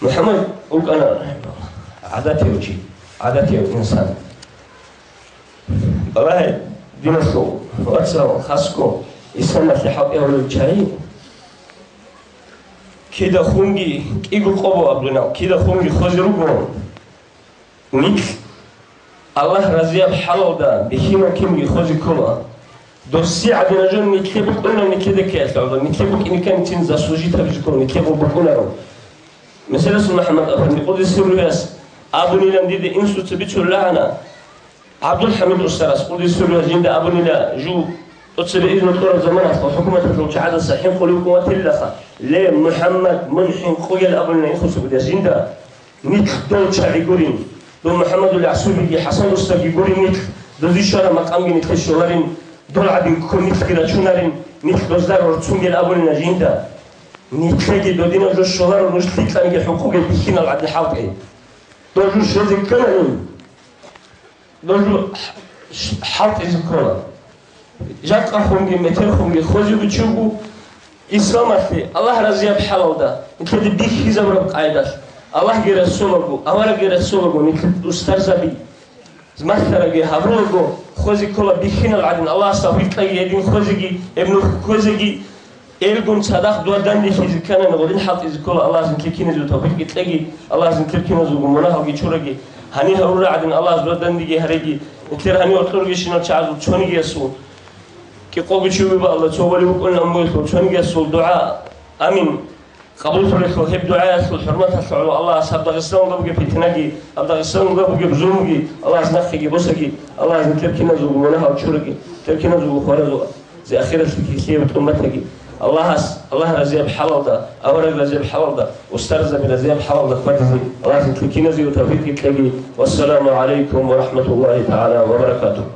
МухӀаммад вукӀана гӀадатияв чи, гӀадатияв инсан. Балагье, диналъул вацал, хасго исламалъе хӀалтӀи гьавулел чагӀи, кида хунги кӀиго къо буго абунал, кида хунги хозе руго. Нилъ Аллагь разияб хӀалалда бихьинав кинги хозе ккола. Досси гӀадинаб жо нилъее букӀуна, нилъеда ккеялъ гӀоло, нилъее букӀине ккани цин заслужить гьабизе ккола, нилъее букӀунаро. Меселасул МухӀаммад-афанди къуддиса сирругьуяс абунилан дида инсуца бицун рагӀана. ГӀабдулхӀамид устарас къуддиса сирругьуяс жинда абунила, жу тӀоцебе изну кьураб заманалъ хӀукуматалъул чагӀазаса хӀинкъулев вукӀун ватилаха, ле, МухӀаммад, мун хӀинкъугел абунила инсуца бугес жинда. Нилъ дол чагӀи гурин, дол МухӀаммадул ГӀасубиги ХӀасан устаги гурин нилъ, дозе щвараб макъамги нилъе щоларин, дол гӀадин ккун нилъги рачунарин, нилъ дозда рорцунгел абунила жинда. Нилъеги додинаб жо щоларо нуж лъикӀанги хӀукъуги бихьинал гӀадин хӀалтӀи. Дол жо щвезе кканани, дол жо хӀ-, хӀалтӀизе ккола. Жакъахунги метерхунги хвезего чи вуго, исламалъе Аллагь разияб хӀалалда, нилъеде бихьизабураб къайдалъ, Аллагьги Расулаго, аварагги Расулаго, нилъер устарзаби, малъараги гьабулаго, хвезе ккола бихьинал гӀадин, Аллагьас тавфикъ кьеги гьедин хвезеги, гьеб нух хвезеги, элгун цадахъ дова данделъизе кканани гъодин хӀалтӀизе ккола, Аллагьас нилъер киназего тавфикъги кьеги, Аллагьас нилъер киназулго мунагьалги чураги, гьанир гьарурал гӀадин Аллагьас дова дандеги гьареги, нилъер гьанив гьоркьор ругищинал чагӀазул цониги ясул. КӀикъого чи вугеб Аллагь, цо вали вукӀун аммуялъул цонигиясул дугӀа. Амин. Къабуллъулелъул гьеб дугӀаялъул хӀурматалъ гӀоло Аллагьас гьаб Дагъистаналда бугеб питнаги, гьаб Дагъистаналда бугеб зулмуги Аллагьас нахъеги босаги, Аллагьас нилъер киназулго мунагьал чураги, нилъер киназулго хваразул зе ахиралъе килъияб тӀуматаги. Аллагьас, Аллагь разияб хӀалалда, авараг разияб хӀалалда, устарзаби разияб хӀалалда хватизе Аллагьас нилъер киназего тавфикъги кьеги. Вассаламу гӀалайкум ва рахӀматуллагьи тагӀала ва баракатугь.